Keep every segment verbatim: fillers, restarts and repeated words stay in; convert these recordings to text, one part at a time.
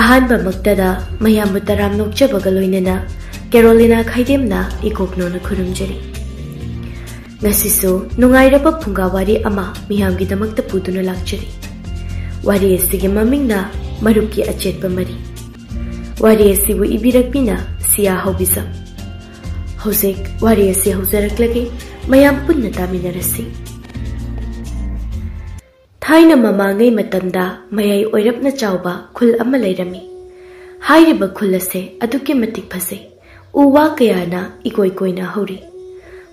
ꯑꯍꯥꯟꯕꯃꯛꯇꯗ ꯃꯌꯥꯝꯕꯨ ꯇꯔꯥꯝꯅ ꯑꯣꯛꯆꯕꯒ ꯂꯣꯏꯅꯅ ꯀꯦꯔꯣꯂꯤꯅꯥ ꯈꯥꯏꯗꯦꯝꯅ ꯏꯀꯣꯛꯅꯧꯅ ꯈꯨꯔꯨꯝꯖꯔꯤ꯫ ꯉꯁꯤꯁꯨ ꯅꯨꯡꯉꯥꯏꯔꯕ ꯐꯨꯡꯒꯥ ꯋꯥꯔꯤ ꯑꯃ ꯃꯤꯌꯥꯝꯒꯤꯗꯃꯛꯇ ꯄꯨꯗꯨꯅ ꯂꯥꯛꯆꯔꯤ꯫ ꯋꯥꯔꯤ ꯑꯁꯤꯒꯤ ꯃꯃꯤꯡꯅ ꯃꯔꯨꯞꯀꯤ ꯑꯆꯦꯠꯄ ꯃꯔꯤ꯫ ꯋꯥꯔꯤ ꯑꯁꯤꯕꯨ ꯏꯕꯤꯔꯛꯄꯤꯅ ꯁꯤꯌꯥ ꯍꯧꯕꯤꯖꯝ꯫ ꯍꯧꯖꯤꯛ ꯋꯥꯔꯤ ꯑꯁꯤ ꯍꯧꯖꯔꯛꯂꯒꯦ, ꯃꯌꯥꯝ ꯄꯨꯟꯅ ꯇꯥꯃꯤꯟꯅꯔꯁꯤ꯫ ꯊꯥꯏꯅ ꯃꯃꯥꯡꯉꯩ ꯃꯇꯝꯗ ꯃꯌꯥꯏ ꯑꯣꯏꯔꯞꯅ ꯆꯥꯎꯕ ꯈꯨꯜ ꯑꯃ ꯂꯩꯔꯝꯃꯤ꯫ ꯍꯥꯏꯔꯤꯕ ꯈꯨꯜ ꯑꯁꯦ ꯑꯗꯨꯛꯀꯤ ꯃꯇꯤꯛ ꯐꯖꯩ꯫ ꯎ ꯋꯥ ꯀꯌꯥꯅ ꯏꯀꯣꯏ ꯀꯣꯏꯅ ꯍꯧꯔꯤ꯫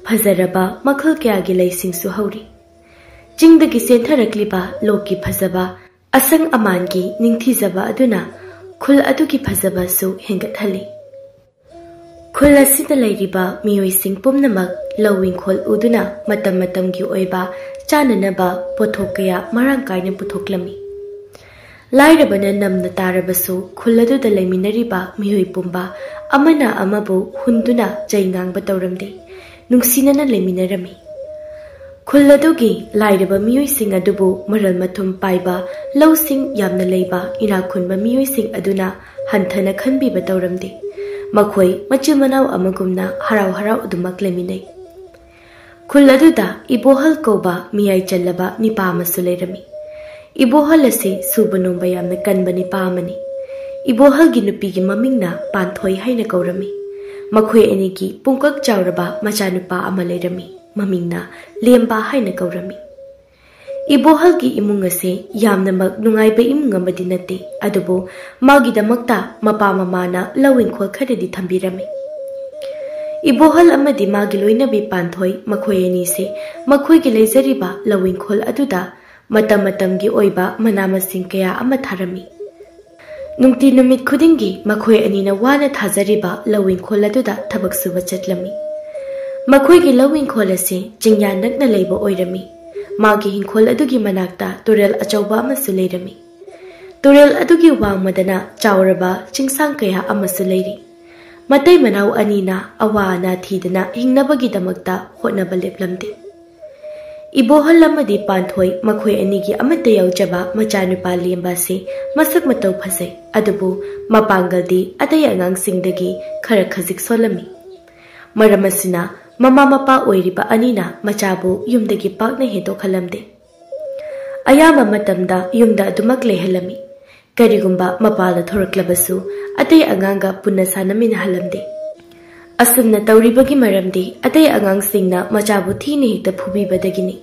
ꯐꯖꯔꯕ ꯃꯈꯜ ꯀꯌꯥꯒꯤ ꯂꯩꯁꯤꯡꯁꯨ ꯍꯧꯔꯤ꯫ ꯆꯤꯡꯗꯒꯤ ꯆꯦꯟꯊꯔꯛꯂꯤꯕ ꯂꯣꯛꯀꯤ ꯐꯖꯕ, ꯑꯁꯪ ꯑꯃꯥꯟꯒꯤ ꯅꯤꯡꯊꯤꯖꯕ ꯑꯗꯨꯅ ꯈꯨꯜ ꯑꯗꯨꯒꯤ ꯐꯖꯕꯁꯨ ꯍꯦꯟꯒꯠꯍꯜꯂꯤ꯫ ꯈꯨꯜ ꯑꯁꯤꯗ ꯂꯩꯔꯤꯕ ꯃꯤꯑꯣꯏꯁꯤꯡ ꯄꯨꯝꯅꯃꯛ ꯂꯧ ꯏꯪꯈꯣꯜ ꯎꯗꯨꯅ ꯃꯇꯝ ꯃꯇꯝꯒꯤ ꯑꯣꯏꯕ ꯆꯥꯅꯅꯕ ꯄꯣꯠꯊꯣꯛ ꯀꯌꯥ ꯃꯔꯥꯡ ꯀꯥꯏꯅ ꯄꯨꯊꯣꯛꯂꯝꯃꯤ꯫ ꯂꯥꯏꯔꯕꯅ ꯅꯝꯅ ꯇꯥꯔꯕꯁꯨ ꯈꯨꯜ ꯑꯗꯨꯗ ꯂꯩꯃꯤꯟꯅꯔꯤꯕ ꯃꯤꯑꯣꯏ ꯄꯨꯝꯕ ꯑꯃꯅ ꯑꯃꯕꯨ ꯍꯨꯟꯗꯨꯅ ꯆꯩ ꯉꯥꯡꯕ ꯇꯧꯔꯝꯗꯦ, ꯅꯨꯡꯁꯤꯅꯅ ꯂꯩꯃꯤꯟꯅꯔꯝꯃꯤ꯫ ꯈꯨꯜ ꯑꯗꯨꯒꯤ ꯂꯥꯏꯔꯕ ꯃꯤꯑꯣꯏꯁꯤꯡ ꯑꯗꯨꯕꯨ ꯃꯔꯜ ꯃꯊꯨꯝ ꯄꯥꯏꯕ, ꯂꯧꯁꯤꯡ ꯌꯥꯝꯅ ꯂꯩꯕ ꯏꯅꯥꯛ ꯈꯨꯟꯕ ꯃꯤꯑꯣꯏꯁꯤꯡ ꯑꯗꯨꯅ ꯍꯟꯊꯅ ꯈꯟꯕꯤꯕ ꯇꯧꯔꯝꯗꯦ꯫ ꯃꯈꯣꯏ ꯃꯆꯤꯟ ꯃꯅꯥꯎ ꯑꯃꯒꯨꯝꯅ ꯍꯔꯥꯎ ꯍꯔꯥꯎ ꯑꯗꯨꯃꯛ ꯂꯩꯃꯤꯟꯅꯩ꯫ ꯈꯨꯜ ꯑꯗꯨꯗ ꯏꯕꯣꯍꯜ ꯀꯧꯕ ꯃꯤꯌꯥꯏ ꯆꯜꯂꯕ ꯅꯤꯄꯥ ꯑꯃꯁꯨ ꯂꯩꯔꯝꯃꯤ꯫ ꯏꯕꯣꯍꯜ ꯑꯁꯤ ꯁꯨꯕ ꯅꯣꯝꯕ ꯌꯥꯝꯅ ꯀꯟꯕ ꯅꯤꯄꯥ ꯑꯃꯅꯤ꯫ ꯏꯕꯣꯍꯜꯒꯤ ꯅꯨꯄꯤꯒꯤ ꯃꯃꯤꯡꯅ ꯄꯥꯟꯊꯣꯏ ꯍꯥꯏꯅ ꯀꯧꯔꯝꯃꯤ꯫ ꯃꯈꯣꯏ ꯑꯅꯤꯒꯤ ꯄꯨꯡꯀꯛ ꯆꯥꯎꯔꯕ ꯃꯆꯥꯅꯨꯄꯥ ꯑꯃ ꯂꯩꯔꯝꯃꯤ꯫ ꯃꯃꯤꯡꯅ ꯂꯦꯝꯕ ꯍꯥꯏꯅ ꯀꯧꯔꯝꯃꯤ꯫ ꯏꯕꯣꯍꯜꯒꯤ ꯏꯃꯨꯡ ꯑꯁꯤ ꯌꯥꯝꯅꯃꯛ ꯅꯨꯡꯉꯥꯏꯕ ꯏꯃꯨꯡ ꯑꯃꯗꯤ ꯅꯠꯇꯦ, ꯑꯗꯨꯕꯨ ꯃꯥꯒꯤꯗꯃꯛꯇ ꯃꯄꯥ ꯃꯃꯥꯅ ꯂꯧ ꯏꯪꯈꯣꯜ ꯈꯔꯗꯤ ꯊꯝꯕꯤꯔꯝꯃꯤ꯫ ꯏꯕꯣꯍꯜ ꯑꯃꯗꯤ ꯃꯥꯒꯤ ꯂꯣꯏꯅꯕꯤ ꯄꯥꯟꯊꯣꯏ, ꯃꯈꯣꯏ ꯑꯅꯤꯁꯤ ꯃꯈꯣꯏꯒꯤ ꯂꯩꯖꯔꯤꯕ ꯂꯧ ꯏꯪꯈꯣꯜ ꯑꯗꯨꯗ ꯃꯇꯝ ꯃꯇꯝꯒꯤ ꯑꯣꯏꯕ ꯃꯅꯥ ꯃꯁꯤꯡ ꯀꯌꯥ ꯑꯃ ꯊꯥꯔꯝꯃꯤ꯫ ꯅꯨꯡꯇꯤ ꯅꯨꯃꯤꯠ ꯈꯨꯗꯤꯡꯒꯤ ꯃꯈꯣꯏ ꯑꯅꯤꯅ ꯋꯥꯅ ꯊꯥꯖꯔꯤꯕ ꯂꯧ ꯏꯪꯈꯣꯜ ꯑꯗꯨꯗ ꯊꯕꯛ ꯁꯨꯕ ꯆꯠꯂꯝꯃꯤ꯫ ꯃꯈꯣꯏꯒꯤ ꯂꯧ ꯏꯪꯈꯣꯜ ꯑꯁꯤ ꯆꯤꯡꯌꯥ ꯅꯛꯅ ꯂꯩꯕ ꯑꯣꯏꯔꯝꯃꯤ꯫ ꯃꯥꯒꯤ ꯏꯪꯈꯣꯜ ꯑꯗꯨꯒꯤ ꯃꯅꯥꯛꯇ ꯇꯨꯔꯦꯜ ꯑꯆꯧꯕ ꯑꯃꯁꯨ ꯂꯩꯔꯝꯃꯤ꯫ ꯇꯨꯔꯦꯜ ꯑꯗꯨꯒꯤ ꯋꯥꯡꯃꯗꯅ ꯆꯥꯎꯔꯕ ꯆꯤꯡꯁꯥꯡ ꯀꯌꯥ ꯑꯃꯁꯨ ꯂꯩꯔꯤ꯫ ꯃꯇꯩ ꯃꯅꯥꯎ ꯑꯅꯤꯅ ꯑꯋꯥ ꯑꯅꯥ ꯊꯤꯗꯅ ꯍꯤꯡꯅꯕꯒꯤꯗꯃꯛꯇ ꯍꯣꯠꯅꯕ ꯂꯦꯞꯂꯝꯗꯦ꯫ ꯏꯕꯣꯍꯜ ꯑꯃꯗꯤ ꯄꯥꯟꯊꯣꯏ ꯃꯈꯣꯏ ꯑꯅꯤꯒꯤ ꯑꯃꯠꯇ ꯌꯥꯎꯖꯕ ꯃꯆꯥꯅꯨꯄꯥ ꯂꯦꯝꯕ ꯑꯁꯤ ꯃꯁꯛ ꯃꯇꯧ ꯐꯖꯩ, ꯑꯗꯨꯕꯨ ꯃꯄꯥꯡꯒꯜꯗꯤ ꯑꯇꯩ ꯑꯉꯥꯡꯁꯤꯡꯗꯒꯤ ꯈꯔ ꯈꯖꯤꯛ ꯁꯣꯜꯂꯝꯃꯤ꯫ ꯃꯔꯝ ꯑꯁꯤꯅ ꯃꯃꯥ ꯃꯄꯥ ꯑꯣꯏꯔꯤꯕ ꯑꯅꯤꯅ ꯃꯆꯥꯕꯨ ꯌꯨꯝꯗꯒꯤ ꯄꯥꯛꯅ ꯍꯦꯟꯗꯣꯛꯍꯜꯂꯝꯗꯦ꯫ ꯑꯌꯥꯝꯕ ꯃꯇꯝꯗ ꯌꯨꯝꯗ ꯑꯗꯨꯃꯛ ꯂꯩꯍꯜꯂꯝꯃꯤ꯫ ꯀꯔꯤꯒꯨꯝꯕ ꯃꯄꯥꯟꯗ ꯊꯣꯔꯛꯂꯕꯁꯨ ꯑꯇꯩ ꯑꯉꯥꯡꯒ ꯄꯨꯟꯅ ꯁꯥꯟꯅꯃꯤꯟꯅꯍꯜꯂꯝꯗꯦ꯫ ꯑꯁꯨꯝꯅ ꯇꯧꯔꯤꯕꯒꯤ ꯃꯔꯝꯗꯤ ꯑꯇꯩ ꯑꯉꯥꯡꯁꯤꯡꯅ ꯃꯆꯥꯕꯨ ꯊꯤꯅ ꯍꯦꯛꯇ ꯐꯨꯕꯤꯕꯗꯒꯤꯅꯤ꯫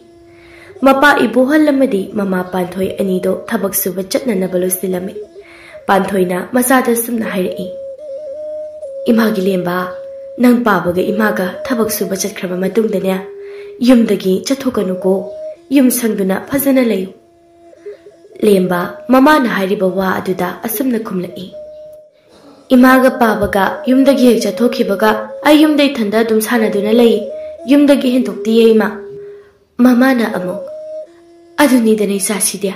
ꯃꯄꯥ ꯏꯕꯣꯍꯜ ꯑꯃꯗꯤ ꯃꯃꯥ ꯄꯥꯟꯊꯣꯏ ꯑꯅꯤꯗꯣ ꯊꯕꯛ ꯁꯨꯕ ꯆꯠꯅꯅꯕ ꯂꯣꯏꯁꯤꯜꯂꯝꯃꯤ꯫ ꯄꯥꯟꯊꯣꯏꯅ ꯃꯆꯥꯗ ꯁꯨꯝꯅ ꯍꯥꯏꯔꯛꯏ, "ꯏꯃꯥꯒꯤ ꯂꯦꯝꯕ, ꯅꯪ ꯄꯥꯕꯒ ꯏꯃꯥꯒ ꯊꯕꯛ ꯁꯨꯕ ꯆꯠꯈ꯭ꯔꯕ ꯃꯇꯨꯡꯗꯅꯦ, ꯌꯨꯝꯗꯒꯤ ꯆꯠꯊꯣꯛꯀꯅꯨꯀꯣ, ꯌꯨꯝ ꯁꯪꯗꯨꯅ ꯐꯖꯅ ꯂꯩꯌꯨ꯫" ꯂꯦꯝꯕ ꯃꯃꯥꯅ ꯍꯥꯏꯔꯤꯕ ꯋꯥ ꯑꯗꯨꯗ ꯑꯁꯨꯝꯅ ꯈꯨꯝꯂꯛꯏ, "ꯏꯃꯥꯒ ꯄꯥꯕꯒ ꯌꯨꯝꯗꯒꯤ ꯍꯦꯛ ꯆꯠꯊꯣꯛꯈꯤꯕꯒ ꯑꯩ ꯌꯨꯝꯗ ꯏꯊꯟꯗ ꯑꯗꯨꯝ ꯁꯥꯟꯅꯗꯨꯅ ꯂꯩ꯫ ꯌꯨꯝꯗꯒꯤ ꯍꯦꯟꯗꯣꯛꯇꯤꯌꯦ ꯏꯃꯥ꯫" ꯃꯃꯥꯅ ꯑꯃꯨꯛ, "ꯑꯗꯨꯅꯤꯗꯅ ꯏꯆꯥꯁꯤꯗꯤ,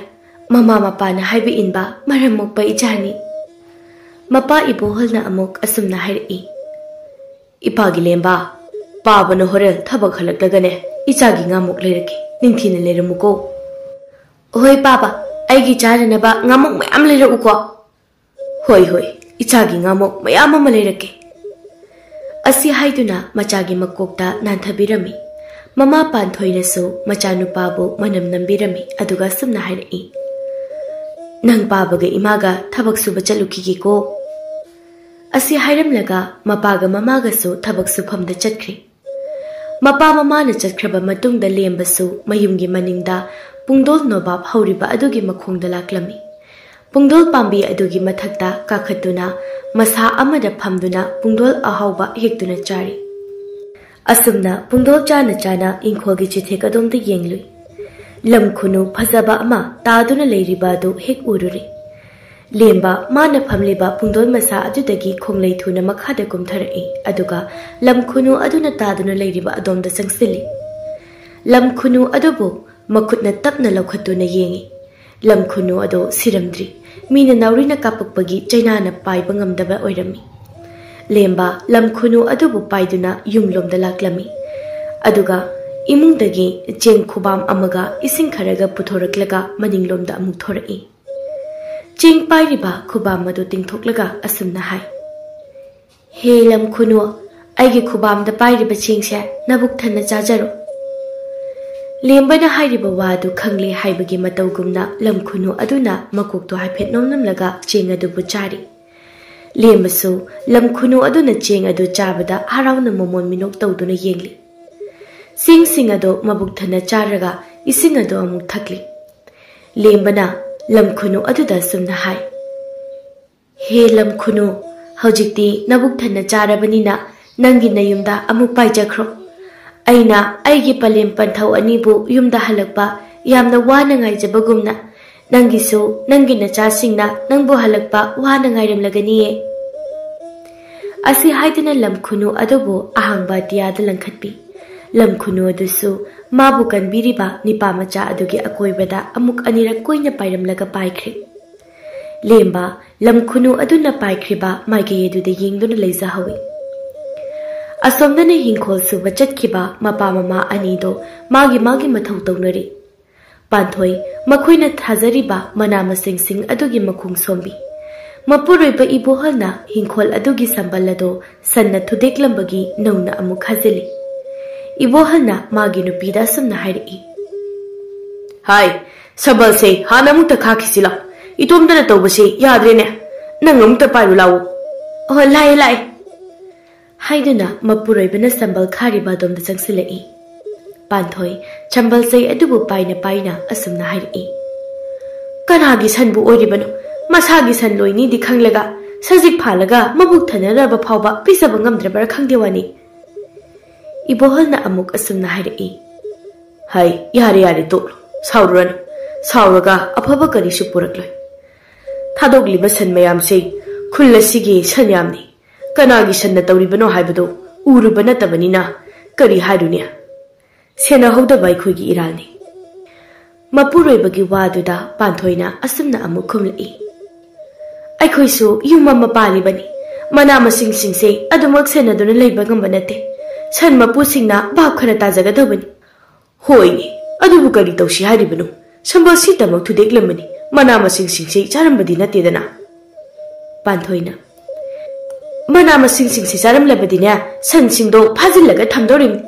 ꯃꯃꯥ ꯃꯄꯥꯅ ꯍꯥꯏꯕ ꯏꯟꯕ ꯃꯔꯝ ꯃꯣꯛꯄ ꯏꯆꯥꯅꯤ꯫" ꯃꯄꯥ ꯏꯕꯣꯍꯜꯅ ꯑꯃꯨꯛ ꯑꯁꯨꯝꯅ ꯍꯥꯏꯔꯛꯏ, "ꯏꯄꯥꯒꯤ ꯂꯦꯝꯕ, ꯄꯥꯕꯅ ꯍꯣꯔꯦꯟ ꯊꯕꯛ ꯍꯜꯂꯛꯂꯒꯅꯦ, ꯏꯆꯥꯒꯤ ꯉꯥꯃꯨꯛ ꯂꯩꯔꯛꯀꯦ, ꯅꯤꯡꯊꯤꯅ ꯂꯩꯔꯝꯃꯨꯀꯣ꯫" "ꯍꯣꯏ ꯄꯥꯕ, ꯑꯩꯒꯤ ꯆꯥꯅꯅꯕ ꯉꯥꯃꯨꯛ ꯃꯌꯥꯝ ꯂꯩꯔꯛꯎꯀꯣ꯫" "ꯍꯣꯏ, ꯍꯣꯏ, ꯏꯆꯥꯒꯤ ꯉꯥꯃꯨꯛ ꯃꯌꯥꯝ ꯑꯃ ꯂꯩꯔꯛꯀꯦ꯫" ꯑꯁꯤ ꯍꯥꯏꯗꯨꯅ ꯃꯆꯥꯒꯤ ꯃꯀꯣꯛꯇ ꯅꯥꯟꯊꯕꯤꯔꯝꯃꯤ꯫ ꯃꯃꯥ ꯄꯥꯟꯊꯣꯏꯅꯁꯨ ꯃꯆꯥꯅꯨꯄꯥꯕꯨ ꯃꯅꯝ ꯅꯝꯕꯤꯔꯝꯃꯤ, ꯑꯗꯨꯒ ꯑꯁꯨꯝꯅ ꯍꯥꯏꯔꯛꯏ, "ꯅꯪ ꯄꯥꯕꯒ ꯏꯃꯥꯒ ꯊꯕꯛ ꯁꯨꯕ ꯆꯠꯂꯨꯈꯤꯒꯦꯀꯣ꯫" ꯑꯁꯤ ꯍꯥꯏꯔꯝꯂꯒ ꯃꯄꯥꯒ ꯃꯃꯥꯒꯁꯨ ꯊꯕꯛ ꯁꯨꯐꯝꯗ ꯆꯠꯈ꯭ꯔꯦ꯫ ꯃꯄꯥ ꯃꯃꯥꯅ ꯆꯠꯈ꯭ꯔꯕ ꯃꯇꯨꯡꯗ ꯂꯦꯝꯕꯁꯨ ꯃꯌꯨꯝꯒꯤ ꯃꯅꯤꯡꯗ ꯄꯨꯡꯗꯣꯜ ꯅꯣꯕꯥꯞ ꯍꯧꯔꯤꯕ ꯑꯗꯨꯒꯤ ꯃꯈꯣꯡꯗ ꯂꯥꯛꯂꯝꯃꯤ꯫ ꯄꯨꯡꯗꯣꯜ ꯄꯥꯝꯕꯤ ꯑꯗꯨꯒꯤ ꯃꯊꯛꯇ ꯀꯥꯈꯠꯇꯨꯅ ꯃꯁꯥ ꯑꯃꯗ ꯐꯝꯗꯨꯅ ꯄꯨꯡꯗꯣꯜ ꯑꯍꯥꯎꯕ ꯍꯦꯛꯇꯨꯅ ꯆꯥꯔꯤ꯫ ꯑꯁꯨꯝꯅ ꯄꯨꯡꯗꯣꯜ ꯆꯥꯅ ꯆꯥꯅ ꯏꯪꯈꯣꯜꯒꯤ ꯆꯤꯊꯦꯛ ꯑꯗꯣꯝꯗ ꯌꯦꯡꯂꯨꯏ꯫ ꯂꯝ ꯈꯨꯅꯨ ꯐꯖꯕ ꯑꯃ ꯇꯥꯗꯨꯅ ꯂꯩꯔꯤꯕ ꯑꯗꯨ ꯍꯦꯛ ꯎꯔꯨꯔꯦ꯫ ꯂꯦꯝꯕ ꯃꯥꯅ ꯐꯝꯂꯤꯕ ꯄꯨꯡꯗꯣꯜ ꯃꯁꯥ ꯑꯗꯨꯗꯒꯤ ꯈꯣꯡꯂꯩ ꯊꯨꯅ ꯃꯈꯥꯗ ꯀꯨꯝꯊꯔꯛꯏ, ꯑꯗꯨꯒ ꯂꯝ ꯈꯨꯅꯨ ꯑꯗꯨꯅ ꯇꯥꯗꯨꯅ ꯂꯩꯔꯤꯕ ꯑꯗꯣꯝꯗ ꯆꯪꯁꯤꯜꯂꯤ꯫ ꯂꯝ ꯈꯨꯅꯨ ꯑꯗꯨꯕꯨ ꯃꯈꯨꯠꯅ ꯇꯞꯅ ꯂꯧꯈꯠꯇꯨꯅ ꯌꯦꯡꯏ꯫ ꯂꯝ ꯈꯨꯅꯨ ꯑꯗꯨ ꯁꯤꯔꯝꯗ꯭ꯔꯤ꯫ ꯃꯤꯅ ꯅꯥꯎꯔꯤꯅ ꯀꯥꯞꯄꯛꯄꯒꯤ ꯆꯩꯅꯥꯅ ꯄꯥꯏꯕ ꯉꯝꯗꯕ ꯑꯣꯏꯔꯝꯃꯤ꯫ ꯂꯦꯝꯕ ꯂꯝ ꯈꯨꯅꯨ ꯑꯗꯨꯕꯨ ꯄꯥꯏꯗꯨꯅ ꯌꯨꯝꯂꯣꯝꯗ ꯂꯥꯛꯂꯝꯃꯤ꯫ ꯑꯗꯨꯒ ꯏꯃꯨꯡꯗꯒꯤ ꯆꯦꯡ ꯈꯨꯕꯥꯝ ꯑꯃꯒ ꯏꯁꯤꯡ ꯈꯔꯒ ꯄꯨꯊꯣꯔꯛꯂꯒ ꯃꯅꯤꯡꯂꯣꯝꯗ ꯑꯃꯨꯛ ꯊꯣꯔꯛꯏ꯫ ꯆꯦꯡ ꯄꯥꯏꯔꯤꯕ ꯈꯨꯕꯥꯝ ꯑꯗꯨ ꯇꯤꯡꯊꯣꯛꯂꯒ ꯑꯁꯨꯝꯅ ꯍꯥꯏ, "ꯍꯦ ꯂꯝ ꯈꯨꯅꯨ, ꯑꯩꯒꯤ ꯈꯨꯕꯥꯝꯗ ꯄꯥꯏꯔꯤꯕ ꯆꯦꯡꯁꯦ ꯅꯕꯨꯛ ꯊꯟꯅ ꯆꯥꯖꯔꯣ꯫" ꯂꯦꯝꯕꯅ ꯍꯥꯏꯔꯤꯕ ꯋꯥ ꯑꯗꯨ ꯈꯪꯂꯦ ꯍꯥꯏꯕꯒꯤ ꯃꯇꯧꯒꯨꯝꯅ ꯂꯝ ꯈꯨꯅꯨ ꯑꯗꯨꯅ ꯃꯀꯣꯛꯇꯣ ꯍꯥꯏꯐꯦꯠ ꯅꯣꯝꯂꯝꯂꯒ ꯆꯦꯡ ꯑꯗꯨꯕꯨ ꯆꯥꯔꯤ꯫ ꯂꯦꯝꯕꯁꯨ ꯂꯝ ꯈꯨꯅꯨ ꯑꯗꯨꯅ ꯆꯦꯡ ꯑꯗꯨ ꯆꯥꯕꯗ ꯍꯔꯥꯎꯅ ꯃꯣꯃꯣꯟ ꯃꯤꯅꯣꯛ ꯇꯧꯗꯨꯅ ꯌꯦꯡꯂꯤ꯫ ꯆꯦꯡꯁꯤꯡ ꯑꯗꯨ ꯃꯕꯨꯛ ꯊꯟꯅ ꯆꯥꯔꯒ ꯏꯁꯤꯡ ꯑꯗꯨ ꯑꯃꯨꯛ ꯊꯛꯂꯤ꯫ ꯂꯦꯝꯕꯅ ꯂꯝ ꯈꯨꯅꯨ ꯑꯗꯨꯗ ꯑꯁꯨꯝꯅ ꯍꯥꯏ, "ꯍꯦ ꯂꯝ ꯈꯨꯅꯨ, ꯍꯧꯖꯤꯛꯇꯤ ꯅꯕꯨꯛ ꯊꯟꯅ ꯆꯥꯔꯕꯅꯤꯅ ꯅꯪꯒꯤ ꯅꯌꯨꯝꯗ ꯑꯃꯨꯛ ꯄꯥꯏꯖꯈ꯭ꯔꯣ꯫ ꯑꯩꯅ ꯑꯩꯒꯤ ꯄꯂꯦꯝ ꯄꯟꯊꯧ ꯑꯅꯤꯕꯨ ꯌꯨꯝꯗ ꯍꯜꯂꯛꯄ ꯌꯥꯝꯅ ꯋꯥꯅ ꯉꯥꯏꯖꯕꯒꯨꯝꯅ ꯅꯪꯒꯤꯁꯨ ꯅꯪꯒꯤ ꯅꯆꯥꯁꯤꯡꯅ ꯅꯪꯕꯨ ꯍꯜꯂꯛꯄ ꯋꯥꯅ ꯉꯥꯏꯔꯝꯂꯒꯅꯤꯌꯦ꯫" ꯑꯁꯤ ꯍꯥꯏꯗꯨꯅ ꯂꯝ ꯈꯨꯅꯨ ꯑꯗꯨꯕꯨ ꯑꯍꯥꯡꯕ ꯑꯇꯤꯌꯥꯗ ꯂꯪꯈꯠꯄꯤ꯫ ꯂꯝ ꯈꯨꯅꯨ ꯑꯗꯨꯁꯨ ꯃꯥꯕꯨ ꯀꯟꯕꯤꯔꯤꯕ ꯅꯤꯄꯥ ꯃꯆꯥ ꯑꯗꯨꯒꯤ ꯑꯀꯣꯏꯕꯗ ꯑꯃꯨꯛ ꯑꯅꯤꯔꯛ ꯀꯣꯏꯅ ꯄꯥꯏꯔꯝꯂꯒ ꯄꯥꯏꯈ꯭ꯔꯦ꯫ ꯂꯦꯝꯕ ꯂꯝ ꯈꯨꯅꯨ ꯑꯗꯨꯅ ꯄꯥꯏꯈ꯭ꯔꯤꯕ ꯃꯥꯏꯀꯩ ꯑꯗꯨꯗ ꯌꯦꯡꯗꯨꯅ ꯂꯩꯖꯍꯧꯏ꯫ ꯑꯁꯣꯝꯗꯅ ꯍꯤꯡꯈꯣꯜ ꯁꯨꯕ ꯆꯠꯈꯤꯕ ꯃꯄꯥ ꯃꯃꯥ ꯑꯅꯤꯗꯣ ꯃꯥꯒꯤ ꯃꯥꯒꯤ ꯃꯊꯧ ꯇꯧꯅꯔꯤ꯫ ꯄꯥꯟꯊꯣꯏ ꯃꯈꯣꯏꯅ ꯊꯥꯖꯔꯤꯕ ꯃꯅꯥ ꯃꯁꯤꯡꯁꯤꯡ ꯑꯗꯨꯒꯤ ꯃꯈꯣꯡ ꯁꯣꯝꯕꯤ꯫ ꯃꯄꯨꯔꯣꯏꯕ ꯏꯕꯣꯍꯜꯅ ꯍꯤꯡꯈꯣꯜ ꯑꯗꯨꯒꯤ ꯁꯝꯕꯜ ꯑꯗꯨ ꯁꯟꯅ ꯊꯨꯗꯦꯛꯂꯝꯕꯒꯤ ꯅꯧꯅ ꯑꯃꯨꯛ ꯈꯥꯖꯤꯜꯂꯤ꯫ ꯏꯕꯣꯍꯜꯅ ꯃꯥꯒꯤ ꯅꯨꯄꯤꯗ ꯑꯁꯨꯝꯅ ꯍꯥꯏꯔꯛꯏ, "ꯍꯥꯏ, ꯁꯝꯕꯜꯁꯦ ꯍꯥꯟꯅ ꯑꯃꯨꯛꯇ ꯈꯥꯛꯈꯤꯁꯤ ꯂꯥꯎ꯫ ꯏꯇꯣꯝꯇꯅ ꯇꯧꯕꯁꯦ ꯌꯥꯗ꯭ꯔꯦꯅꯦ꯫ ꯅꯪ ꯑꯃꯨꯛꯇ ꯄꯥꯏꯔꯨ ꯂꯥꯎꯑꯣ꯫" "ꯑꯣ, ꯂꯥꯛꯑꯦ, ꯂꯥꯛꯑꯦ," ꯍꯥꯏꯗꯨꯅ ꯃꯄꯨꯔꯣꯏꯕꯅ ꯁꯝꯕꯜ ꯈꯥꯔꯤꯕ ꯑꯗꯣꯝꯗ ꯆꯪꯁꯤꯜꯂꯛꯏ꯫ ꯄꯥꯟꯊꯣꯏ ꯁꯝꯕꯜ ꯆꯩ ꯑꯗꯨꯕꯨ ꯄꯥꯏꯅ ꯄꯥꯏꯅ ꯑꯁꯨꯝꯅ ꯍꯥꯏꯔꯛꯏ, "ꯀꯅꯥꯒꯤ ꯁꯟꯕꯨ ꯑꯣꯏꯔꯤꯕꯅꯣ? ꯃꯁꯥꯒꯤ ꯁꯟ ꯂꯣꯏꯅꯤꯗꯤ ꯈꯪꯂꯒ ꯁꯖꯤꯛ ꯐꯥꯜꯂꯒ ꯃꯕꯨꯛ ꯊꯟꯅꯅꯕ ꯐꯥꯎꯕ ꯄꯤꯖꯕ ꯉꯝꯗ꯭ꯔꯕ꯭ꯔꯥ ꯈꯪꯗꯦ ꯋꯥꯅꯤ꯫" ꯏꯕꯣꯍꯜꯅ ꯑꯃꯨꯛ ꯑꯁꯨꯝꯅ ꯍꯥꯏꯔꯛꯏ, "ꯍꯥꯏ, ꯌꯥꯔꯦ, ꯌꯥꯔꯦ, ꯇꯣꯛꯂꯣ꯫ ꯁꯥꯎꯔꯨꯔꯅꯨ꯫ ꯁꯥꯎꯔꯒ ꯑꯐꯕ ꯀꯔꯤꯁꯨ ꯄꯨꯔꯛꯂꯣꯏ꯫ ꯊꯥꯗꯣꯛꯂꯤꯕ ꯁꯟ ꯃꯌꯥꯝꯁꯦ ꯈꯨꯜ ꯑꯁꯤꯒꯤ ꯁꯟ ꯌꯥꯝꯅꯤ꯫ ꯀꯅꯥꯒꯤ ꯁꯟꯅ ꯇꯧꯔꯤꯕꯅꯣ ꯍꯥꯏꯕꯗꯨ ꯎꯔꯨꯕ ꯅꯠꯇꯕꯅꯤꯅ ꯀꯔꯤ ꯍꯥꯏꯔꯨꯅꯤ? ꯁꯦꯟꯅꯍꯧꯗꯕ ꯑꯩꯈꯣꯏꯒꯤ ꯏꯔꯥꯜꯅꯤ꯫" ꯃꯄꯨꯔꯣꯏꯕꯒꯤ ꯋꯥꯗꯨꯗ ꯄꯥꯟꯊꯣꯏꯅ ꯑꯁꯨꯝꯅ ꯑꯃꯨꯛ ꯈꯨꯝꯂꯛꯏ, "ꯑꯩꯈꯣꯏꯁꯨ ꯌꯨꯝ ꯑꯃ ꯄꯥꯜꯂꯤꯕꯅꯤ꯫ ꯃꯅꯥ ꯃꯁꯤꯡꯁꯤꯡꯁꯦ ꯑꯗꯨꯃꯛ ꯁꯦꯟꯅꯗꯨꯅ ꯂꯩꯕ ꯉꯝꯕ ꯅꯠꯇꯦ꯫ ꯁꯟ ꯃꯄꯨꯁꯤꯡꯅ ꯚꯥꯞ ꯈꯔ ꯇꯥꯖꯒꯗꯕꯅꯤ꯫ ꯍꯣꯏꯅꯦ, ꯑꯗꯨꯕꯨ ꯀꯔꯤ ꯇꯧꯁꯤ ꯍꯥꯏꯔꯤꯕꯅꯣ? ꯁꯝꯕꯜ ꯁꯤꯠꯇꯃꯛ ꯊꯨꯗꯦꯛꯂꯝꯕꯅꯤ, ꯃꯅꯥ ꯃꯁꯤꯡꯁꯤꯡꯁꯤ ꯆꯥꯔꯝꯕꯗꯤ ꯅꯠꯇꯦꯗꯅ꯫ ꯄꯥꯟꯊꯣꯏꯅ, ꯃꯅꯥ ꯃꯁꯤꯡꯁꯤꯡꯁꯤ ꯆꯥꯔꯝꯂꯕꯗꯤꯅꯦ, ꯁꯟꯁꯤꯡꯗꯣ ꯐꯥꯖꯤꯜꯂꯒ ꯊꯝꯗꯧꯔꯤꯕꯅꯤ꯫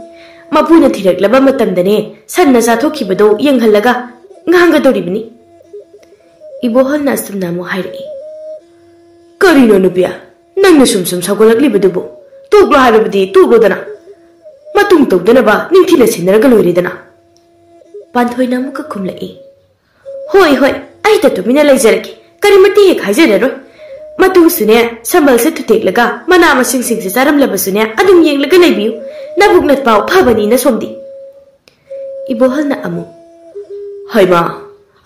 ꯃꯄꯨꯅ ꯊꯤꯔꯛꯂꯕ ꯃꯇꯝꯗꯅꯦ, ꯁꯟꯅ ꯆꯥꯊꯣꯛꯈꯤꯕꯗꯣ ꯌꯦꯡꯍꯜꯂꯒ ꯉꯥꯡꯒꯗꯧꯔꯤꯕꯅꯤ꯫ ꯏꯕꯣꯍꯜꯅ ꯑꯁꯨꯝꯅ ꯑꯃꯨꯛ ꯍꯥꯏꯔꯛꯏ, ꯀꯔꯤꯅꯣ ꯅꯨꯄꯤ, ꯅꯪꯅ ꯁꯨꯝ ꯁꯨꯝ ꯁꯥꯎꯒꯠꯂꯛꯂꯤꯕꯗꯨꯕꯨ? ꯇꯣꯛꯂꯣ ꯍꯥꯏꯔꯕꯗꯤ ꯇꯣꯛꯂꯣꯗꯅ꯫ ꯃꯇꯨꯡ ꯇꯧꯗꯅꯕ ꯅꯤꯡꯊꯤꯅ ꯁꯤꯟꯅꯔꯒ ꯂꯣꯏꯔꯦꯗꯅ꯫ ꯄꯥꯟꯊꯣꯏꯅ ꯑꯃꯨꯛꯀ ꯈꯨꯝꯂꯛꯏ, ꯍꯣꯏ, ꯍꯣꯏ, ꯑꯩꯗ ꯇꯨꯃꯤꯟꯅ ꯂꯩꯖꯔꯒꯦ, ꯀꯔꯤꯃꯠꯇ ꯍꯦꯛ ꯍꯥꯏꯖꯔꯔꯣꯏ꯫ ꯃꯇꯨꯡꯁꯨꯅꯦ, ꯁꯝꯕꯜꯁꯦ ꯊꯨꯇꯦꯛꯂꯒ ꯃꯅꯥ ꯃꯁꯤꯡꯁꯤꯡꯁꯦ ꯆꯥꯔꯝꯂꯕꯁꯨꯅꯦ, ꯑꯗꯨꯝ ꯌꯦꯡꯂꯒ ꯂꯩꯕꯤꯌꯨ꯫ ꯅꯕꯨꯛ ꯅꯠꯄꯥꯎ ꯐꯕꯅꯤꯅ ꯁꯣꯝꯗꯤ꯫ ꯏꯕꯣꯍꯜꯅ ꯑꯃꯨꯛ, ꯍꯩꯃꯥ,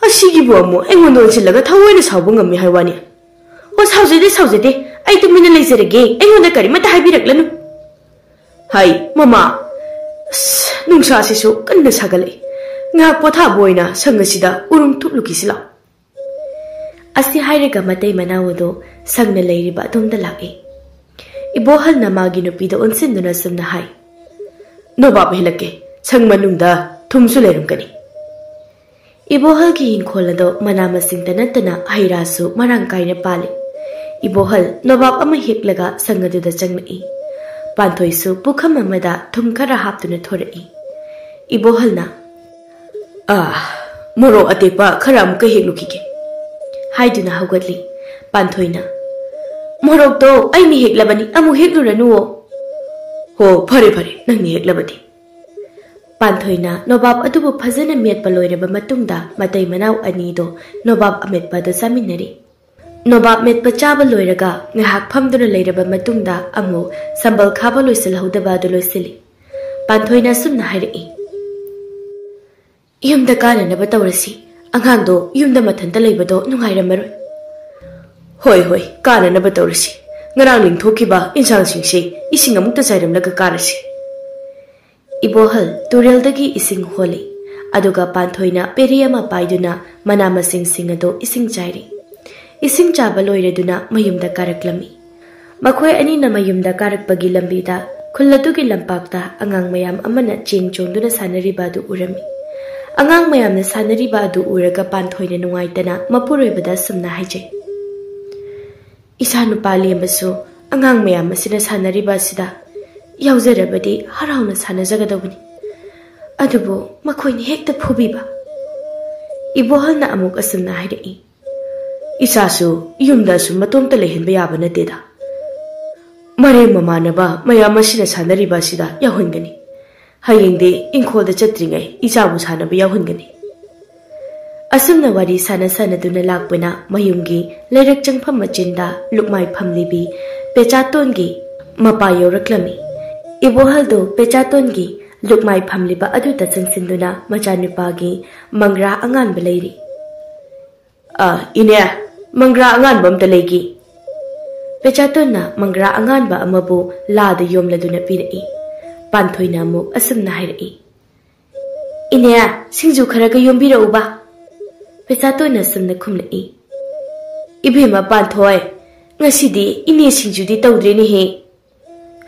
ꯑꯁꯤꯒꯤꯕꯨ ꯑꯃꯨꯛ ꯑꯩꯉꯣꯟꯗ ꯑꯣꯟꯁꯤꯜꯂꯒ ꯊꯑꯣꯏꯅ ꯁꯥꯎꯕ ꯉꯝꯃꯤ ꯍꯥꯏ ꯋꯥꯅꯤ꯫ ꯑꯣ, ꯁꯥꯎꯖꯗꯦ, ꯁꯥꯎꯖꯗꯦ, ꯑꯩ ꯇꯨꯃꯤꯟꯅ ꯂꯩꯖꯔꯒꯦ, ꯑꯩꯉꯣꯟꯗ ꯀꯔꯤꯃꯠꯇ ꯍꯥꯏꯕꯤꯔꯛꯂꯅꯨ꯫ ꯍꯩ, ꯃꯃꯥ, ꯑꯁ, ꯅꯨꯡꯁꯥꯁꯤꯁꯨ ꯀꯟꯅ ꯁꯥꯒꯠꯂꯛꯏ꯫ ꯉꯥꯏꯍꯥꯛ ꯄꯣꯊꯥꯕ ꯑꯣꯏꯅ ꯁꯪ ꯑꯁꯤꯗ ꯎꯔꯨꯝ ꯊꯨꯞꯂꯨꯈꯤꯁꯤ ꯂꯥꯎ꯫ ꯑꯁꯤ ꯍꯥꯏꯔꯒ ꯃꯇꯩ ꯃꯅꯥꯎ ꯑꯗꯨ ꯁꯪꯅ ꯂꯩꯔꯤꯕ ꯑꯗꯣꯝꯗ ꯂꯥꯛꯏ꯫ ꯏꯕꯣꯍꯜꯅ ꯃꯥꯒꯤ ꯅꯨꯄꯤꯗ ꯑꯣꯟꯁꯤꯟꯗꯨꯅ ꯁꯨꯝꯅ ꯍꯥꯏ, ꯅꯣꯕꯥꯞ ꯍꯦꯜꯂꯛꯀꯦ, ꯁꯪ ꯃꯅꯨꯡꯗ ꯊꯨꯝꯁꯨ ꯂꯩꯔꯝꯒꯅꯤ꯫ ꯏꯕꯣꯍꯜꯒꯤ ꯏꯪꯈꯣꯜ ꯑꯗꯣ ꯃꯅꯥ ꯃꯁꯤꯡꯇ ꯅꯠꯇꯅ ꯍꯩ ꯔꯥꯁꯨ ꯃꯔꯥꯡ ꯀꯥꯏꯅ ꯄꯥꯜꯂꯤ꯫ ꯏꯕꯣꯍꯜ ꯅꯣꯕꯥꯞ ꯑꯃ ꯍꯦꯛꯂꯒ ꯁꯪ ꯑꯗꯨꯗ ꯆꯪꯂꯛꯏ꯫ ꯄꯥꯟꯊꯣꯏꯁꯨ ꯄꯨꯈꯝ ꯑꯃꯗ ꯊꯨꯝ ꯈꯔ ꯍꯥꯞꯇꯨꯅ ꯊꯣꯔꯛꯏ꯫ ꯏꯕꯣꯍꯜꯅ, ꯑꯥ, ꯃꯣꯔꯣꯛ ꯑꯇꯦꯛꯄ ꯈꯔ ꯑꯃꯨꯛꯀ ꯍꯦꯛꯂꯨꯈꯤꯒꯦ, ꯍꯥꯏꯗꯨꯅ ꯍꯧꯒꯠꯂꯤ꯫ ꯄꯥꯟꯊꯣꯏꯅ, ꯃꯣꯔꯣꯛꯇꯣ ꯑꯩꯅ ꯍꯦꯛꯂꯕꯅꯤ, ꯑꯃꯨꯛ ꯍꯦꯛꯂꯨꯔꯅꯨꯋꯣ꯫ ꯍꯣ, ꯐꯔꯦ, ꯐꯔꯦ, ꯅꯪꯅ ꯍꯦꯛꯂꯕꯗꯤ꯫ ꯄꯥꯟꯊꯣꯏꯅ ꯅꯣꯕꯥꯞ ꯑꯗꯨꯕꯨ ꯐꯖꯅ ꯃꯦꯠꯄ ꯂꯣꯏꯔꯕ ꯃꯇꯨꯡꯗ ꯃꯇꯩ ꯃꯅꯥꯎ ꯑꯅꯤꯗꯣ ꯅꯣꯕꯥꯞ ꯑꯃꯦꯠꯄ ꯑꯗꯨ ꯆꯥꯃꯤꯟꯅꯔꯤ꯫ ꯅꯣꯕꯥꯞ ꯃꯦꯠꯄ ꯆꯥꯕ ꯂꯣꯏꯔꯒ ꯉꯥꯏꯍꯥꯛ ꯐꯝꯗꯨꯅ ꯂꯩꯔꯕ ꯃꯇꯨꯡꯗ ꯑꯃꯨꯛ ꯁꯝꯕꯜ ꯈꯥꯕ ꯂꯣꯏꯁꯤꯜꯍꯧꯗꯕ ꯑꯗꯨ ꯂꯣꯏꯁꯤꯜꯂꯤ꯫ ꯄꯥꯟꯊꯣꯏꯅ ꯑꯁꯨꯝꯅ ꯍꯥꯏꯔꯛꯏ, ꯌꯨꯝꯗ ꯀꯥꯅꯅꯕ ꯇꯧꯔꯁꯤ꯫ ꯑꯉꯥꯡꯗꯣ ꯌꯨꯝꯗ ꯃꯊꯟꯇ ꯂꯩꯕꯗꯣ ꯅꯨꯡꯉꯥꯏꯔꯝꯃꯔꯣꯏ꯫ ꯍꯣꯏ, ꯍꯣꯏ, ꯀꯥꯅꯅꯕ ꯇꯧꯔꯁꯤ꯫ ꯉꯔꯥꯡ ꯂꯤꯡꯊꯣꯛꯈꯤꯕ ꯏꯟꯁꯥꯡꯁꯤꯡꯁꯦ ꯏꯁꯤꯡ ꯑꯃꯨꯛꯇ ꯆꯥꯏꯔꯝꯂꯒ ꯀꯥꯔꯁꯤ꯫ ꯏꯕꯣꯍꯜ ꯇꯨꯔꯦꯜꯗꯒꯤ ꯏꯁꯤꯡ ꯍꯣꯜꯂꯤ, ꯑꯗꯨꯒ ꯄꯥꯟꯊꯣꯏꯅ ꯄꯦꯔꯤ ꯑꯃ ꯄꯥꯏꯗꯨꯅ ꯃꯅꯥ ꯃꯁꯤꯡꯁꯤꯡ ꯑꯗꯨ ꯏꯁꯤꯡ ꯆꯥꯏꯔꯤ꯫ ꯏꯁꯤꯡ ꯆꯥꯕ ꯂꯣꯏꯔꯗꯨꯅ ꯃꯌꯨꯝꯗ ꯀꯥꯔꯛꯂꯝꯃꯤ꯫ ꯃꯈꯣꯏ ꯑꯅꯤꯅ ꯃꯌꯨꯝꯗ ꯀꯥꯔꯛꯄꯒꯤ ꯂꯝꯕꯤꯗ ꯈꯨꯜ ꯑꯗꯨꯒꯤ ꯂꯝꯄꯥꯛꯇ ꯑꯉꯥꯡ ꯃꯌꯥꯝ ꯑꯃꯅ ꯆꯦꯟ ꯆꯣꯡꯗꯨꯅ ꯁꯥꯟꯅꯔꯤꯕ ꯑꯗꯨ ꯎꯔꯝꯃꯤ꯫ ꯑꯉꯥꯡ ꯃꯌꯥꯝꯅ ꯁꯥꯟꯅꯔꯤꯕ ꯑꯗꯨ ꯎꯔꯒ ꯄꯥꯟꯊꯣꯏꯅ ꯅꯨꯡꯉꯥꯏꯇꯅ ꯃꯄꯨꯔꯣꯏꯕꯗ ꯑꯁꯨꯝꯅ ꯍꯥꯏꯖꯩ, "ꯏꯆꯥ ꯅꯨꯄꯥ ꯂꯦꯝꯕꯁꯨ ꯑꯉꯥꯡ ꯃꯌꯥꯝ ꯑꯁꯤꯅ ꯁꯥꯟꯅꯔꯤꯕ ꯑꯁꯤꯗ ꯌꯥꯎꯖꯔꯕꯗꯤ ꯍꯔꯥꯎꯅ ꯁꯥꯟꯅꯖꯒꯗꯧꯕꯅꯤ꯫ ꯑꯗꯨꯕꯨ ꯃꯈꯣꯏꯅ ꯍꯦꯛꯇ ꯐꯨꯕꯤꯕ꯫" ꯏꯕꯣꯍꯜꯅ ꯑꯃꯨꯛ ꯑꯁꯨꯝꯅ ꯍꯥꯏꯔꯛꯏ, "ꯏꯆꯥꯁꯨ ꯌꯨꯝꯗ ꯑꯁꯨꯝ ꯃꯇꯣꯝꯇ ꯂꯩꯍꯟꯕ ꯌꯥꯕ ꯅꯠꯇꯦꯗ꯫ ꯃꯔꯦꯡ ꯃꯃꯥꯟꯅꯕ ꯃꯌꯥꯝ ꯑꯁꯤꯅ ꯁꯥꯟꯅꯔꯤꯕ ꯑꯁꯤꯗ ꯌꯥꯎꯍꯟꯒꯅꯤ꯫ ꯍꯌꯦꯡꯗꯤ ꯏꯪꯈꯣꯜꯗ ꯆꯠꯇ꯭ꯔꯤꯉꯩ ꯏꯆꯥꯕꯨ ꯁꯥꯟꯅꯕ ꯌꯥꯎꯍꯟꯒꯅꯤ꯫" ꯑꯁꯨꯝꯅ ꯋꯥꯔꯤ ꯁꯥꯟꯅ ꯁꯥꯟꯅꯗꯨꯅ ꯂꯥꯛꯄꯅ ꯃꯌꯨꯝꯒꯤ ꯂꯩꯔꯛ ꯆꯪꯐꯝ ꯃꯆꯤꯟꯗ ꯂꯨꯛꯃꯥꯏ ꯐꯝꯂꯤꯕꯤ ꯄꯦꯆꯥꯇꯣꯟꯒꯤ ꯃꯄꯥ ꯌꯧꯔꯛꯂꯝꯃꯤ꯫ ꯏꯕꯣꯍꯜꯗꯨ ꯄꯦꯆꯥꯇꯣꯟꯒꯤ ꯂꯨꯛꯃꯥꯏ ꯐꯝꯂꯤꯕ ꯑꯗꯨꯗ ꯆꯪꯁꯤꯟꯗꯨꯅ ꯃꯆꯥꯅꯨꯄꯥꯒꯤ ꯃꯪꯒ꯭ꯔꯥ ꯑꯉꯥꯟꯕ ꯂꯩꯔꯤ꯫ "ꯑ, ꯏꯅꯦ, ꯃꯪꯒ꯭ꯔꯥ ꯑꯉꯥꯟꯕ ꯑꯝꯇ ꯂꯩꯒꯤ꯫" ꯄꯦꯆꯥꯇꯣꯟꯅ ꯃꯪꯒ꯭ꯔꯥ ꯑꯉꯥꯟꯕ ꯑꯃꯕꯨ ꯂꯥꯗ ꯌꯣꯝꯂꯗꯨꯅ ꯄꯤꯔꯛꯏ꯫ ꯄꯥꯟꯊꯣꯏꯅ ꯑꯃꯨꯛ ꯑꯁꯨꯝꯅ ꯍꯥꯏꯔꯛꯏ, "ꯏꯅꯦ, ꯁꯤꯡꯖꯨ ꯈꯔꯒ ꯌꯣꯝꯕꯤꯔꯛꯎꯕ꯫" ꯄꯦꯆꯥꯇꯣꯟꯅ ꯑꯁꯨꯝꯅ ꯈꯨꯝꯂꯛꯏ, "ꯏꯕꯦꯝꯃ ꯄꯥꯟꯊꯣꯏ, ꯉꯁꯤꯗꯤ ꯏꯅꯦ ꯁꯤꯡꯖꯨꯗꯤ ꯇꯧꯗ꯭ꯔꯦꯅꯦꯍꯦ꯫"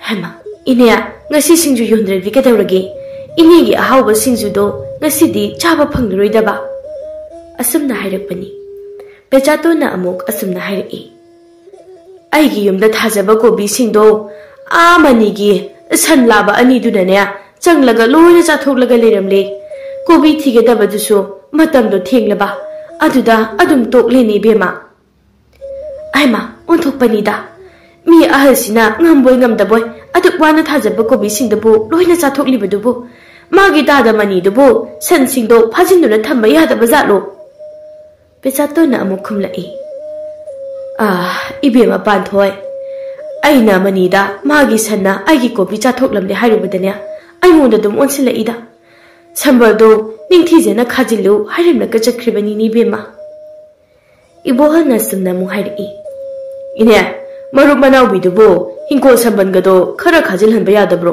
"ꯍꯩꯃꯥ, ꯏꯅꯦ, ꯉꯁꯤ ꯁꯤꯡꯖꯨ ꯌꯣꯟꯗ꯭ꯔꯗꯤ ꯀꯩꯗꯧꯔꯒꯦ? ꯏꯅꯦꯒꯤ ꯑꯍꯥꯎꯕ ꯁꯤꯡꯖꯨꯗꯣ ꯉꯁꯤꯗꯤ ꯆꯥꯕ ꯐꯪꯂꯔꯣꯏꯗꯕ?" ꯑꯁꯨꯝꯅ ꯍꯥꯏꯔꯛꯄꯅꯤ꯫ ꯄꯦꯆꯥꯇꯣꯟꯅ ꯑꯃꯨꯛ ꯑꯁꯨꯝꯅ ꯍꯥꯏꯔꯛꯏ, "ꯑꯩꯒꯤ ꯌꯨꯝꯗ ꯊꯥꯖꯕ ꯀꯣꯕꯤꯁꯤꯡꯗꯣ ꯑꯥ ꯃꯅꯤꯒꯤ ꯁꯟ ꯂꯥꯕ ꯑꯅꯤꯗꯨꯅꯅꯦ ꯆꯪꯂꯒ ꯂꯣꯏꯅ ꯆꯥꯊꯣꯛꯂꯒ ꯂꯩꯔꯝꯂꯦ꯫ ꯀꯣꯕꯤ ꯊꯤꯒꯗꯕꯗꯨꯁꯨ ꯃꯇꯝꯗꯣ ꯊꯦꯡꯂꯕ, ꯑꯗꯨꯗ ꯑꯗꯨꯝ ꯇꯣꯛꯂꯦꯅꯦ ꯏꯕꯦꯝꯃ꯫" "ꯑꯩꯃ, ꯑꯣꯟꯊꯣꯛꯄꯅꯤꯗ꯫ ꯃꯤ ꯑꯍꯜꯁꯤꯅ ꯉꯝꯕꯣꯏ ꯉꯝꯗꯕꯣꯏ ꯑꯗꯨꯛ ꯋꯥꯅ ꯊꯥꯖꯕ ꯀꯣꯕꯤꯁꯤꯡꯗꯨꯕꯨ ꯂꯣꯏꯅ ꯆꯥꯊꯣꯛꯂꯤꯕꯗꯨꯕꯨ, ꯃꯥꯒꯤ ꯇꯥꯗ ꯃꯅꯤꯗꯨꯕꯨ ꯁꯟꯁꯤꯡꯗꯣ ꯐꯥꯖꯤꯟꯗꯨꯅ ꯊꯝꯕ ꯌꯥꯗꯕ ꯖꯥꯠꯂꯣ?" ꯄꯦꯆꯥꯇꯣꯟꯅ ꯑꯃꯨꯛ ꯈꯨꯝꯂꯛꯏ, "ꯑꯥ, ꯏꯕꯦꯝꯃ ꯄꯥꯟꯊꯣꯏ, ꯑꯩꯅ ꯃꯅꯤꯗ ꯃꯥꯒꯤ ꯁꯟꯅ ꯑꯩꯒꯤ ꯀꯣꯕꯤ ꯆꯥꯊꯣꯛꯂꯝꯂꯦ ꯍꯥꯏꯔꯨꯕꯗꯅꯦ ꯑꯩꯉꯣꯟꯗ ꯑꯗꯨꯝ ꯑꯣꯟꯁꯤꯜꯂꯛꯏꯗ꯫ ꯁꯝꯕꯜꯗꯣ ꯅꯤꯡꯊꯤꯖꯅ ꯈꯥꯖꯤꯜꯂꯨ ꯍꯥꯏꯔꯝꯂꯒ ꯆꯠꯈ꯭ꯔꯤꯕꯅꯤꯅꯦ ꯏꯕꯦꯝꯃ꯫" ꯏꯕꯣꯍꯜꯅ ꯁꯨꯝꯅ ꯑꯃꯨꯛ ꯍꯥꯏꯔꯛꯏ, "ꯏꯅꯦ, ꯃꯔꯨꯞ ꯃꯅꯥꯎꯕꯤꯗꯨꯕꯨ ꯍꯤꯡꯒꯣꯜ ꯁꯝꯕꯜꯒꯗꯣ ꯈꯔ ꯈꯥꯖꯤꯜꯍꯟꯕ ꯌꯥꯗꯕ꯭ꯔꯣ?"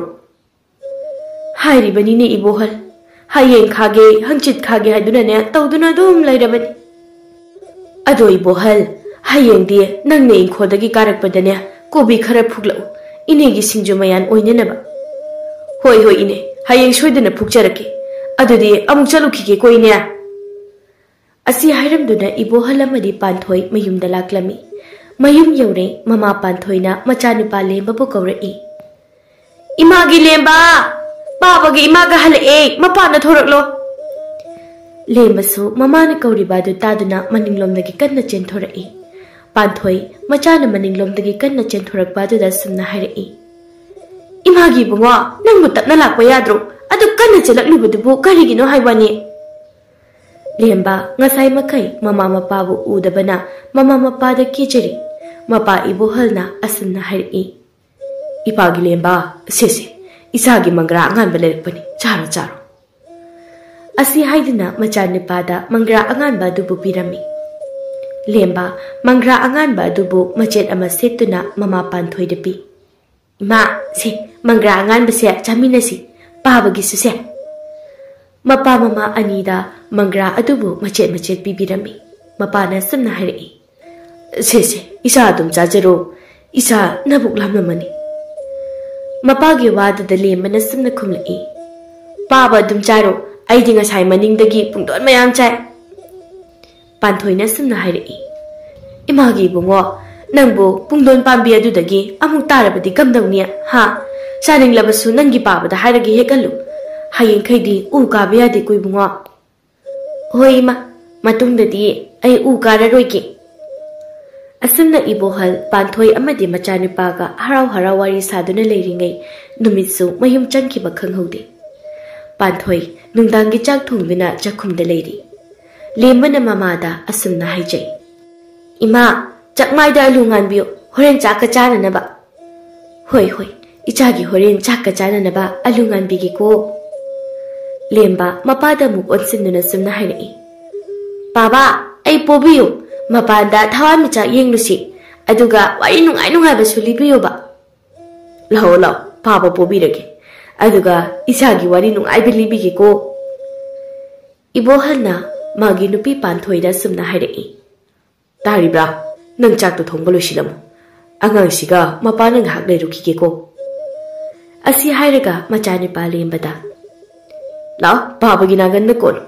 "ꯍꯥꯏꯔꯤꯕꯅꯤꯅꯦ ꯏꯕꯣꯍꯜ, ꯍꯌꯦꯡ ꯈꯥꯒꯦ, ꯍꯪꯆꯤꯠ ꯈꯥꯒꯦ ꯍꯥꯏꯗꯨꯅꯅꯦ ꯇꯧꯗꯨꯅ ꯑꯗꯨꯝ ꯂꯩꯔꯕꯅꯤ꯫ ꯑꯗꯣ ꯏꯕꯣꯍꯜ, ꯍꯌꯦꯡꯗꯤ ꯅꯪꯅ ꯏꯪꯈꯣꯜꯗꯒꯤ ꯀꯥꯔꯛꯄꯗꯅꯦ ꯀꯣꯕꯤ ꯈꯔ ꯐꯨꯛꯂꯛꯎ, ꯏꯅꯦꯒꯤ ꯁꯤꯡꯖꯨ ꯃꯌꯥꯟ ꯑꯣꯏꯅꯅꯕ꯫ "ꯍꯣꯏ, ꯍꯣꯏ, ꯏꯅꯦ, ꯍꯌꯦꯡ ꯁꯣꯏꯗꯅ ꯐꯨꯛꯆꯔꯛꯀꯦ꯫ ꯑꯗꯨꯗꯤ ꯑꯃꯨꯛ ꯆꯠꯂꯨꯈꯤꯒꯦꯀꯣ, ꯏꯅꯦ꯫" ꯑꯁꯤ ꯍꯥꯏꯔꯝꯗꯨꯅ ꯏꯕꯣꯍꯜ ꯑꯃꯗꯤ ꯄꯥꯟꯊꯣꯏ ꯃꯌꯨꯝꯗ ꯂꯥꯛꯂꯝꯃꯤ꯫ ꯃꯌꯨꯝ ꯌꯧꯔꯦ, ꯃꯃꯥ ꯄꯥꯟꯊꯣꯏꯅ ꯃꯆꯥꯅꯨꯄꯥ ꯂꯦꯝꯕꯕꯨ ꯀꯧꯔꯛꯏ꯫ "ꯏꯃꯥꯒꯤ ꯂꯦꯝꯕ! ꯄꯥꯕꯒꯤ ꯏꯃꯥꯒ ꯍꯜꯂꯛꯑꯦ, ꯃꯄꯥꯟꯗ ꯊꯣꯔꯛꯂꯣ꯫" ꯂꯦꯝꯕꯁꯨ ꯃꯃꯥꯅ ꯀꯧꯔꯤꯕ ꯑꯗꯨ ꯇꯥꯗꯨꯅ ꯃꯅꯤꯡꯂꯣꯝꯗꯒꯤ ꯀꯟꯅ ꯆꯦꯟꯊꯣꯔꯛꯏ꯫ ꯄꯥꯟꯊꯣꯏ, ꯃꯆꯥꯅ ꯃꯅꯤꯡꯂꯣꯝꯗꯒꯤ ꯀꯟꯅ ꯆꯦꯟꯊꯣꯔꯛꯄ ꯑꯗꯨꯗ ꯑꯁꯨꯝꯅ ꯍꯥꯏꯔꯛꯏ, "ꯏꯃꯥꯒꯤ ꯏꯕꯨꯡꯉꯣ, ꯅꯪꯕꯨ ꯇꯞꯅ ꯂꯥꯛꯄ ꯌꯥꯗ꯭ꯔꯣ? ꯑꯗꯨ ꯀꯟꯅ ꯆꯦꯜꯂꯛꯂꯤꯕꯗꯨꯕꯨ ꯀꯔꯤꯒꯤꯅꯣ ꯍꯥꯏꯕꯅꯤ?" ꯂꯦꯝꯕ ꯉꯁꯥꯏ ꯃꯈꯩ ꯃꯃꯥ ꯃꯄꯥꯕꯨ ꯎꯗꯕꯅ ꯃꯃꯥ ꯃꯄꯥꯗ ꯀꯤꯖꯔꯤ꯫ ꯃꯄꯥ ꯏꯕꯣꯍꯜꯅ ꯑꯁꯨꯝꯅ ꯍꯥꯏꯔꯛꯏ, "ꯏꯄꯥꯒꯤ ꯂꯦꯝꯕ, ꯁꯦ, ꯁꯦ, ꯏꯆꯥꯒꯤ ꯃꯪꯒ꯭ꯔꯥ ꯑꯉꯥꯟꯕ ꯂꯩꯔꯛꯄꯅꯤ, ꯆꯥꯔꯣ, ꯆꯥꯔꯣ꯫" ꯑꯁꯤ ꯍꯥꯏꯗꯨꯅ ꯃꯆꯥꯅꯨꯄꯥꯗ ꯃꯪꯒ꯭ꯔꯥ ꯑꯉꯥꯟꯕ ꯑꯗꯨꯕꯨ ꯄꯤꯔꯝꯃꯤ꯫ ꯂꯦꯝꯕ ꯃꯪꯒ꯭ꯔꯥ ꯑꯉꯥꯟꯕ ꯑꯗꯨꯕꯨ ꯃꯆꯦꯠ ꯑꯃ ꯁꯦꯠꯇꯨꯅ ꯃꯃꯥ ꯄꯥꯟꯊꯣꯏꯗ ꯄꯤ꯫ "ꯏꯃꯥ, ꯁꯦ, ꯃꯪꯒ꯭ꯔꯥ ꯑꯉꯥꯟꯕꯁꯦ ꯆꯥꯃꯤꯟꯅꯁꯤ, ꯄꯥꯕꯒꯤꯁꯨ ꯁꯦ꯫" ꯃꯄꯥ ꯃꯃꯥ ꯑꯅꯤꯗ ꯃꯪꯒ꯭ꯔꯥ ꯑꯗꯨꯕꯨ ꯃꯆꯦꯠ ꯃꯆꯦꯠ ꯄꯤꯕꯤꯔꯝꯃꯤ꯫ ꯃꯄꯥꯅ ꯁꯨꯝꯅ ꯍꯥꯏꯔꯛꯏ, "ꯁꯦ, ꯁꯦ, ꯏꯆꯥ ꯑꯗꯨꯝ ꯆꯥꯖꯔꯣ, ꯏꯆꯥ ꯅꯕꯨꯛ ꯂꯥꯝꯂꯝꯃꯅꯤ꯫" ꯃꯄꯥꯒꯤ ꯋꯥꯗꯨꯗ ꯂꯦꯝꯕꯅ ꯁꯨꯝꯅ ꯈꯨꯝꯂꯛꯏ, "ꯄꯥꯕ ꯑꯗꯨꯝ ꯆꯥꯔꯣ, ꯑꯩꯗꯤ ꯉꯁꯥꯏ ꯃꯅꯤꯡꯗꯒꯤ ꯄꯨꯡꯗꯣꯟ ꯃꯌꯥꯝ ꯆꯥꯏ꯫" ꯄꯥꯟꯊꯣꯏꯅ ꯁꯨꯝꯅ ꯍꯥꯏꯔꯛꯏ, "ꯏꯃꯥꯒꯤ ꯏꯕꯨꯡꯉꯣ, ꯅꯪꯕꯨ ꯄꯨꯡꯗꯣꯟ ꯄꯥꯝꯕꯤ ꯑꯗꯨꯗꯒꯤ ꯑꯃꯨꯛ ꯇꯥꯔꯕꯗꯤ ꯀꯝꯗꯧꯅꯤ? ꯍꯥ? ꯆꯥꯅꯤꯡꯂꯕꯁꯨ ꯅꯪꯒꯤ ꯄꯥꯕꯗ ꯍꯥꯏꯔꯒ ꯍꯦꯛꯍꯜꯂꯨ꯫ ꯍꯌꯦꯡꯈꯩꯗꯤ ꯎ ꯀꯥꯕ ꯌꯥꯗꯦꯀꯣ ꯏꯕꯨꯡꯉꯣ꯫" "ꯍꯣꯏ ꯏꯃꯥ, ꯃꯇꯨꯡꯗꯗꯤ ꯑꯩ ꯎ ꯀꯥꯔꯔꯣꯏꯒꯦ꯫" ꯑꯁꯨꯝꯅ ꯏꯕꯣꯍꯜ, ꯄꯥꯟꯊꯣꯏ ꯑꯃꯗꯤ ꯃꯆꯥꯅꯨꯄꯥꯒ ꯍꯔꯥꯎ ꯍꯔꯥꯎ ꯋꯥꯔꯤ ꯁꯥꯗꯨꯅ ꯂꯩꯔꯤꯉꯩ ꯅꯨꯃꯤꯠꯁꯨ ꯃꯌꯨꯝ ꯆꯪꯈꯤꯕ ꯈꯪꯍꯧꯗꯦ꯫ ꯄꯥꯟꯊꯣꯏ ꯅꯨꯡꯗꯥꯡꯒꯤ ꯆꯥꯛ ꯊꯣꯡꯗꯨꯅ ꯆꯥꯛꯈꯨꯝꯗ ꯂꯩꯔꯤ꯫ ꯂꯦꯝꯕꯅ ꯃꯃꯥꯗ ꯑꯁꯨꯝꯅ ꯍꯥꯏꯖꯩ, "ꯏꯃꯥ, ꯆꯥꯛꯃꯥꯏꯗ ꯑꯂꯨ ꯉꯥꯟꯕꯤꯌꯨ, ꯍꯣꯔꯦꯟ ꯆꯥꯛꯀ ꯆꯥꯅꯅꯕ꯫" "ꯍꯣꯏ, ꯍꯣꯏ, ꯏꯆꯥꯒꯤ ꯍꯣꯔꯦꯟ ꯆꯥꯛꯀ ꯆꯥꯅꯅꯕ ꯑꯂꯨ ꯉꯥꯟꯕꯤꯒꯦꯀꯣ꯫" ꯂꯦꯝꯕ ꯃꯄꯥꯗ ꯑꯃꯨꯛ ꯑꯣꯟꯁꯤꯟꯗꯨꯅ ꯆꯨꯝꯅ ꯍꯥꯏꯔꯛꯏ, "ꯄꯥꯕ, ꯑꯩ ꯄꯣꯕꯤꯌꯨ, ꯃꯄꯥꯟꯗ ꯊꯋꯥꯟꯃꯤꯆꯥꯛ ꯌꯦꯡꯂꯨꯁꯤ, ꯑꯗꯨꯒ ꯋꯥꯔꯤ ꯅꯨꯡꯉꯥꯏ ꯅꯨꯡꯉꯥꯏꯕꯁꯨ ꯂꯤꯕꯤꯌꯨꯕ꯫" "ꯂꯥꯛꯑꯣ, ꯂꯥꯛꯑꯣ, ꯄꯥꯕ ꯄꯣꯕꯤꯔꯒꯦ, ꯑꯗꯨꯒ ꯏꯆꯥꯒꯤ ꯋꯥꯔꯤ ꯅꯨꯡꯉꯥꯏꯕ ꯂꯤꯕꯤꯒꯦꯀꯣ꯫" ꯏꯕꯣꯍꯜꯅ ꯃꯥꯒꯤ ꯅꯨꯄꯤ ꯄꯥꯟꯊꯣꯏꯗ ꯁꯨꯝꯅ ꯍꯥꯏꯔꯛꯏ, "ꯇꯥꯔꯤꯕ꯭ꯔꯥ? ꯅꯪ ꯆꯥꯛꯇꯣ ꯊꯣꯡꯕ ꯂꯣꯏꯁꯤꯜꯂꯝꯃꯨ, "ꯑꯉꯥꯡꯁꯤꯒ ꯃꯄꯥꯅ ꯉꯥꯏꯍꯥꯛ ꯂꯩꯔꯨꯈꯤꯒꯦꯀꯣ"꯫ ꯑꯁꯤ ꯍꯥꯏꯔꯒ ꯃꯆꯥꯅꯨꯄꯥ ꯂꯦꯝꯕꯗ, "ꯂꯥꯛꯑꯣ, ꯄꯥꯕꯒꯤ ꯅꯥꯒꯟꯗ ꯀꯣꯜꯂꯨ꯫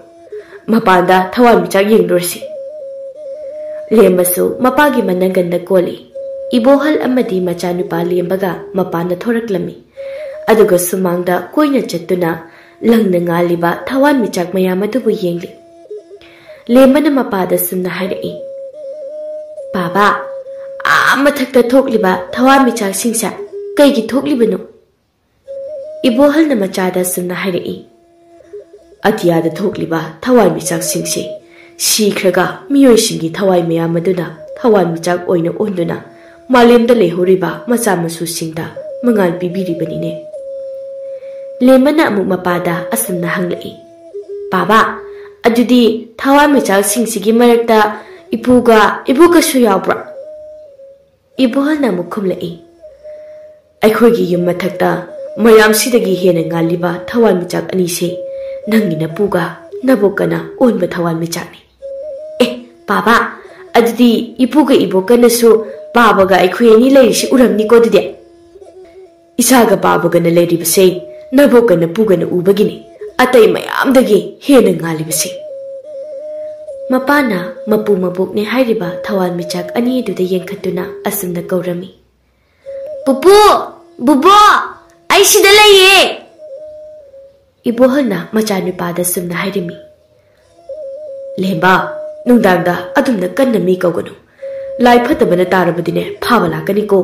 ꯃꯄꯥꯟꯗ ꯊꯋꯥꯟꯃꯤꯆꯥꯛ ꯌꯦꯡꯂꯨꯔꯁꯤ"꯫ ꯂꯦꯝꯕꯁꯨ ꯃꯄꯥꯒꯤ ꯃꯅꯪꯒꯟꯗ ꯀꯣꯜꯂꯤ꯫ ꯏꯕꯣꯍꯜ ꯑꯃꯗꯤ ꯃꯆꯥꯅꯨꯄꯥ ꯂꯦꯝꯕꯒ ꯃꯄꯥꯟꯗ ꯊꯣꯔꯛꯂꯝꯃꯤ꯫ ꯑꯗꯨꯒ ꯁꯨꯃꯥꯡꯗ ꯀꯣꯏꯅ ꯆꯠꯇꯨꯅ ꯂꯪꯅ ꯉꯥꯜꯂꯤꯕ ꯊꯋꯥꯟꯃꯤꯆꯥꯛ ꯃꯌꯥꯝ ꯑꯗꯨꯕꯨ ꯌꯦꯡꯂꯤ꯫ ꯂꯦꯝꯕꯅ ꯃꯄꯥꯗ ꯁꯨꯝꯅ ꯍꯥꯏꯔꯛꯏ, "ꯄꯥꯕ, ꯑꯥ ꯃꯊꯛꯇ ꯊꯣꯛꯂꯤꯕ ꯊꯋꯥꯟꯃꯤꯆꯥꯛꯁꯤꯡꯁꯦ ꯀꯩꯒꯤ ꯊꯣꯛꯂꯤꯕꯅꯣ?" ꯏꯕꯣꯍꯜꯅ ꯃꯆꯥꯗ ꯁꯨꯝꯅ ꯍꯥꯏꯔꯛꯏ, "ꯑꯇꯤꯌꯥꯗ ꯊꯣꯛꯂꯤꯕ ꯊꯋꯥꯟꯃꯤꯆꯥꯛꯁꯤꯡꯁꯤ ꯁꯤꯈ꯭ꯔꯒ ꯃꯤꯑꯣꯏꯁꯤꯡꯒꯤ ꯊꯋꯥꯏ ꯃꯌꯥꯝ ꯑꯗꯨꯅ ꯊꯋꯥꯟꯃꯤꯆꯥꯛ ꯑꯣꯏꯅ ꯑꯣꯟꯗꯨꯅ ꯃꯥꯂꯦꯝꯗ ꯂꯩꯍꯧꯔꯤꯕ ꯃꯆꯥ ꯃꯁꯨꯁꯤꯡꯗ ꯃꯉꯥꯜ ꯄꯤꯕꯤꯔꯤꯕꯅꯤꯅꯦ"꯫ ꯂꯦꯝꯕꯅ ꯑꯃꯨꯛ ꯃꯄꯥꯗ ꯑꯁꯨꯝꯅ ꯍꯪꯂꯛꯏ, "ꯄꯥꯕ, ꯑꯗꯨꯗꯤ ꯊꯋꯥꯟꯃꯤꯆꯥꯛꯁꯤꯡꯁꯤꯒꯤ ꯃꯔꯛꯇ ꯏꯄꯨꯒ ꯏꯕꯣꯛꯀꯁꯨ ꯌꯥꯎꯕ꯭ꯔꯣ?" ꯏꯕꯣꯍꯜꯅ ꯑꯃꯨꯛ ꯈꯨꯝꯂꯛꯏ, "ꯑꯩꯈꯣꯏꯒꯤ ꯌꯨꯝ ꯃꯊꯛꯇ ꯃꯌꯥꯝꯁꯤꯗꯒꯤ ꯍꯦꯟꯅ ꯉꯥꯜꯂꯤꯕ ꯊꯋꯥꯟꯃꯤꯆꯥꯛ ꯑꯅꯤꯁꯦ ꯅꯪꯒꯤ ꯅꯄꯨꯒ ꯅꯕꯣꯛꯀꯅ ꯑꯣꯟꯕ ꯊꯋꯥꯟꯃꯤꯆꯥꯛꯅꯤ"꯫ "ꯑꯦ, ꯄꯥꯕ, ꯑꯗꯨꯗꯤ ꯏꯄꯨꯒ ꯏꯕꯣꯛꯀꯅꯁꯨ ꯄꯥꯕꯒ ꯑꯩꯈꯣꯏ ꯑꯅꯤ ꯂꯩꯔꯤꯁꯤ ꯎꯔꯝꯅꯤꯀꯣ ꯑꯗꯨꯗꯤ?" "ꯏꯆꯥꯒ ꯄꯥꯕꯒꯅ ꯂꯩꯔꯤꯕꯁꯦ ꯅꯕꯣꯛꯀ ꯅꯄꯨꯒꯅ ꯎꯕꯒꯤꯅꯤ, ꯑꯇꯩ ꯃꯌꯥꯝꯗꯒꯤ ꯍꯦꯟꯅ ꯉꯥꯜꯂꯤꯕꯁꯦ"꯫ ꯃꯄꯥꯅ ꯃꯄꯨ ꯃꯕꯣꯛꯅꯦ ꯍꯥꯏꯔꯤꯕ ꯊꯋꯥꯟꯃꯤꯆꯥꯛ ꯑꯅꯤ ꯑꯗꯨꯗ ꯌꯦꯡꯈꯠꯇꯨꯅ ꯑꯁꯨꯝꯅ ꯀꯧꯔꯝꯃꯤ, "ꯄꯨꯄꯨ, ꯕꯨꯕꯣ, ꯑꯩ ꯁꯤꯗ ꯂꯩꯌꯦ!" ꯏꯕꯣꯍꯜꯅ ꯃꯆꯥꯅꯨꯄꯥꯗ ꯁꯨꯝꯅ ꯍꯥꯏꯔꯝꯃꯤ, "ꯂꯦꯝꯕ, ꯅꯨꯡꯗꯥꯡꯗ ꯑꯗꯨꯝꯅ ꯀꯟꯅ ꯃꯤ ꯀꯧꯒꯅꯨ꯫ ꯂꯥꯏ ꯐꯠꯇꯕꯅ ꯇꯥꯔꯕꯗꯤꯅꯦ, ꯐꯥꯕ ꯂꯥꯛꯀꯅꯤꯀꯣ"꯫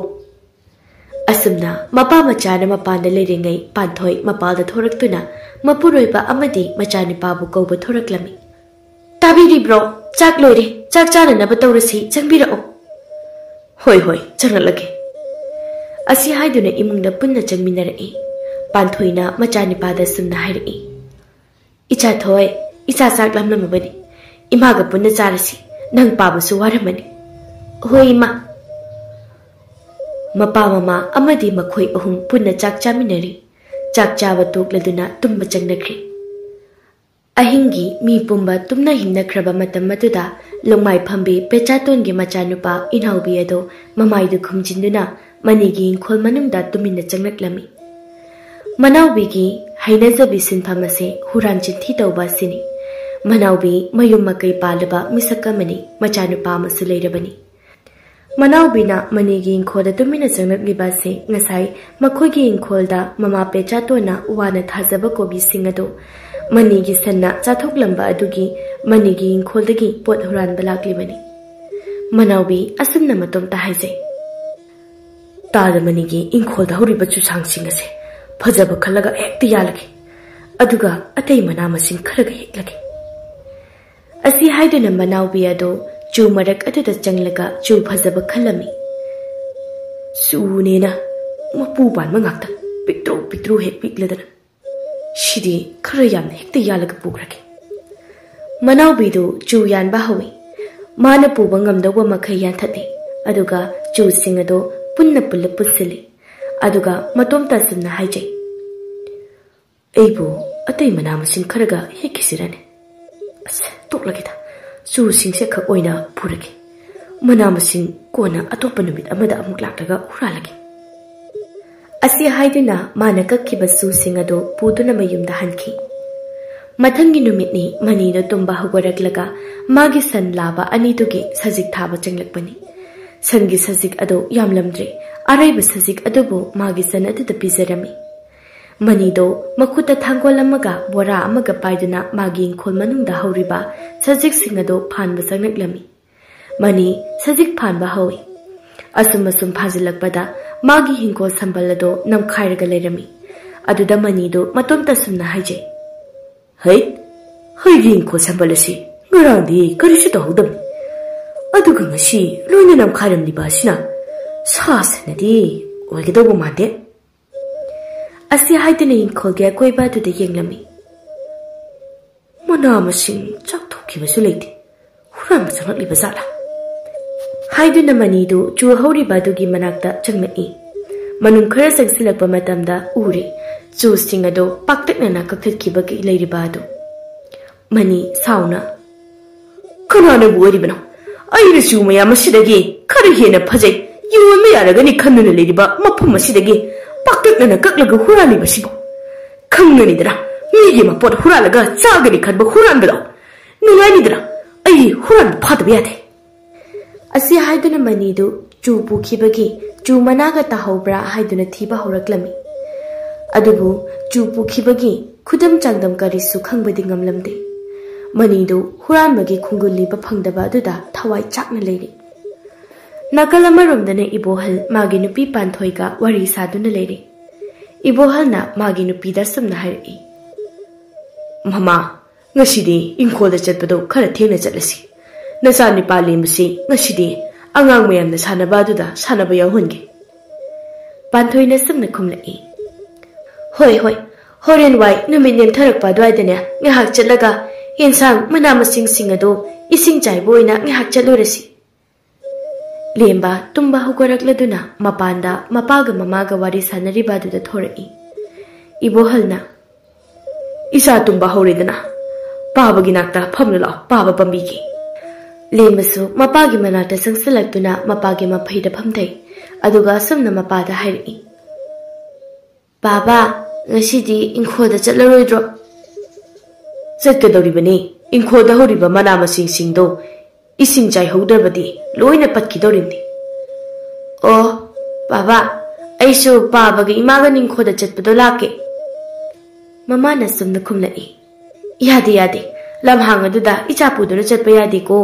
ꯑꯁꯨꯝꯅ ꯃꯄꯥ ꯃꯆꯥꯅ ꯃꯄꯥꯟꯗ ꯂꯩꯔꯤꯉꯩ ꯄꯥꯟꯊꯣꯏ ꯃꯄꯥꯜꯗ ꯊꯣꯔꯛꯇꯨꯅ ꯃꯄꯨꯔꯣꯏꯕ ꯑꯃꯗꯤ ꯃꯆꯥꯅꯨꯄꯥꯕꯨ ꯀꯧꯕ ꯊꯣꯔꯛꯂꯝꯃꯤ꯫ "ꯇꯥꯕꯤꯔꯤꯕ꯭ꯔꯣ? ꯆꯥꯛ ꯂꯣꯏꯔꯦ, ꯆꯥꯛ ꯆꯥꯅꯅꯕ ꯇꯧꯔꯁꯤ, ꯆꯪꯕꯤꯔꯛꯑꯣ"꯫ "ꯍꯣꯏ, ꯍꯣꯏ, ꯆꯪꯂꯛꯂꯒꯦ"꯫ ꯑꯁꯤ ꯍꯥꯏꯗꯨꯅ ꯏꯃꯨꯡꯗ ꯄꯨꯟꯅ ꯆꯪꯃꯤꯟꯅꯔꯛꯏ꯫ ꯄꯥꯟꯊꯣꯏꯅ ꯃꯆꯥꯅꯨꯄꯥꯗ ꯁꯨꯝꯅ ꯍꯥꯏꯔꯛꯏ, "ꯏꯆꯥ ꯊꯣꯏ, ꯏꯆꯥ ꯆꯥꯛ ꯂꯥꯝꯂꯝꯃꯕꯅꯤ꯫ ꯏꯃꯥꯒ ꯄꯨꯟꯅ ꯆꯥꯔꯁꯤ꯫ ꯅꯪ ꯄꯥꯕꯁꯨ ꯋꯥꯔꯝꯃꯅꯤ"꯫ "ꯍꯣꯏ, ꯏꯃꯥ"꯫ ꯃꯄꯥ ꯃꯃꯥ ꯑꯃꯗꯤ ꯃꯈꯣꯏ ꯑꯍꯨꯝ ꯄꯨꯟꯅ ꯆꯥꯛ ꯆꯥꯃꯤꯟꯅꯔꯤ꯫ ꯆꯥꯛ ꯆꯥꯕ ꯇꯣꯛꯂꯗꯨꯅ ꯇꯨꯝꯕ ꯆꯪꯅꯈ꯭ꯔꯦ꯫ ꯑꯍꯤꯡꯒꯤ ꯃꯤ ꯄꯨꯝꯕ ꯇꯨꯝꯅ ꯍꯤꯞꯅꯈ꯭ꯔꯕ ꯃꯇꯝ ꯑꯗꯨꯗ ꯂꯣꯡꯃꯥꯏ ꯐꯝꯕꯤ ꯄꯦꯆꯥꯇꯣꯟꯒꯤ ꯃꯆꯥꯅꯨꯄꯥ ꯏꯅꯥꯎꯕꯤ ꯑꯗꯣ ꯃꯃꯥꯏꯗꯨ ꯈꯨꯝꯖꯤꯟꯗꯨꯅ ꯃꯅꯤꯒꯤ ꯏꯪꯈꯣꯜ ꯃꯅꯨꯡꯗ ꯇꯨꯃꯤꯟꯅ ꯆꯪꯂꯛꯂꯝꯃꯤ꯫ ꯃꯅꯥꯎꯕꯤꯒꯤ ꯍꯩꯅꯖꯕꯤ ꯁꯤꯟꯐꯝ ꯑꯁꯤ ꯍꯨꯔꯥꯟ ꯆꯤꯟꯊꯤ ꯇꯧꯕ ꯑꯁꯤꯅꯤ꯫ ꯃꯅꯥꯎꯕꯤ ꯃꯌꯨꯝ ꯃꯀꯩ ꯄꯥꯜꯂꯕ ꯃꯤꯁꯛ ꯑꯃꯅꯤ, ꯃꯆꯥꯅꯨꯄꯥ ꯑꯃꯁꯨ ꯂꯩꯔꯕꯅꯤ꯫ ꯃꯅꯥꯎꯕꯤꯅ ꯃꯅꯤꯒꯤ ꯏꯪꯈꯣꯜꯗ ꯇꯨꯃꯤꯟꯅ ꯆꯪꯂꯛꯂꯤꯕ ꯑꯁꯤ ꯉꯁꯥꯏ ꯃꯈꯣꯏꯒꯤ ꯏꯪꯈꯣꯜꯗ ꯃꯃꯥ ꯄꯦꯆꯥꯇꯣꯟꯅ ꯋꯥꯅ ꯊꯥꯖꯕ ꯀꯣꯕꯤꯁꯤꯡ ꯑꯗꯨ ꯃꯅꯤꯒꯤ ꯁꯟꯅ ꯆꯥꯊꯣꯛꯂꯝꯕ ꯑꯗꯨꯒꯤ ꯃꯅꯤꯒꯤ ꯏꯪꯈꯣꯜꯗꯒꯤ ꯄꯣꯠ ꯍꯨꯔꯥꯟꯕ ꯂꯥꯛꯂꯤꯕꯅꯤ꯫ ꯃꯅꯥꯎꯕꯤ ꯑꯁꯨꯝꯅ ꯃꯇꯣꯝꯇ ꯍꯥꯏꯖꯩ, "ꯇꯥꯗ ꯃꯅꯤꯒꯤ ꯏꯪꯈꯣꯜꯗ ꯍꯧꯔꯤꯕ ꯆꯨꯁꯥꯡꯁꯤꯡ ꯑꯁꯦ ꯐꯖꯕ ꯈꯜꯂꯒ ꯍꯦꯛꯇ ꯌꯥꯜꯂꯒꯦ, ꯑꯗꯨꯒ ꯑꯇꯩ ꯃꯅꯥ ꯃꯁꯤꯡ ꯈꯔꯒ ꯍꯦꯛꯂꯒꯦ"꯫ ꯑꯁꯤ ꯍꯥꯏꯗꯨꯅ ꯃꯅꯥꯎꯕꯤ ꯑꯗꯨ ꯆꯨ ꯃꯔꯛ ꯑꯗꯨꯗ ꯆꯪꯂꯒ ꯆꯨ ꯐꯖꯕ ꯈꯜꯂꯝꯃꯤ꯫ ꯆꯨꯅꯦꯅ ꯃꯄꯨ ꯄꯥꯟꯕ ꯉꯥꯛꯇ ꯄꯤꯛꯇ꯭ꯔꯨ ꯄꯤꯛꯇ꯭ꯔꯨ ꯍꯦꯛ ꯄꯤꯛꯂꯗꯅ, "ꯁꯤꯗꯤ ꯈꯔ ꯌꯥꯝꯅ ꯍꯦꯛꯇ ꯌꯥꯜꯂꯒ ꯄꯨꯈ꯭ꯔꯒꯦ"꯫ ꯃꯅꯥꯎꯕꯤꯗꯨ ꯆꯨ ꯌꯥꯟꯕ ꯍꯧꯏ꯫ ꯃꯥꯅ ꯄꯨꯕ ꯉꯝꯗꯧꯕ ꯃꯈꯩ ꯌꯥꯟꯊꯠꯂꯤ, ꯑꯗꯨꯒ ꯆꯨꯁꯤꯡ ꯑꯗꯨ ꯄꯨꯟꯅ ꯄꯨꯜꯂꯞ ꯄꯨꯟꯁꯤꯜꯂꯤ꯫ ꯑꯗꯨꯒ ꯃꯇꯣꯝꯇ ꯑꯁꯨꯝꯅ ꯍꯥꯏꯖꯩ, "ꯑꯩꯕꯨ ꯑꯇꯩ ꯃꯅꯥ ꯃꯁꯤꯡ ꯈꯔꯒ ꯍꯦꯛꯈꯤꯁꯤꯔꯅꯦ? ꯑꯁ, ꯇꯣꯛꯂꯒꯦꯗ, ꯆꯨꯁꯤꯡꯁꯦ ꯈꯛ ꯑꯣꯏꯅ ꯄꯨꯔꯒꯦ꯫ ꯃꯅꯥ ꯃꯁꯤꯡ ꯀꯣꯟꯅ ꯑꯇꯣꯞꯄ ꯅꯨꯃꯤꯠ ꯑꯃꯗ ꯑꯃꯨꯛ ꯂꯥꯛꯂꯒ ꯍꯨꯔꯥꯜꯂꯒꯦ"꯫ ꯑꯁꯤ ꯍꯥꯏꯗꯨꯅ ꯃꯥꯅ ꯀꯛꯈꯤꯕ ꯆꯨꯁꯤꯡ ꯑꯗꯨ ꯄꯨꯗꯨꯅ ꯃꯌꯨꯝꯗ ꯍꯟꯈꯤ꯫ ꯃꯊꯪꯒꯤ ꯅꯨꯃꯤꯠꯅꯤ ꯃꯅꯤꯗꯨ ꯇꯨꯝꯕ ꯍꯧꯒꯠꯂꯛꯂꯒ ꯃꯥꯒꯤ ꯁꯟ ꯂꯥꯕ ꯑꯅꯤꯗꯨꯒꯤ ꯁꯖꯤꯛ ꯊꯥꯕ ꯆꯪꯂꯛꯄꯅꯤ꯫ ꯁꯟꯒꯤ ꯁꯖꯤꯛ ꯑꯗꯨ ꯌꯥꯝꯂꯝꯗ꯭ꯔꯦ꯫ ꯑꯔꯩꯕ ꯁꯖꯤꯛ ꯑꯗꯨꯕꯨ ꯃꯥꯒꯤ ꯁꯟ ꯑꯗꯨꯗ ꯄꯤꯖꯔꯝꯃꯤ꯫ ꯃꯅꯤꯗꯣ ꯃꯈꯨꯠꯇ ꯊꯥꯡꯒꯣꯜ ꯑꯃꯒ ꯕꯣꯔꯥ ꯑꯃꯒ ꯄꯥꯏꯗꯨꯅ ꯃꯥꯒꯤ ꯏꯪꯈꯣꯜ ꯃꯅꯨꯡꯗ ꯍꯧꯔꯤꯕ ꯁꯖꯤꯛꯁꯤꯡ ꯑꯗꯨ ꯐꯥꯟꯕ ꯆꯪꯂꯛꯂꯝꯃꯤ꯫ ꯃꯅꯤ ꯁꯖꯤꯛ ꯐꯥꯟꯕ ꯍꯧꯏ꯫ ꯑꯁꯨꯝ ꯑꯁꯨꯝ ꯐꯥꯖꯤꯜꯂꯛꯄꯗ ꯃꯥꯒꯤ ꯍꯤꯡꯈꯣꯜ ꯁꯝꯕꯜ ꯑꯗꯣ ꯅꯝꯈꯥꯏꯔꯒ ꯂꯩꯔꯝꯃꯤ꯫ ꯑꯗꯨꯗ ꯃꯅꯤꯗꯨ ꯃꯇꯣꯝꯇ ꯁꯨꯝꯅ ꯍꯥꯏꯖꯩ, "ꯍꯩꯠ, ꯑꯩꯒꯤ ꯏꯪꯈꯣꯜ ꯁꯝꯕꯜ ꯑꯁꯤ ꯉꯔꯥꯡꯗꯤ ꯀꯔꯤꯁꯨ ꯇꯧꯍꯧꯗꯕꯅꯤ, ꯑꯗꯨꯒ ꯉꯁꯤ ꯂꯣꯏꯅ ꯅꯝꯈꯥꯏꯔꯝꯂꯤꯕ ꯑꯁꯤꯅ ꯁꯥ ꯁꯟꯅꯗꯤ ꯑꯣꯏꯒꯗꯧꯕ ꯃꯥꯟꯗꯦ"꯫ ꯑꯁꯤ ꯍꯥꯏꯗꯨꯅ ꯏꯪꯈꯣꯜꯒꯤ ꯑꯀꯣꯏꯕ ꯑꯗꯨꯗ ꯌꯦꯡꯂꯝꯃꯤ꯫ "ꯃꯅꯥ ꯃꯁꯤꯡ ꯆꯥꯛꯊꯣꯛꯈꯤꯕꯁꯨ ꯂꯩꯇꯦ, ꯍꯨꯔꯥꯟꯕ ꯆꯪꯂꯛꯂꯤꯕ ꯖꯥꯠꯂꯥ?" ꯍꯥꯏꯗꯨꯅ ꯃꯅꯤꯗꯨ ꯆꯨ ꯍꯧꯔꯤꯕ ꯑꯗꯨꯒꯤ ꯃꯅꯥꯛꯇ ꯆꯪꯂꯛꯏ꯫ ꯃꯅꯨꯡ ꯈꯔ ꯆꯪꯁꯤꯜꯂꯛꯄ ꯃꯇꯝꯗ ꯎꯔꯦ, ꯆꯨꯁꯤꯡ ꯑꯗꯨ ꯄꯥꯛꯇꯛꯅꯅ ꯀꯛꯊꯠꯈꯤꯕꯒꯤ ꯂꯩꯔꯤꯕ ꯑꯗꯨ꯫ ꯃꯅꯤ ꯁꯥꯎꯅ, ꯀꯅꯥꯅꯕꯨ ꯑꯣꯏꯔꯤꯕꯅꯣ? ꯑꯩꯅ ꯆꯨ ꯃꯌꯥꯝ ꯑꯁꯤꯗꯒꯤ ꯈꯔ ꯍꯦꯟꯅ ꯐꯖꯩ, ꯌꯣꯟꯕ ꯌꯥꯔꯒꯅꯤ ꯈꯟꯗꯨꯅ ꯂꯩꯔꯤꯕ ꯃꯐꯝ ꯑꯁꯤꯗꯒꯤ ꯄꯥꯛꯇꯛꯅꯅ ꯀꯛꯂꯒ ꯍꯨꯔꯥꯜꯂꯤꯕꯁꯤꯕꯨ? ꯈꯪꯒꯅꯤꯗꯅ, ꯃꯤꯒꯤ ꯃꯄꯣꯠ ꯍꯨꯔꯥꯜꯂꯒ ꯆꯥꯒꯅꯤ ꯈꯟꯕ ꯍꯨꯔꯥꯟꯕꯗꯣ꯫ ꯅꯨꯡꯉꯥꯏꯅꯤꯗꯅ, ꯑꯩ ꯍꯨꯔꯥꯟꯕ ꯐꯥꯗꯕ ꯌꯥꯗꯦ꯫ ꯑꯁꯤ ꯍꯥꯏꯗꯨꯅ ꯃꯅꯤꯗꯨ ꯆꯨ ꯄꯨꯈꯤꯕꯒꯤ ꯆꯨ ꯃꯅꯥꯒ ꯇꯥꯍꯧꯕ꯭ꯔꯥ ꯍꯥꯏꯗꯨꯅ ꯊꯤꯕ ꯍꯧꯔꯛꯂꯝꯃꯤ꯫ ꯑꯗꯨꯕꯨ ꯆꯨ ꯄꯨꯈꯤꯕꯒꯤ ꯈꯨꯗꯝ ꯆꯥꯡꯗꯝ ꯀꯔꯤꯁꯨ ꯈꯪꯕꯗꯤ ꯉꯝꯂꯝꯗꯦ꯫ ꯃꯅꯤꯗꯨ ꯍꯨꯔꯥꯟꯕꯒꯤ ꯈꯣꯡꯒꯨꯜ ꯂꯤꯕ ꯐꯪꯗꯕ ꯑꯗꯨꯗ ꯊꯋꯥꯏ ꯆꯥꯛꯅ ꯂꯩꯔꯤ꯫ ꯅꯥꯀꯜ ꯑꯃꯔꯣꯝꯗꯅ ꯏꯕꯣꯍꯜ ꯃꯥꯒꯤ ꯅꯨꯄꯤ ꯄꯥꯟꯊꯣꯏꯒ ꯋꯥꯔꯤ ꯁꯥꯗꯨꯅ ꯂꯩꯔꯤ꯫ ꯏꯕꯣꯍꯜꯅ ꯃꯥꯒꯤ ꯅꯨꯄꯤꯗ ꯑꯁꯨꯝꯅ ꯍꯥꯏꯔꯛꯏ, "ꯃꯃꯥ, ꯉꯁꯤꯗꯤ ꯏꯪꯈꯣꯜꯗ ꯆꯠꯄꯗꯣ ꯈꯔ ꯊꯦꯡꯅ ꯆꯠꯂꯁꯤ꯫ ꯅꯆꯥ ꯅꯨꯄꯥ ꯂꯦꯝꯕꯁꯤ ꯉꯁꯤꯗꯤ ꯑꯉꯥꯡ ꯃꯌꯥꯝꯅ ꯁꯥꯟꯅꯕ ꯑꯗꯨꯗ ꯁꯥꯟꯅꯕ ꯌꯥꯎꯍꯟꯒꯦ꯫" ꯄꯥꯟꯊꯣꯏꯅ ꯁꯨꯝꯅ ꯈꯨꯝꯂꯛꯏ, "ꯍꯣꯏ, ꯍꯣꯏ, ꯍꯣꯔꯦꯟ ꯋꯥꯏ ꯅꯨꯃꯤꯠ ꯅꯦꯝꯊꯔꯛꯄ ꯑꯗꯨꯋꯥꯏꯗꯅꯦ ꯉꯥꯏꯍꯥꯛ ꯆꯠꯂꯒ ꯌꯦꯟꯁꯥꯡ ꯃꯅꯥ ꯃꯁꯤꯡꯁꯤꯡ ꯑꯗꯨ ꯏꯁꯤꯡ ꯆꯥꯏꯕ ꯑꯣꯏꯅ ꯉꯥꯏꯍꯥꯛ ꯆꯠꯂꯨꯔꯁꯤ꯫" ꯂꯦꯝꯕ ꯇꯨꯝꯕ ꯍꯧꯒꯠꯂꯛꯂꯗꯨꯅ ꯃꯄꯥꯟꯗ ꯃꯄꯥꯒ ꯃꯃꯥꯒ ꯋꯥꯔꯤ ꯁꯥꯟꯅꯔꯤꯕ ꯑꯗꯨꯗ ꯊꯣꯔꯛꯏ꯫ ꯏꯕꯣꯍꯜꯅ, "ꯏꯆꯥ ꯇꯨꯝꯕ ꯍꯧꯔꯦꯗꯅ, ꯄꯥꯕꯒꯤ ꯅꯥꯛꯇ ꯐꯝꯂꯨ ꯂꯥꯛꯑꯣ, ꯄꯥꯕ ꯄꯥꯝꯕꯤꯒꯦ꯫" ꯂꯦꯝꯕꯁꯨ ꯃꯄꯥꯒꯤ ꯃꯅꯥꯛꯇ ꯆꯪꯁꯤꯜꯂꯛꯇꯨꯅ ꯃꯄꯥꯒꯤ ꯃꯐꯩꯗ ꯐꯝꯊꯩ, ꯑꯗꯨꯒ ꯑꯁꯨꯝꯅ ꯃꯄꯥꯗ ꯍꯥꯏꯔꯛꯏ, "ꯕꯥꯕꯥ, ꯉꯁꯤꯗꯤ ꯏꯪꯈꯣꯜꯗ ꯆꯠꯂꯔꯣꯏꯗ꯭ꯔꯣ?" "ꯆꯠꯀꯗꯧꯔꯤꯕꯅꯤ, ꯏꯪꯈꯣꯜꯗ ꯍꯧꯔꯤꯕ ꯃꯅꯥ ꯃꯁꯤꯡꯁꯤꯡꯗꯣ ꯏꯁꯤꯡ ꯆꯥꯏꯍꯧꯗ꯭ꯔꯕꯗꯤ ꯂꯣꯏꯅ ꯄꯠꯈꯤꯗꯧꯔꯤꯕꯅꯤ꯫" "ꯑꯣ, ꯕꯥꯕꯥ, ꯑꯩꯁꯨ ꯄꯥꯕꯒ ꯏꯃꯥꯒ ꯏꯪꯈꯣꯜꯗ ꯆꯠꯄꯗꯣ ꯂꯥꯛꯀꯦ꯫" ꯃꯃꯥꯅ ꯁꯨꯝꯅ ꯈꯨꯝꯂꯛꯏ, "ꯌꯥꯗꯦ, ꯌꯥꯗꯦ, ꯂꯝꯍꯥꯡ ꯑꯗꯨꯗ ꯏꯆꯥ ꯄꯨꯗꯨꯅ ꯆꯠꯄ ꯌꯥꯗꯦꯀꯣ꯫"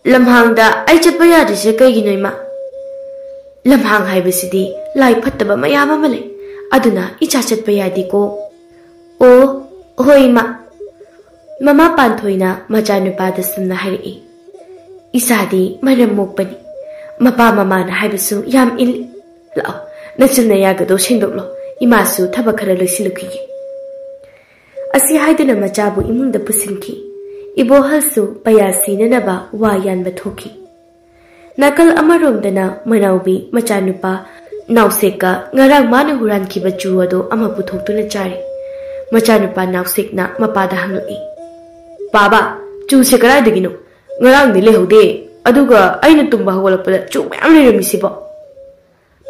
"ꯂꯝꯍꯥꯡꯗ ꯑꯩ ꯆꯠꯄ ꯌꯥꯗ꯭ꯔꯤꯁꯦ ꯀꯩꯒꯤꯅꯣ, ꯏꯃꯥ?" "ꯂꯝꯍꯥꯡ ꯍꯥꯏꯕꯁꯤꯗꯤ ꯂꯥꯏ ꯐꯠꯇꯕ ꯃꯌꯥꯝ ꯑꯃ ꯂꯩ, ꯑꯗꯨꯅ ꯏꯆꯥ ꯆꯠꯄ ꯌꯥꯗꯦꯀꯣ꯫" "ꯑꯣ, ꯍꯣꯏ, ꯏꯃꯥ꯫" ꯃꯃꯥ ꯄꯥꯟꯊꯣꯏꯅ ꯃꯆꯥꯅꯨꯄꯥꯗ ꯁꯨꯝꯅ ꯍꯥꯏꯔꯛꯏ, "ꯏꯆꯥꯗꯤ ꯃꯔꯝ ꯃꯣꯛꯄꯅꯤ, ꯃꯄꯥ ꯃꯃꯥꯅ ꯍꯥꯏꯕꯁꯨ ꯌꯥꯝ ꯏꯜꯂꯤ꯫ ꯂꯥꯛꯑꯣ, ꯅꯆꯤꯟ ꯅꯌꯥꯒꯗꯣ ꯁꯦꯡꯗꯣꯛꯂꯣ, ꯏꯃꯥꯁꯨ ꯊꯕꯛ ꯈꯔ ꯂꯣꯏꯁꯤꯜꯂꯨꯈꯤꯒꯦ꯫" ꯑꯁꯤ ꯍꯥꯏꯗꯨꯅ ꯃꯆꯥꯕꯨ ꯏꯃꯨꯡꯗ ꯄꯨꯁꯤꯟꯈꯤ꯫ ꯏꯕꯣꯍꯜꯁꯨ ꯄꯌꯥ ꯁꯤꯅꯅꯕ ꯋꯥ ꯌꯥꯟꯕ ꯊꯣꯛꯈꯤ꯫ ꯅꯥꯀꯜ ꯑꯃꯔꯣꯝꯗꯅ ꯃꯅꯥꯎꯕꯤ ꯃꯆꯥꯅꯨꯄꯥ ꯅꯥꯎꯁꯦꯛꯀ ꯉꯔꯥꯡ ꯃꯥꯅ ꯍꯨꯔꯥꯟꯈꯤꯕ ꯆꯨ ꯑꯗꯨ ꯑꯃ ꯄꯨꯊꯣꯛꯇꯨꯅ ꯆꯥꯔꯤ꯫ ꯃꯆꯥꯅꯨꯄꯥ ꯅꯥꯎꯁꯦꯛꯅ ꯃꯄꯥꯗ ꯍꯪꯂꯛꯏ, "ꯄꯥꯕ, "ꯆꯨꯁꯦ ꯀꯗꯥꯏꯗꯒꯤꯅꯣ? ꯉꯔꯥꯡꯗꯤ ꯂꯩꯍꯧꯗꯦ, ꯑꯗꯨꯒ ꯑꯩꯅ ꯇꯨꯝꯕ ꯍꯧꯒꯠꯂꯛꯄꯗ ꯆꯨ ꯃꯌꯥꯝ ꯂꯩꯔꯝꯃꯤꯁꯤꯕꯣ?"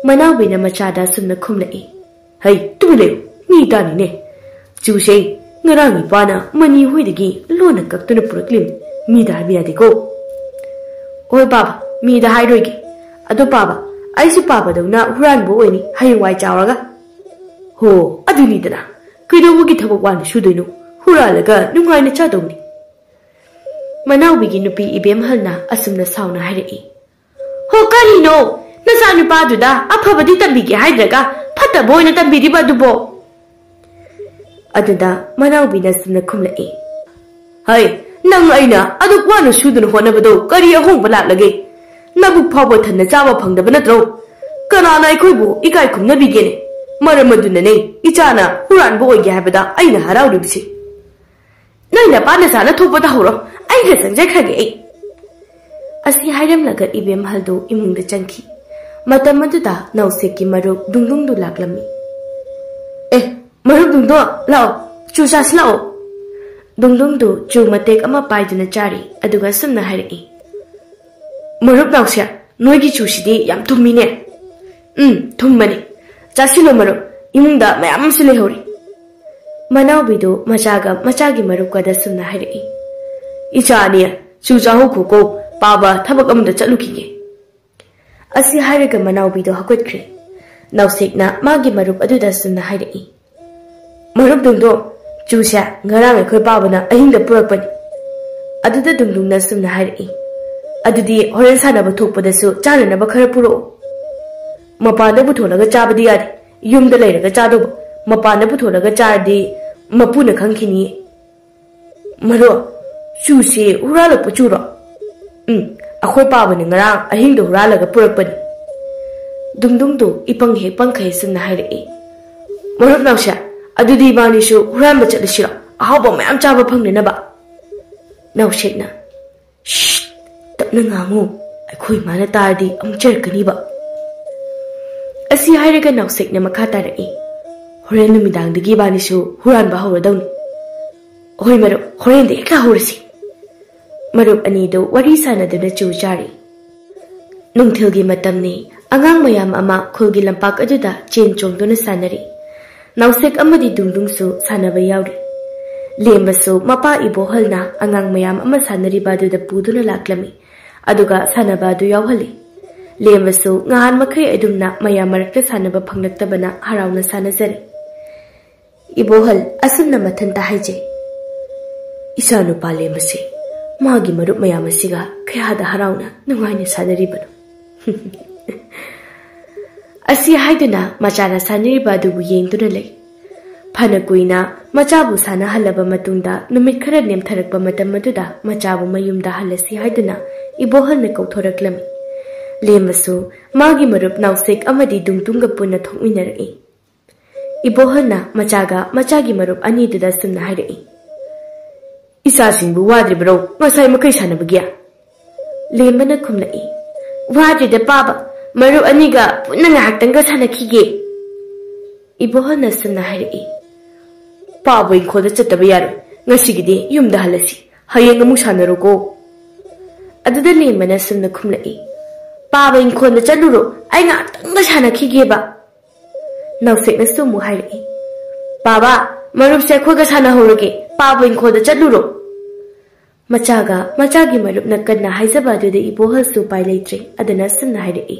ꯃꯅꯥꯎꯕꯤꯅ ꯃꯆꯥꯗ ꯑꯁꯨꯝꯅ ꯈꯨꯝꯂꯛꯏ, "ꯍꯩ, ꯇꯨꯃꯤꯟ ꯂꯩꯌꯨ, ꯃꯤ ꯇꯥꯅꯤꯅꯦ꯫ ꯆꯨꯁꯦ ꯉꯔꯥꯡ ꯏꯄꯥꯅ ꯃꯅꯤ ꯍꯣꯏꯗꯒꯤ ꯂꯣꯟꯅ ꯀꯛꯇꯨꯅ ꯄꯨꯔꯛꯂꯤꯕꯅꯤ, ꯃꯤꯗ ꯍꯥꯏꯕ ꯌꯥꯗꯦꯀꯣ꯫" "ꯍꯣꯏ ꯄꯥꯕ, ꯃꯤꯗ ꯍꯥꯏꯔꯣꯏꯒꯦ꯫ ꯑꯗꯣ ꯄꯥꯕ, ꯑꯩꯁꯨ ꯄꯥꯕꯗꯧꯅ ꯍꯨꯔꯥꯟꯕ ꯑꯣꯏꯅꯤ ꯍꯌꯦꯡꯋꯥꯏ ꯆꯥꯎꯔꯒ꯫" "ꯍꯣ, ꯑꯗꯨꯅꯤꯗꯅ, ꯀꯩꯗꯧꯕꯒꯤ ꯊꯕꯛ ꯋꯥꯅ ꯁꯨꯗꯣꯏꯅꯣ? ꯍꯨꯔꯥꯜꯂꯒ ꯅꯨꯡꯉꯥꯏꯅ ꯆꯥꯗꯧꯅꯤ꯫" ꯃꯅꯥꯎꯕꯤꯒꯤ ꯅꯨꯄꯤ ꯏꯕꯦꯝꯍꯜꯅ ꯑꯁꯨꯝꯅ ꯁꯥꯎꯅ ꯍꯥꯏꯔꯛꯏ, "ꯍꯣ, ꯀꯔꯤꯅꯣ? ꯅꯆꯥꯅꯨꯄꯥꯗꯨꯗ ꯑꯐꯕꯗꯤ ꯇꯝꯕꯤꯒꯦ ꯍꯥꯏꯗ꯭ꯔꯒ ꯐꯠꯇꯕ ꯑꯣꯏꯅ ꯇꯝꯕꯤꯔꯤꯕ ꯑꯗꯨꯕꯣ?" ꯑꯗꯨꯗ ꯃꯅꯥꯎꯕꯤꯅ ꯑꯁꯨꯝꯅ ꯈꯨꯝꯂꯛꯏ, "ꯍꯩ, ꯅꯪ ꯑꯩꯅ ꯑꯗꯨꯛ ꯋꯥꯅ ꯁꯨꯗꯨꯅ ꯍꯣꯠꯅꯕꯗꯣ ꯀꯔꯤ ꯑꯍꯣꯡꯕ ꯂꯥꯛꯂꯒꯦ? ꯅꯕꯨꯛ ꯐꯥꯎꯕ ꯊꯟꯅ ꯆꯥꯕ ꯐꯪꯗꯕ ꯅꯠꯇ꯭ꯔꯣ? ꯀꯅꯥꯅ ꯑꯩꯈꯣꯏꯕꯨ ꯏꯀꯥꯏ ꯈꯨꯝꯅꯕꯤꯒꯦꯅꯦ? ꯃꯔꯝ ꯑꯗꯨꯅꯅꯦ ꯏꯆꯥꯅ ꯍꯨꯔꯥꯟꯕ ꯑꯣꯏꯒꯦ ꯍꯥꯏꯕꯗ ꯑꯩꯅ ꯍꯔꯥꯎꯔꯤꯕꯁꯤ꯫ ꯅꯣꯏ ꯅꯄꯥ ꯅꯆꯥꯅ ꯊꯣꯛꯄ ꯇꯧꯍꯧꯔꯣ, ꯑꯩꯒ ꯆꯪꯖꯈ꯭ꯔꯒꯦ ꯑꯩ꯫" ꯑꯁꯤ ꯍꯥꯏꯔꯝꯂꯒ ꯏꯕꯦꯝꯍꯜꯗꯨ ꯏꯃꯨꯡꯗ ꯆꯪꯈꯤ꯫ ꯃꯇꯝ ꯑꯗꯨꯗ ꯅꯥꯎꯁꯦꯛꯀꯤ ꯃꯔꯨꯞ ꯗꯨꯡꯗꯨꯡꯗꯨ ꯂꯥꯛꯂꯝꯃꯤ꯫ "ꯑꯦ, ꯃꯔꯨꯞ ꯗꯨꯡꯗꯣ, ꯂꯥꯛꯑꯣ, ꯆꯨ ꯆꯥꯁꯤ ꯂꯥꯛꯑꯣ꯫" ꯗꯨꯡꯗꯨꯡꯗꯨ ꯆꯨ ꯃꯇꯦꯛ ꯑꯃ ꯄꯥꯏꯗꯨꯅ ꯆꯥꯔꯤ, ꯑꯗꯨꯒ ꯑꯁꯨꯝꯅ ꯍꯥꯏꯔꯛꯏ, "ꯃꯔꯨꯞ ꯅꯥꯎꯁꯦꯛ, ꯅꯣꯏꯒꯤ ꯆꯨꯁꯤꯗꯤ ꯌꯥꯝ ꯊꯨꯝꯃꯤꯅꯦ꯫" "ꯎꯝ, ꯊꯨꯝꯕꯅꯤ꯫ ꯆꯥꯁꯤꯜꯂꯣ ꯃꯔꯨꯞ, ꯏꯃꯨꯡꯗ ꯃꯌꯥꯝ ꯑꯃꯁꯨ ꯂꯩꯍꯧꯔꯤ꯫" ꯃꯅꯥꯎꯕꯤꯗꯨ ꯃꯆꯥꯒ ꯃꯆꯥꯒꯤ ꯃꯔꯨꯞꯀꯗ ꯁꯨꯝꯅ ꯍꯥꯏꯔꯛꯏ, "ꯏꯆꯥ ꯑꯅꯤ, ꯆꯨ ꯆꯥꯍꯧꯈꯣꯀꯣ, ꯄꯥꯕ ꯊꯕꯛ ꯑꯃꯗ ꯆꯠꯂꯨꯈꯤꯒꯦ꯫" ꯑꯁꯤ ꯍꯥꯏꯔꯒ ꯃꯅꯥꯎꯕꯤꯗꯨ ꯍꯧꯒꯠꯈ꯭ꯔꯦ꯫ ꯅꯥꯎꯁꯦꯛꯅ ꯃꯥꯒꯤ ꯃꯔꯨꯞ ꯑꯗꯨꯗ ꯁꯨꯝꯅ ꯍꯥꯏꯔꯛꯏ, "ꯃꯔꯨꯞ ꯗꯨꯡꯗꯣ, ꯆꯨꯁꯦ ꯉꯔꯥꯡ ꯑꯩꯈꯣꯏ ꯄꯥꯕꯅ ꯑꯍꯤꯡꯗ ꯄꯨꯔꯛꯄꯅꯤ꯫" ꯑꯗꯨꯗ ꯗꯨꯡꯗꯨꯡꯅ ꯁꯨꯝꯅ ꯍꯥꯏꯔꯛꯏ, "ꯑꯗꯨꯗꯤ ꯍꯣꯔꯦꯟ ꯁꯥꯟꯅꯕ ꯊꯣꯛꯄꯗꯁꯨ ꯆꯥꯅꯅꯕ ꯈꯔ ꯄꯨꯔꯛꯑꯣ꯫ ꯃꯄꯥꯟꯗ ꯄꯨꯊꯣꯛꯂꯒ ꯆꯥꯕꯗꯤ ꯌꯥꯗꯦ, ꯌꯨꯝꯗ ꯂꯩꯔꯒ ꯆꯥꯗꯧꯕ꯫ ꯃꯄꯥꯟꯗ ꯄꯨꯊꯣꯛꯂꯒ ꯆꯥꯔꯗꯤ ꯃꯄꯨꯅ ꯈꯪꯈꯤꯅꯤꯌꯦ꯫" "ꯃꯔꯨꯞ, ꯆꯨꯁꯦ ꯍꯨꯔꯥꯜꯂꯛꯄ ꯆꯨꯔꯣ?" "ꯎꯝ, ꯑꯩꯈꯣꯏ ꯄꯥꯕꯅ ꯉꯔꯥꯡ ꯑꯍꯤꯡꯗ ꯍꯨꯔꯥꯜꯂꯒ ꯄꯨꯔꯛꯄꯅꯤ꯫" ꯗꯨꯡꯗꯨꯡꯗꯨ ꯏꯄꯪ ꯍꯦꯛ ꯄꯪꯈꯩ ꯁꯨꯝꯅ ꯍꯥꯏꯔꯛꯏ, "ꯃꯔꯨꯞ ꯅꯥꯎꯁꯦꯛ, ꯑꯗꯨꯗꯤ ꯏꯕꯥꯅꯤꯁꯨ ꯍꯨꯔꯥꯟꯕ ꯆꯠꯂꯁꯤꯔꯣ, ꯑꯍꯥꯎꯕ ꯃꯌꯥꯝ ꯆꯥꯕ ꯐꯪꯅꯅꯕ?" ꯅꯥꯎꯁꯦꯛꯅ, "ꯁꯤꯠ, ꯇꯞꯅ ꯉꯥꯡꯉꯨ, ꯑꯩꯈꯣꯏ ꯏꯃꯥꯅ ꯇꯥꯔꯗꯤ ꯑꯃꯨꯛ ꯆꯩꯔꯛꯀꯅꯤꯕ꯫" ꯑꯁꯤ ꯍꯥꯏꯔꯒ ꯅꯥꯎꯁꯦꯛꯅ ꯃꯈꯥ ꯇꯥꯔꯛꯏ, "ꯍꯣꯔꯦꯟ ꯅꯨꯃꯤꯗꯥꯡꯗꯒꯤ ꯏꯕꯥꯅꯤꯁꯨ ꯍꯨꯔꯥꯟꯕ ꯍꯧꯔꯗꯧꯅꯤ꯫ ꯍꯣꯏ ꯃꯔꯨꯞ, ꯍꯣꯔꯦꯟꯗꯤ ꯍꯦꯛꯇ ꯍꯧꯔꯁꯤ꯫" ꯃꯔꯨꯞ ꯑꯅꯤꯗꯨ ꯋꯥꯔꯤ ꯁꯥꯟꯅꯗꯨꯅ ꯆꯨ ꯆꯥꯔꯤ꯫ ꯅꯨꯡꯊꯤꯜꯒꯤ ꯃꯇꯝꯅꯤ꯫ ꯑꯉꯥꯡ ꯃꯌꯥꯝ ꯑꯃ ꯈꯨꯜꯒꯤ ꯂꯝꯄꯥꯛ ꯑꯗꯨꯗ ꯆꯦꯟ ꯆꯣꯡꯗꯨꯅ ꯁꯥꯟꯅꯔꯤ꯫ ꯅꯥꯎꯁꯦꯛ ꯑꯃꯗꯤ ꯗꯨꯡꯗꯨꯡꯁꯨ ꯁꯥꯟꯅꯕ ꯌꯥꯎꯔꯤ꯫ ꯂꯦꯝꯕꯁꯨ ꯃꯄꯥ ꯏꯕꯣꯍꯜꯅ ꯑꯉꯥꯡ ꯃꯌꯥꯝ ꯑꯃ ꯁꯥꯟꯅꯔꯤꯕ ꯑꯗꯨꯗ ꯄꯨꯗꯨꯅ ꯂꯥꯛꯂꯝꯃꯤ꯫ ꯑꯗꯨꯒ ꯁꯥꯟꯅꯕ ꯑꯗꯨ ꯌꯥꯎꯍꯜꯂꯤ꯫ ꯂꯦꯝꯕꯁꯨ ꯉꯍꯥꯟ ꯃꯈꯩ ꯑꯗꯨꯝꯅ ꯃꯌꯥꯝ ꯃꯔꯛꯇ ꯁꯥꯟꯅꯕ ꯐꯪꯂꯛꯇꯕꯅ ꯍꯔꯥꯎꯅ ꯁꯥꯟꯅꯖꯔꯤ꯫ ꯏꯕꯣꯍꯜ ꯑꯁꯨꯝꯅ ꯃꯊꯟꯇ ꯍꯥꯏꯖꯩ, "ꯏꯆꯥ ꯅꯨꯄꯥ ꯂꯦꯝꯕꯁꯤ ꯃꯥꯒꯤ ꯃꯔꯨꯞ ꯃꯌꯥꯝ ꯑꯁꯤꯒ ꯀꯌꯥꯗ ꯍꯔꯥꯎꯅ ꯅꯨꯡꯉꯥꯏꯅ ꯁꯥꯟꯅꯔꯤꯕꯅꯣ?" ꯑꯁꯤ ꯍꯥꯏꯗꯨꯅ ꯃꯆꯥꯅ ꯁꯥꯟꯅꯔꯤꯕ ꯑꯗꯨꯕꯨ ꯌꯦꯡꯗꯨꯅ ꯂꯩ꯫ ꯐꯅ ꯀꯨꯏꯅ ꯃꯆꯥꯕꯨ ꯁꯥꯟꯅꯍꯜꯂꯕ ꯃꯇꯨꯡꯗ ꯅꯨꯃꯤꯠ ꯈꯔ ꯅꯦꯝꯊꯔꯛꯄ ꯃꯇꯝ ꯑꯗꯨꯗ ꯃꯆꯥꯕꯨ ꯃꯌꯨꯝꯗ ꯍꯜꯂꯁꯤ ꯍꯥꯏꯗꯨꯅ ꯏꯕꯣꯍꯜꯅ ꯀꯧꯊꯣꯔꯛꯂꯝꯃꯤ꯫ ꯂꯦꯝꯕꯁꯨ ꯃꯥꯒꯤ ꯃꯔꯨꯞ ꯅꯥꯎꯁꯦꯛ ꯑꯃꯗꯤ ꯗꯨꯡꯗꯨꯡꯒ ꯄꯨꯟꯅ ꯊꯣꯛꯃꯤꯟꯅꯔꯛꯏ꯫ ꯏꯕꯣꯍꯜꯅ ꯃꯆꯥꯒ ꯃꯆꯥꯒꯤ ꯃꯔꯨꯞ ꯑꯅꯤꯗꯨꯗ ꯑꯁꯨꯝꯅ ꯍꯥꯏꯔꯛꯏ, "ꯏꯆꯥꯁꯤꯡꯕꯨ ꯋꯥꯗ꯭ꯔꯤꯕ꯭ꯔꯣ? ꯉꯁꯥꯏ ꯃꯈꯩ ꯁꯥꯟꯅꯕꯒꯤ?" ꯂꯦꯝꯕꯅ ꯈꯨꯝꯂꯛꯏ, "ꯋꯥꯗ꯭ꯔꯤꯗ ꯄꯥꯕ, ꯃꯔꯨꯞ ꯑꯅꯤꯒ ꯄꯨꯟꯅ ꯉꯥꯏꯍꯥꯛꯇꯪꯒ ꯁꯥꯟꯅꯈꯤꯒꯦ꯫" ꯏꯕꯣꯍꯜꯅ ꯑꯁꯨꯝꯅ ꯍꯥꯏꯔꯛꯏ, "ꯄꯥꯕ ꯏꯪꯈꯣꯜꯗ ꯆꯠꯇꯕ ꯌꯥꯔꯣꯏ, ꯉꯁꯤꯒꯤꯗꯤ ꯌꯨꯝꯗ ꯍꯜꯂꯁꯤ, ꯍꯌꯦꯡ ꯑꯃꯨꯛ ꯁꯥꯟꯅꯔꯣꯀꯣ꯫" ꯑꯗꯨꯗ ꯂꯦꯝꯕꯅ ꯑꯁꯨꯝꯅ ꯈꯨꯝꯂꯛꯏ, "ꯄꯥꯕ ꯏꯪꯈꯣꯜꯗ ꯆꯠꯂꯨꯔꯣ, ꯑꯩ ꯉꯥꯏꯍꯥꯛꯇꯪꯒ ꯁꯥꯟꯅꯈꯤꯒꯦꯕ꯫" ꯅꯥꯎꯁꯦꯛꯅꯁꯨ ꯑꯃꯨꯛ ꯍꯥꯏꯔꯛꯏ, "ꯄꯥꯕ, ꯃꯔꯨꯞꯁꯦ ꯑꯩꯈꯣꯏꯒ ꯁꯥꯟꯅꯍꯧꯔꯒꯦ, ꯄꯥꯕ ꯏꯪꯈꯣꯜꯗ ꯆꯠꯂꯨꯔꯣ꯫" ꯃꯆꯥꯒ ꯃꯆꯥꯒꯤ ꯃꯔꯨꯞꯅ ꯀꯟꯅ ꯍꯥꯏꯖꯕ ꯑꯗꯨꯗ ꯏꯕꯣꯍꯜꯁꯨ ꯎꯄꯥꯏ ꯂꯩꯇ꯭ꯔꯦ꯫ ꯑꯗꯨꯅ ꯑꯁꯨꯝꯅ ꯍꯥꯏꯔꯛꯏ,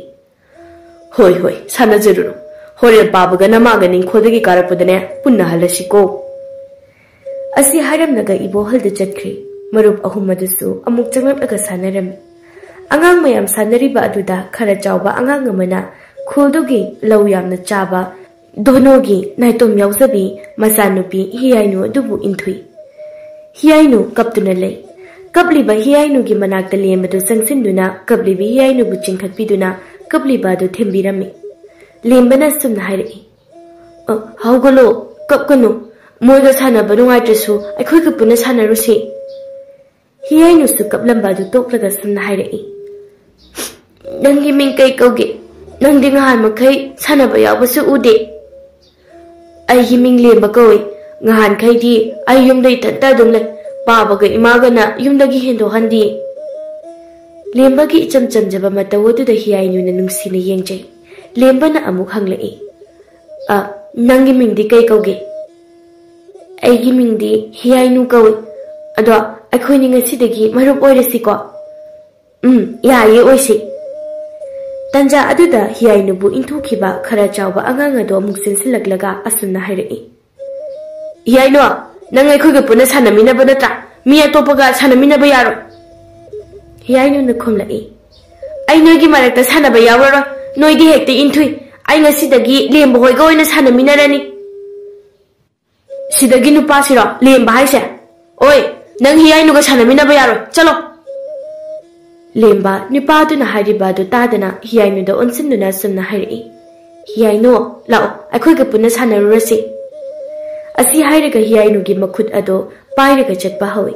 "ꯍꯣꯏ, ꯍꯣꯏ, ꯁꯥꯟꯅꯖꯔꯨꯔꯣ꯫ ꯍꯣꯔꯦꯟ ꯄꯥꯕꯒ ꯅꯃꯥꯒ ꯏꯪꯈꯣꯜꯗꯒꯤ ꯀꯥꯔꯛꯄꯗꯅꯦ ꯄꯨꯟꯅ ꯍꯜꯂꯁꯤꯀꯣ꯫" ꯑꯁꯤ ꯍꯥꯏꯔꯝꯂꯒ ꯏꯕꯣꯍꯜꯗ ꯆꯠꯈ꯭ꯔꯦ꯫ ꯃꯔꯨꯞ ꯑꯍꯨꯝ ꯑꯗꯨꯁꯨ ꯑꯃꯨꯛ ꯆꯪꯂꯛꯂꯒ ꯁꯥꯟꯅꯔꯝꯃꯤ꯫ ꯑꯉꯥꯡ ꯃꯌꯥꯝ ꯁꯥꯟꯅꯔꯤꯕ ꯑꯗꯨꯗ ꯈꯔ ꯆꯥꯎꯕ ꯑꯉꯥꯡ ꯑꯃꯅ ꯈꯨꯜꯗꯨꯒꯤ ꯂꯧ ꯌꯥꯝꯅ ꯆꯥꯕ ꯙꯣꯅꯣꯒꯤ ꯅꯥꯏꯇꯣꯝ ꯌꯥꯎꯖꯕꯤ ꯃꯆꯥꯅꯨꯄꯤ ꯍꯤꯌꯥꯏꯅꯨ ꯑꯗꯨꯕꯨ ꯏꯟꯊꯨꯏ꯫ ꯍꯤꯌꯥꯏꯅꯨ ꯀꯞꯇꯨꯅ ꯂꯩ꯫ ꯀꯞꯂꯤꯕ ꯍꯤꯌꯥꯏꯅꯨꯒꯤ ꯃꯅꯥꯛꯇ ꯂꯦꯝꯕꯗꯨ ꯆꯪꯁꯤꯟꯗꯨꯅ ꯀꯞꯂꯤꯕꯤ ꯍꯤꯌꯥꯏꯅꯨꯕꯨ ꯆꯤꯡꯈꯠꯄꯤꯗꯨꯅ ꯀꯞꯂꯤꯕ ꯑꯗꯨ ꯊꯦꯝꯕꯤꯔꯝꯃꯤ꯫ ꯂꯦꯝꯕꯅ ꯑꯁꯨꯝꯅ ꯍꯥꯏꯔꯛꯏ, "ꯑ, ꯍꯧꯒꯠꯂꯣ, ꯀꯞꯀꯅꯨ꯫ ꯃꯣꯏꯒ ꯁꯥꯟꯅꯕ ꯅꯨꯡꯉꯥꯏꯇ꯭ꯔꯁꯨ ꯑꯩꯈꯣꯏꯒ ꯄꯨꯟꯅ ꯁꯥꯟꯅꯔꯨꯁꯤ꯫" ꯍꯤꯌꯥꯏꯅꯨꯁꯨ ꯀꯞꯂꯝꯕ ꯑꯗꯨ ꯇꯣꯛꯂꯒ ꯑꯁꯨꯝꯅ ꯍꯥꯏꯔꯛꯏ, "ꯅꯪꯒꯤ ꯃꯤꯡ ꯀꯩ ꯀꯧꯒꯦ? ꯅꯪꯗꯤ ꯉꯍꯥꯟ ꯃꯈꯩ ꯁꯥꯟꯅꯕ ꯌꯥꯎꯕꯁꯨ ꯎꯗꯦ꯫" "ꯑꯩꯒꯤ ꯃꯤꯡ ꯂꯦꯝꯕ ꯀꯧꯏ꯫ ꯉꯍꯥꯟꯈꯩꯗꯤ ꯑꯩ ꯌꯨꯝꯗ ꯏꯊꯟꯇ ꯑꯗꯨꯝ ꯂꯩ꯫ ꯄꯥꯕꯒ ꯏꯃꯥꯒꯅ ꯌꯨꯝꯗꯒꯤ ꯍꯦꯟꯗꯣꯛꯍꯟꯗꯦ꯫ ꯂꯦꯝꯕꯒꯤ ꯏꯆꯝ ꯆꯝꯖꯕ ꯃꯇꯧ ꯑꯗꯨꯗ ꯍꯤꯌꯥꯏꯅꯨꯅ ꯅꯨꯡꯁꯤꯅ ꯌꯦꯡꯖꯩ꯫ ꯂꯦꯝꯕꯅ ꯑꯃꯨꯛ ꯍꯪꯂꯛꯏ, "ꯑ, ꯅꯪꯒꯤ ꯃꯤꯡꯗꯤ ꯀꯩ ꯀꯧꯒꯦ?" "ꯑꯩꯒꯤ ꯃꯤꯡꯗꯤ ꯍꯤꯌꯥꯏꯅꯨ ꯀꯧꯏ꯫ ꯑꯗꯣ ꯑꯩꯈꯣꯏꯅꯤ ꯉꯁꯤꯗꯒꯤ ꯃꯔꯨꯞ ꯑꯣꯏꯔꯁꯤꯀꯣ?" "ꯎꯝ, ꯌꯥꯏꯌꯦ, ꯑꯣꯏꯁꯤ꯫" ꯇꯟꯖꯥ ꯑꯗꯨꯗ ꯍꯤꯌꯥꯏꯅꯨꯕꯨ ꯏꯟꯊꯨꯈꯤꯕ ꯈꯔ ꯆꯥꯎꯕ ꯑꯉꯥꯡ ꯑꯗꯣ ꯑꯃꯨꯛ ꯆꯦꯟꯁꯤꯜꯂꯛꯂꯒ ꯑꯁꯨꯝꯅ ꯍꯥꯏꯔꯛꯏ, "ꯍꯤꯌꯥꯏꯅꯨ, ꯅꯪ ꯑꯩꯈꯣꯏꯒ ꯄꯨꯟꯅ ꯁꯥꯟꯅꯃꯤꯟꯅꯕ ꯅꯠꯇ꯭ꯔꯥ? ꯃꯤ ꯑꯇꯣꯞꯄꯒ ꯁꯥꯟꯅꯃꯤꯟꯅꯕ ꯌꯥꯔꯣꯏ꯫" ꯍꯤꯌꯥꯏꯅꯨꯅ ꯈꯨꯝꯂꯛꯏ, "ꯑꯩ ꯅꯣꯏꯒꯤ ꯃꯔꯛꯇ ꯁꯥꯟꯅꯕ ꯌꯥꯎꯔꯔꯣꯏ꯫ ꯅꯣꯏꯗꯤ ꯍꯦꯛꯇ ꯏꯟꯊꯨꯏ꯫ ꯑꯩ ꯉꯁꯤꯗꯒꯤ ꯂꯦꯝꯕ ꯍꯣꯏꯒ ꯑꯣꯏꯅ ꯁꯥꯟꯅꯃꯤꯟꯅꯔꯅꯤ꯫" "ꯁꯤꯗꯒꯤ ꯅꯨꯄꯥꯁꯤꯔꯣ ꯂꯦꯝꯕ ꯍꯥꯏꯁꯦ? ꯑꯣꯏ, ꯅꯪ ꯍꯤꯌꯥꯏꯅꯨꯒ ꯁꯥꯟꯅꯃꯤꯟꯅꯕ ꯌꯥꯔꯣꯏ, ꯆꯠꯂꯣ꯫" ꯂꯦꯝꯕ ꯅꯨꯄꯥ ꯑꯗꯨꯅ ꯍꯥꯏꯔꯤꯕ ꯑꯗꯨ ꯇꯥꯗꯅ ꯍꯤꯌꯥꯏꯅꯨꯗ ꯑꯣꯟꯁꯤꯟꯗꯨꯅ ꯑꯁꯨꯝꯅ ꯍꯥꯏꯔꯛꯏ, "ꯍꯤꯌꯥꯏꯅꯨ, ꯂꯥꯛꯑꯣ, ꯑꯩꯈꯣꯏꯒ ꯄꯨꯟꯅ ꯁꯥꯟꯅꯔꯨꯔꯁꯤ꯫" ꯑꯁꯤ ꯍꯥꯏꯔꯒ ꯍꯤꯌꯥꯏꯅꯨꯒꯤ ꯃꯈꯨꯠ ꯑꯗꯣ ꯄꯥꯏꯔꯒ ꯆꯠꯄ ꯍꯧꯏ꯫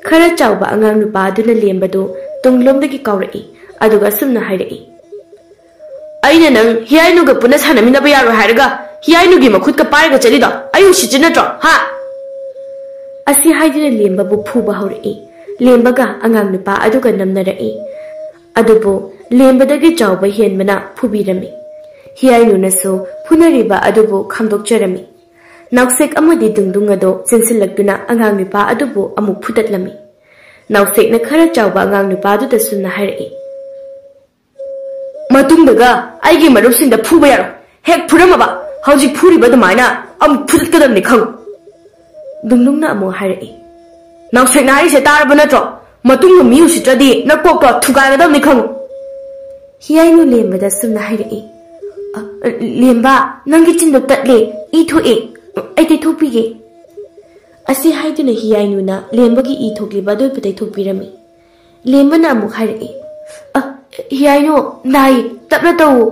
ꯈꯔ ꯆꯥꯎꯕ ꯑꯉꯥꯡ ꯅꯨꯄꯥ ꯑꯗꯨꯅ ꯂꯦꯝꯕꯗꯨ ꯇꯨꯡꯂꯣꯝꯗꯒꯤ ꯀꯥꯎꯔꯛꯏ, ꯑꯗꯨꯒ ꯑꯁꯨꯝꯅ ꯍꯥꯏꯔꯛꯏ, "ꯑꯩꯅ ꯅꯪ ꯍꯤꯌꯥꯏꯅꯨꯒ ꯄꯨꯟꯅ ꯁꯥꯟꯅꯃꯤꯟꯅꯕ ꯌꯥꯔꯣꯏ ꯍꯥꯏꯔꯒ ꯍꯤꯌꯥꯏꯅꯨꯒꯤ ꯃꯈꯨꯠꯀ ꯄꯥꯏꯔꯒ ꯆꯠꯂꯤꯗꯣ ꯑꯩ ꯎꯁꯤꯠꯇ꯭ꯔꯤ ꯅꯠꯇ꯭ꯔꯣ, ꯍꯥ?" ꯑꯁꯤ ꯍꯥꯏꯗꯨꯅ ꯂꯦꯝꯕꯕꯨ ꯐꯨꯕ ꯍꯧꯔꯛꯏ꯫ ꯂꯦꯝꯕꯒ ꯑꯉꯥꯡ ꯅꯨꯄꯥ ꯑꯗꯨꯒ ꯅꯝꯅꯔꯛꯏ꯫ ꯑꯗꯨꯕꯨ ꯂꯦꯝꯕꯗꯒꯤ ꯆꯥꯎꯕ ꯍꯦꯟꯕꯅ ꯐꯨꯕꯤꯔꯝꯃꯤ꯫ ꯍꯤꯌꯥꯏꯅꯨꯅꯁꯨ ꯐꯨꯅꯔꯤꯕ ꯑꯗꯨꯕꯨ ꯈꯥꯝꯗꯣꯛꯆꯔꯝꯃꯤ꯫ ꯅꯥꯎꯁꯦꯛ ꯑꯃꯗꯤ ꯗꯨꯡꯗꯨꯡ ꯑꯗꯣ ꯆꯦꯟꯁꯤꯜꯂꯛꯇꯨꯅ ꯑꯉꯥꯡ ꯅꯨꯄꯥ ꯑꯗꯨꯕꯨ ꯑꯃꯨꯛ ꯐꯨꯗꯠꯂꯝꯃꯤ꯫ ꯅꯥꯎꯁꯦꯛꯅ ꯈꯔ ꯆꯥꯎꯕ ꯑꯉꯥꯡ ꯅꯨꯄꯥ ꯑꯗꯨꯗ ꯁꯨꯝꯅ ꯍꯥꯏꯔꯛꯏ, "ꯃꯇꯨꯡꯗꯒ ꯑꯩꯒꯤ ꯃꯔꯨꯞꯁꯤꯡꯗ ꯐꯨꯕ ꯌꯥꯔꯣꯏ꯫ ꯍꯦꯛ ꯐꯨꯔꯝꯃꯕ ꯍꯧꯖꯤꯛ ꯐꯨꯔꯤꯕ ꯑꯗꯨꯃꯥꯏꯅ ꯑꯃꯨꯛ ꯐꯨꯗꯠꯀꯗꯕꯅꯤ, ꯈꯪꯉꯨ꯫" ꯗꯨꯡꯗꯨꯡꯅ ꯑꯃꯨꯛ ꯍꯥꯏꯔꯛꯏ, "ꯅꯥꯎꯁꯦꯛꯅ ꯍꯥꯏꯔꯤꯁꯦ ꯇꯥꯔꯕ ꯅꯠꯇ꯭ꯔꯣ? ꯃꯇꯨꯡꯗ ꯃꯤ ꯎꯁꯤꯠꯇ꯭ꯔꯗꯤ ꯅꯀꯣꯛꯇꯣ ꯊꯨꯒꯥꯏꯒꯗꯕꯅꯤ, ꯈꯪꯉꯨ꯫" ꯍꯤꯌꯥꯏꯅꯨ ꯂꯦꯝꯕꯗ ꯁꯨꯝꯅ ꯍꯥꯏꯔꯛꯏ, "ꯑ, ꯂꯦꯝꯕ, ꯅꯪꯒꯤ ꯆꯤꯟꯗꯣ ꯇꯠꯂꯦ, ꯏ ꯊꯣꯛꯑꯦ, ꯑꯩ ꯇꯩꯊꯣꯛꯄꯤꯒꯦ꯫" ꯑꯁꯤ ꯍꯥꯏꯗꯨꯅ ꯍꯤꯌꯥꯏꯅꯨꯅ ꯂꯦꯝꯕꯒꯤ ꯏ ꯊꯣꯛꯂꯤꯕ ꯑꯗꯨ ꯇꯩꯊꯣꯛꯄꯤꯔꯝꯃꯤ꯫ ꯂꯦꯝꯕꯅ ꯑꯃꯨꯛ ꯍꯥꯏꯔꯛꯏ, "ꯑ, ꯍꯤꯌꯥꯏꯅꯨ, ꯅꯥꯏ, ꯇꯞꯅ ꯇꯧ꯫"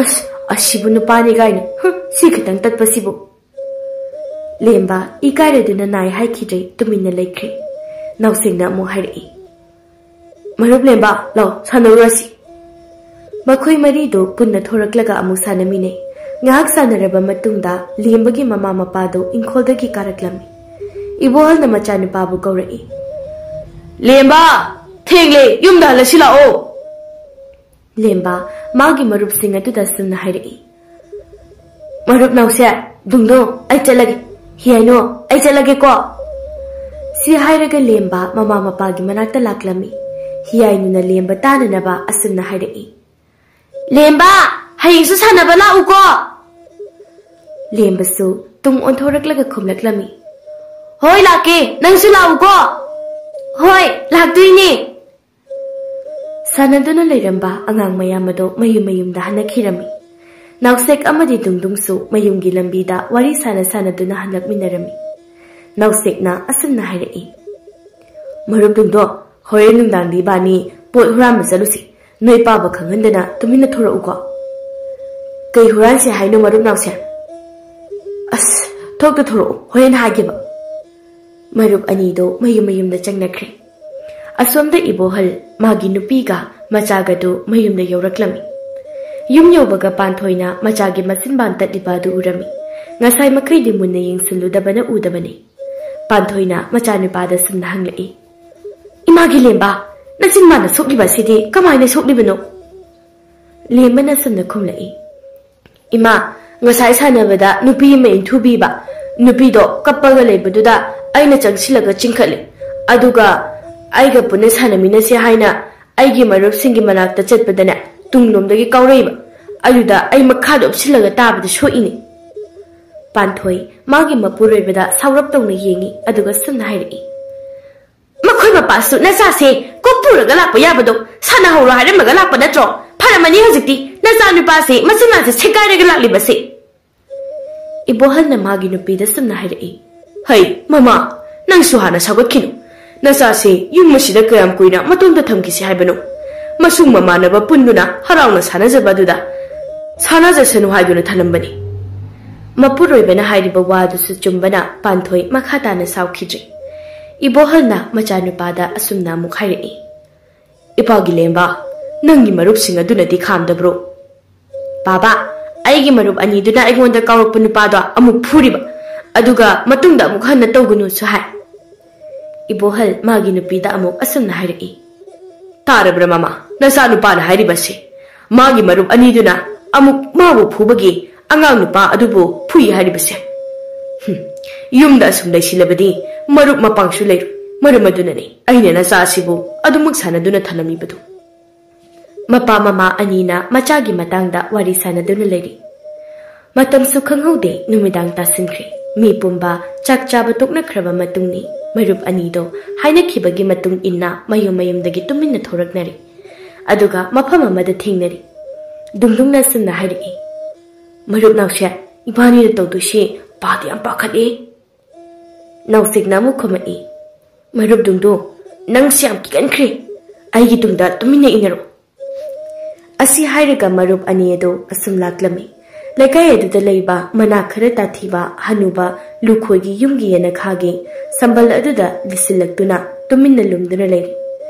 "ꯑꯁ, ꯑꯁꯤꯕꯨ ꯅꯨꯄꯥꯅꯤ ꯀꯥꯏꯅ, ꯍꯨꯝ, ꯁꯤ ꯈꯤꯇꯪ ꯇꯠꯄꯁꯤꯕꯨ꯫" ꯂꯦꯝꯕ ꯏꯀꯥꯏꯔꯗꯨꯅ ꯅꯥꯏ ꯍꯥꯏꯈꯤꯗ꯭ꯔꯦ, ꯇꯨꯃꯤꯟꯅ ꯂꯩꯈ꯭ꯔꯦ꯫ ꯅꯥꯎꯁꯦꯛꯅ ꯑꯃꯨꯛ ꯍꯥꯏꯔꯛꯏ, "ꯃꯔꯨꯞ ꯂꯦꯝꯕ, ꯂꯥꯎ, ꯁꯥꯟꯅꯔꯨꯔꯁꯤ꯫" ꯃꯈꯣꯏ ꯃꯔꯤꯗꯨ ꯄꯨꯟꯅ ꯊꯣꯔꯛꯂꯒ ꯑꯃꯨꯛ ꯁꯥꯟꯅꯃꯤꯟꯅꯩ꯫ ꯉꯥꯏꯍꯥꯛ ꯁꯥꯟꯅꯔꯕ ꯃꯇꯨꯡꯗ ꯂꯦꯝꯕꯒꯤ ꯃꯃꯥ ꯃꯄꯥꯗꯨ ꯏꯪꯈꯣꯜꯗꯒꯤ ꯀꯥꯔꯛꯂꯝꯃꯤ꯫ ꯏꯕꯣꯍꯜꯅ ꯃꯆꯥꯅꯨꯄꯥꯕꯨ ꯀꯧꯔꯛꯏ꯫ "ꯂꯦꯝꯕ, ꯊꯦꯡꯂꯦ, ꯌꯨꯝꯗ ꯍꯜꯂꯁꯤ ꯂꯥꯛꯑꯣ꯫" ꯂꯦꯝꯕ ꯃꯥꯒꯤ ꯃꯔꯨꯞꯁꯤꯡ ꯑꯗꯨꯗ ꯑꯁꯨꯝꯅ ꯍꯥꯏꯔꯛꯏ꯫ "ꯃꯔꯨꯞ ꯅꯥꯎꯁꯦ, ꯗꯨꯡꯗꯨꯡ, ꯑꯩ ꯆꯠꯂꯒꯦ꯫ ꯍꯤꯌꯥꯏꯅꯨ, ꯑꯩ ꯆꯠꯂꯒꯦꯀꯣ꯫" ꯁꯤ ꯍꯥꯏꯔꯒ ꯂꯦꯝꯕ ꯃꯃꯥ ꯃꯄꯥꯒꯤ ꯃꯅꯥꯛꯇ ꯂꯥꯛꯂꯝꯃꯤ꯫ ꯍꯤꯌꯥꯏꯅꯨꯅ ꯂꯦꯝꯕ ꯇꯥꯅꯅꯕ ꯑꯁꯨꯝꯅ ꯍꯥꯏꯔꯛꯏ꯫ "ꯂꯦꯝꯕ, ꯍꯌꯦꯡꯁꯨ ꯁꯥꯟꯅꯕ ꯂꯥꯛꯎꯀꯣ꯫" ꯂꯦꯝꯕꯁꯨ ꯇꯨꯡ ꯑꯣꯟꯊꯣꯔꯛꯂꯒ ꯈꯨꯝꯂꯛꯂꯝꯃꯤ꯫ "ꯍꯣꯏ, ꯂꯥꯛꯀꯦ, ꯅꯪꯁꯨ ꯂꯥꯛꯎꯀꯣ꯫" "ꯍꯣꯏ, ꯂꯥꯛꯇꯣꯏꯅꯦ꯫" ꯁꯥꯟꯅꯗꯨꯅ ꯂꯩꯔꯝꯕ ꯑꯉꯥꯡ ꯃꯌꯥꯝ ꯑꯗꯨ ꯃꯌꯨꯝ ꯃꯌꯨꯝꯗ ꯍꯟꯅꯈꯤꯔꯝꯃꯤ꯫ ꯅꯥꯎꯁꯦꯛ ꯑꯃꯗꯤ ꯗꯨꯡꯗꯨꯡꯁꯨ ꯃꯌꯨꯝꯒꯤ ꯂꯝꯕꯤꯗ ꯋꯥꯔꯤ ꯁꯥꯟꯅ ꯁꯥꯟꯅꯗꯨꯅ ꯍꯜꯂꯛꯃꯤꯟꯅꯔꯝꯃꯤ꯫ ꯅꯥꯎꯁꯦꯛꯅ ꯑꯁꯨꯝꯅ ꯍꯥꯏꯔꯛꯏ꯫ "ꯃꯔꯨꯞ ꯗꯨꯡꯗꯣ, ꯍꯣꯔꯦꯟ ꯅꯨꯡꯗꯥꯡꯗꯤ ꯏꯕꯥꯅꯤ ꯄꯣꯠ ꯍꯨꯔꯥꯟꯕ ꯆꯠꯂꯨꯁꯤ꯫ ꯅꯣꯏ ꯄꯥꯕ ꯈꯪꯍꯟꯗꯅ ꯇꯨꯃꯤꯟꯅ ꯊꯣꯔꯛꯎꯀꯣ꯫" "ꯀꯩ ꯍꯨꯔꯥꯟꯁꯦ ꯍꯥꯏꯅꯣ, ꯃꯔꯨꯞ ꯅꯥꯎꯁꯦ?" "ꯑꯁ, ꯊꯣꯛꯇ ꯊꯣꯔꯛꯎ, ꯍꯣꯔꯦꯟ ꯍꯥꯏꯒꯦꯕ꯫" ꯃꯔꯨꯞ ꯑꯅꯤꯗꯣ ꯃꯌꯨꯝ ꯃꯌꯨꯝꯗ ꯆꯪꯅꯈ꯭ꯔꯦ꯫ ꯑꯁꯣꯝꯗ ꯏꯕꯣꯍꯜ ꯃꯥꯒꯤ ꯅꯨꯄꯤꯒ ꯃꯆꯥꯒꯗꯨ ꯃꯌꯨꯝꯗ ꯌꯧꯔꯛꯂꯝꯃꯤ꯫ ꯌꯨꯝ ꯌꯧꯕꯒ ꯄꯥꯟꯊꯣꯏꯅ ꯃꯆꯥꯒꯤ ꯃꯆꯤꯟꯕꯥꯟ ꯇꯠꯂꯤꯕ ꯑꯗꯨ ꯎꯔꯝꯃꯤ꯫ ꯉꯁꯥꯏ ꯃꯈꯩꯗꯤ ꯃꯨꯟꯅ ꯌꯦꯡꯁꯤꯜꯂꯨꯗꯕꯅ ꯎꯗꯕꯅꯤ꯫ ꯄꯥꯟꯊꯣꯏꯅ ꯃꯆꯥꯅꯨꯄꯥꯗ ꯁꯨꯝꯅ ꯍꯪꯂꯛꯏ, "ꯏꯃꯥꯒꯤ ꯂꯦꯝꯕ, ꯅꯆꯤꯟꯕꯥꯟꯗ ꯁꯣꯛꯂꯤꯕ ꯑꯁꯤꯗꯤ ꯀꯃꯥꯏꯅ ꯁꯣꯛꯂꯤꯕꯅꯣ?" ꯂꯦꯝꯕꯅ ꯁꯨꯝꯅ ꯈꯨꯝꯂꯛꯏ, "ꯏꯃꯥ, ꯉꯁꯥꯏ ꯁꯥꯟꯅꯕꯗ ꯅꯨꯄꯤ ꯑꯃ ꯏꯟꯊꯨꯕꯤꯕ, ꯅꯨꯄꯤꯗꯣ ꯀꯞꯄꯒ ꯂꯩꯕꯗꯨꯗ ꯑꯩꯅ ꯆꯪꯁꯤꯜꯂꯒ ꯆꯤꯡꯈꯠꯂꯦ꯫ ꯑꯗꯨꯒ ꯑꯩꯒ ꯄꯨꯟꯅ ꯁꯥꯟꯅꯃꯤꯟꯅꯁꯦ ꯍꯥꯏꯅ ꯑꯩꯒꯤ ꯃꯔꯨꯞꯁꯤꯡꯒꯤ ꯃꯅꯥꯛꯇ ꯆꯠꯄꯗꯅꯦ, ꯇꯨꯡꯂꯣꯝꯗꯒꯤ ꯀꯥꯎꯔꯛꯏꯕ꯫ ꯑꯗꯨꯗ ꯑꯩ ꯃꯈꯥꯗ ꯎꯞꯁꯤꯜꯂꯒ ꯇꯥꯕꯗ ꯁꯣꯛꯏꯅꯦ꯫" ꯄꯥꯟꯊꯣꯏ ꯃꯥꯒꯤ ꯃꯄꯨꯔꯣꯏꯕꯗ ꯁꯥꯎꯔꯞ ꯇꯧꯅ ꯌꯦꯡꯉꯤ, ꯑꯗꯨꯒ ꯁꯨꯝꯅ ꯍꯥꯏꯔꯛꯏ, "ꯃꯈꯣꯏ ꯃꯄꯥꯁꯨ ꯅꯆꯥꯁꯦ ꯀꯣꯛ ꯄꯨꯔꯒ ꯂꯥꯛꯄ ꯌꯥꯕꯗꯣ ꯁꯥꯟꯅꯍꯧꯔꯣ ꯍꯥꯏꯔꯝꯃꯒ ꯂꯥꯛꯄ ꯅꯠꯇ꯭ꯔꯣ? ꯐꯔꯝꯃꯅꯤ ꯍꯧꯖꯤꯛꯇꯤ ꯅꯆꯥ ꯅꯨꯄꯥꯁꯦ ꯃꯆꯤꯟ ꯃꯥꯁꯦ ꯁꯦꯒꯥꯏꯔꯒ ꯂꯥꯛꯂꯤꯕꯁꯦ꯫" ꯏꯕꯣꯍꯜꯅ ꯃꯥꯒꯤ ꯅꯨꯄꯤꯗ ꯁꯨꯝꯅ ꯍꯥꯏꯔꯛꯏ, "ꯍꯩ, ꯃꯃꯥ, ꯅꯪꯁꯨ ꯍꯥꯟꯅ ꯁꯥꯎꯒꯠꯈꯤꯅꯨ꯫ ꯅꯆꯥꯁꯦ ꯌꯨꯝ ꯑꯁꯤꯗ ꯀꯌꯥꯝ ꯀꯨꯏꯅ ꯃꯇꯣꯝꯇ ꯊꯝꯈꯤꯁꯤ ꯍꯥꯏꯕꯅꯣ? ꯃꯁꯨꯡ ꯃꯃꯥꯟꯅꯕ ꯄꯨꯟꯗꯨꯅ ꯍꯔꯥꯎꯅ ꯁꯥꯟꯅꯖꯕ ꯑꯗꯨꯗ ꯁꯥꯟꯅꯖꯁꯅꯨ ꯍꯥꯏꯗꯨꯅ ꯊꯅꯝꯕꯅꯤ꯫" ꯃꯄꯨꯔꯣꯏꯕꯅ ꯍꯥꯏꯔꯤꯕ ꯋꯥꯗꯨꯁꯨ ꯆꯨꯝꯕꯅ ꯄꯥꯟꯊꯣꯏ ꯃꯈꯥ ꯇꯥꯅ ꯁꯥꯎꯈꯤꯗ꯭ꯔꯦ꯫ ꯏꯕꯣꯍꯜꯅ ꯃꯆꯥꯅꯨꯄꯥꯗ ꯑꯁꯨꯝꯅ ꯑꯃꯨꯛ ꯍꯥꯏꯔꯛꯏ, "ꯏꯄꯥꯒꯤ ꯂꯦꯝꯕ, ꯅꯪꯒꯤ ꯃꯔꯨꯞꯁꯤꯡ ꯑꯗꯨꯅꯗꯤ ꯈꯥꯝꯗꯕ꯭ꯔꯣ?" "ꯕꯥꯕꯥ, ꯑꯩꯒꯤ ꯃꯔꯨꯞ ꯑꯅꯤꯗꯨꯅ ꯑꯩꯉꯣꯟꯗ ꯀꯥꯎꯔꯛꯄ ꯅꯨꯄꯥꯗꯣ ꯑꯃꯨꯛ ꯐꯨꯔꯤꯕ, ꯑꯗꯨꯒ ꯃꯇꯨꯡꯗ ꯑꯃꯨꯛ ꯍꯟꯅ ꯇꯧꯒꯅꯨꯁꯨ ꯍꯥꯏ꯫ ꯏꯕꯣꯍꯜ ꯃꯥꯒꯤ ꯅꯨꯄꯤꯗ ꯑꯃꯨꯛ ꯑꯁꯨꯝꯅ ꯍꯥꯏꯔꯛꯏ, "ꯇꯥꯔꯕ꯭ꯔꯥ ꯃꯃꯥ, ꯅꯆꯥꯅꯨꯄꯥꯅ ꯍꯥꯏꯔꯤꯕꯁꯦ? ꯃꯥꯒꯤ ꯃꯔꯨꯞ ꯑꯅꯤꯗꯨꯅ ꯑꯃꯨꯛ ꯃꯥꯕꯨ ꯐꯨꯕꯒꯤ ꯑꯉꯥꯡ ꯅꯨꯄꯥ ꯑꯗꯨꯕꯨ ꯐꯨꯏ ꯍꯥꯏꯔꯤꯕꯁꯦ꯫ ꯍꯨꯝ, ꯌꯨꯝꯗ ꯑꯁꯨꯝ ꯂꯩꯁꯤꯜꯂꯕꯗꯤ ꯃꯔꯨꯞ ꯃꯄꯥꯡꯁꯨ ꯂꯩꯔꯣꯏ꯫ ꯃꯔꯝ ꯑꯗꯨꯅꯅꯤ ꯑꯩꯅ ꯅꯆꯥ ꯑꯁꯤꯕꯨ ꯑꯗꯨꯃꯛ ꯁꯥꯟꯅꯗꯨꯅ ꯊꯝꯂꯝꯃꯤꯕꯗꯨ꯫" ꯃꯄꯥ ꯃꯃꯥ ꯑꯅꯤꯅ ꯃꯆꯥꯒꯤ ꯃꯇꯥꯡꯗ ꯋꯥꯔꯤ ꯁꯥꯟꯅꯗꯨꯅ ꯂꯩꯔꯤ꯫ ꯃꯇꯝꯁꯨ ꯈꯪꯍꯧꯗꯦ, ꯅꯨꯃꯤꯗꯥꯡ ꯇꯥꯁꯤꯟꯈ꯭ꯔꯦ꯫ ꯃꯤ ꯄꯨꯝꯕ ꯆꯥꯛ ꯆꯥꯕ ꯇꯣꯛꯅꯈ꯭ꯔꯕ ꯃꯇꯨꯡꯅꯤ꯫ ꯃꯔꯨꯞ ꯑꯅꯤꯗꯣ ꯍꯥꯏꯅꯈꯤꯕꯒꯤ ꯃꯇꯨꯡ ꯏꯟꯅ ꯃꯌꯨꯝ ꯃꯌꯨꯝꯗꯒꯤ ꯇꯨꯃꯤꯟꯅ ꯊꯣꯔꯛꯅꯔꯤ꯫ ꯑꯗꯨꯒ ꯃꯐꯝ ꯑꯃꯗ ꯊꯦꯡꯅꯔꯤ꯫ ꯗꯨꯡꯗꯨꯡꯅ ꯑꯁꯨꯝꯅ ꯍꯥꯏꯔꯛꯏ, "ꯃꯔꯨꯞ ꯅꯥꯎꯁꯦ, ꯏꯕꯥꯅꯤꯅ ꯇꯧꯗꯣꯏꯁꯤ ꯄꯥꯗꯤ ꯌꯥꯝ ꯄꯥꯈꯠꯂꯤ꯫" ꯅꯥꯎꯁꯦꯛꯅ ꯑꯃꯨꯛ ꯈꯨꯝꯃꯛꯏ, "ꯃꯔꯨꯞ ꯗꯨꯡꯗꯨꯡ, ꯅꯪꯁꯦ ꯌꯥꯝ ꯀꯤꯒꯟꯈ꯭ꯔꯦ꯫ ꯑꯩꯒꯤ ꯇꯨꯡꯗ ꯇꯨꯃꯤꯟꯅ ꯏꯟꯅꯔꯣ꯫" ꯑꯁꯤ ꯍꯥꯏꯔꯒ ꯃꯔꯨꯞ ꯑꯅꯤ ꯑꯗꯨ ꯑꯁꯨꯝ ꯂꯥꯛꯂꯝꯃꯤ꯫ ꯂꯩꯀꯥꯏ ꯑꯗꯨꯗ ꯂꯩꯕ ꯃꯅꯥ ꯈꯔ ꯇꯥꯊꯤꯕ ꯍꯅꯨꯕ ꯂꯨꯈꯣꯏꯒꯤ ꯌꯨꯝꯒꯤ ꯌꯦꯅꯈꯥꯒꯤ ꯁꯝꯕꯜ ꯑꯗꯨꯗ ꯂꯤꯁꯤꯜꯂꯛꯇꯨꯅ ꯇꯨꯃꯤꯟꯅ ꯂꯨꯝꯗꯨꯅ ꯂꯩꯔꯤ꯫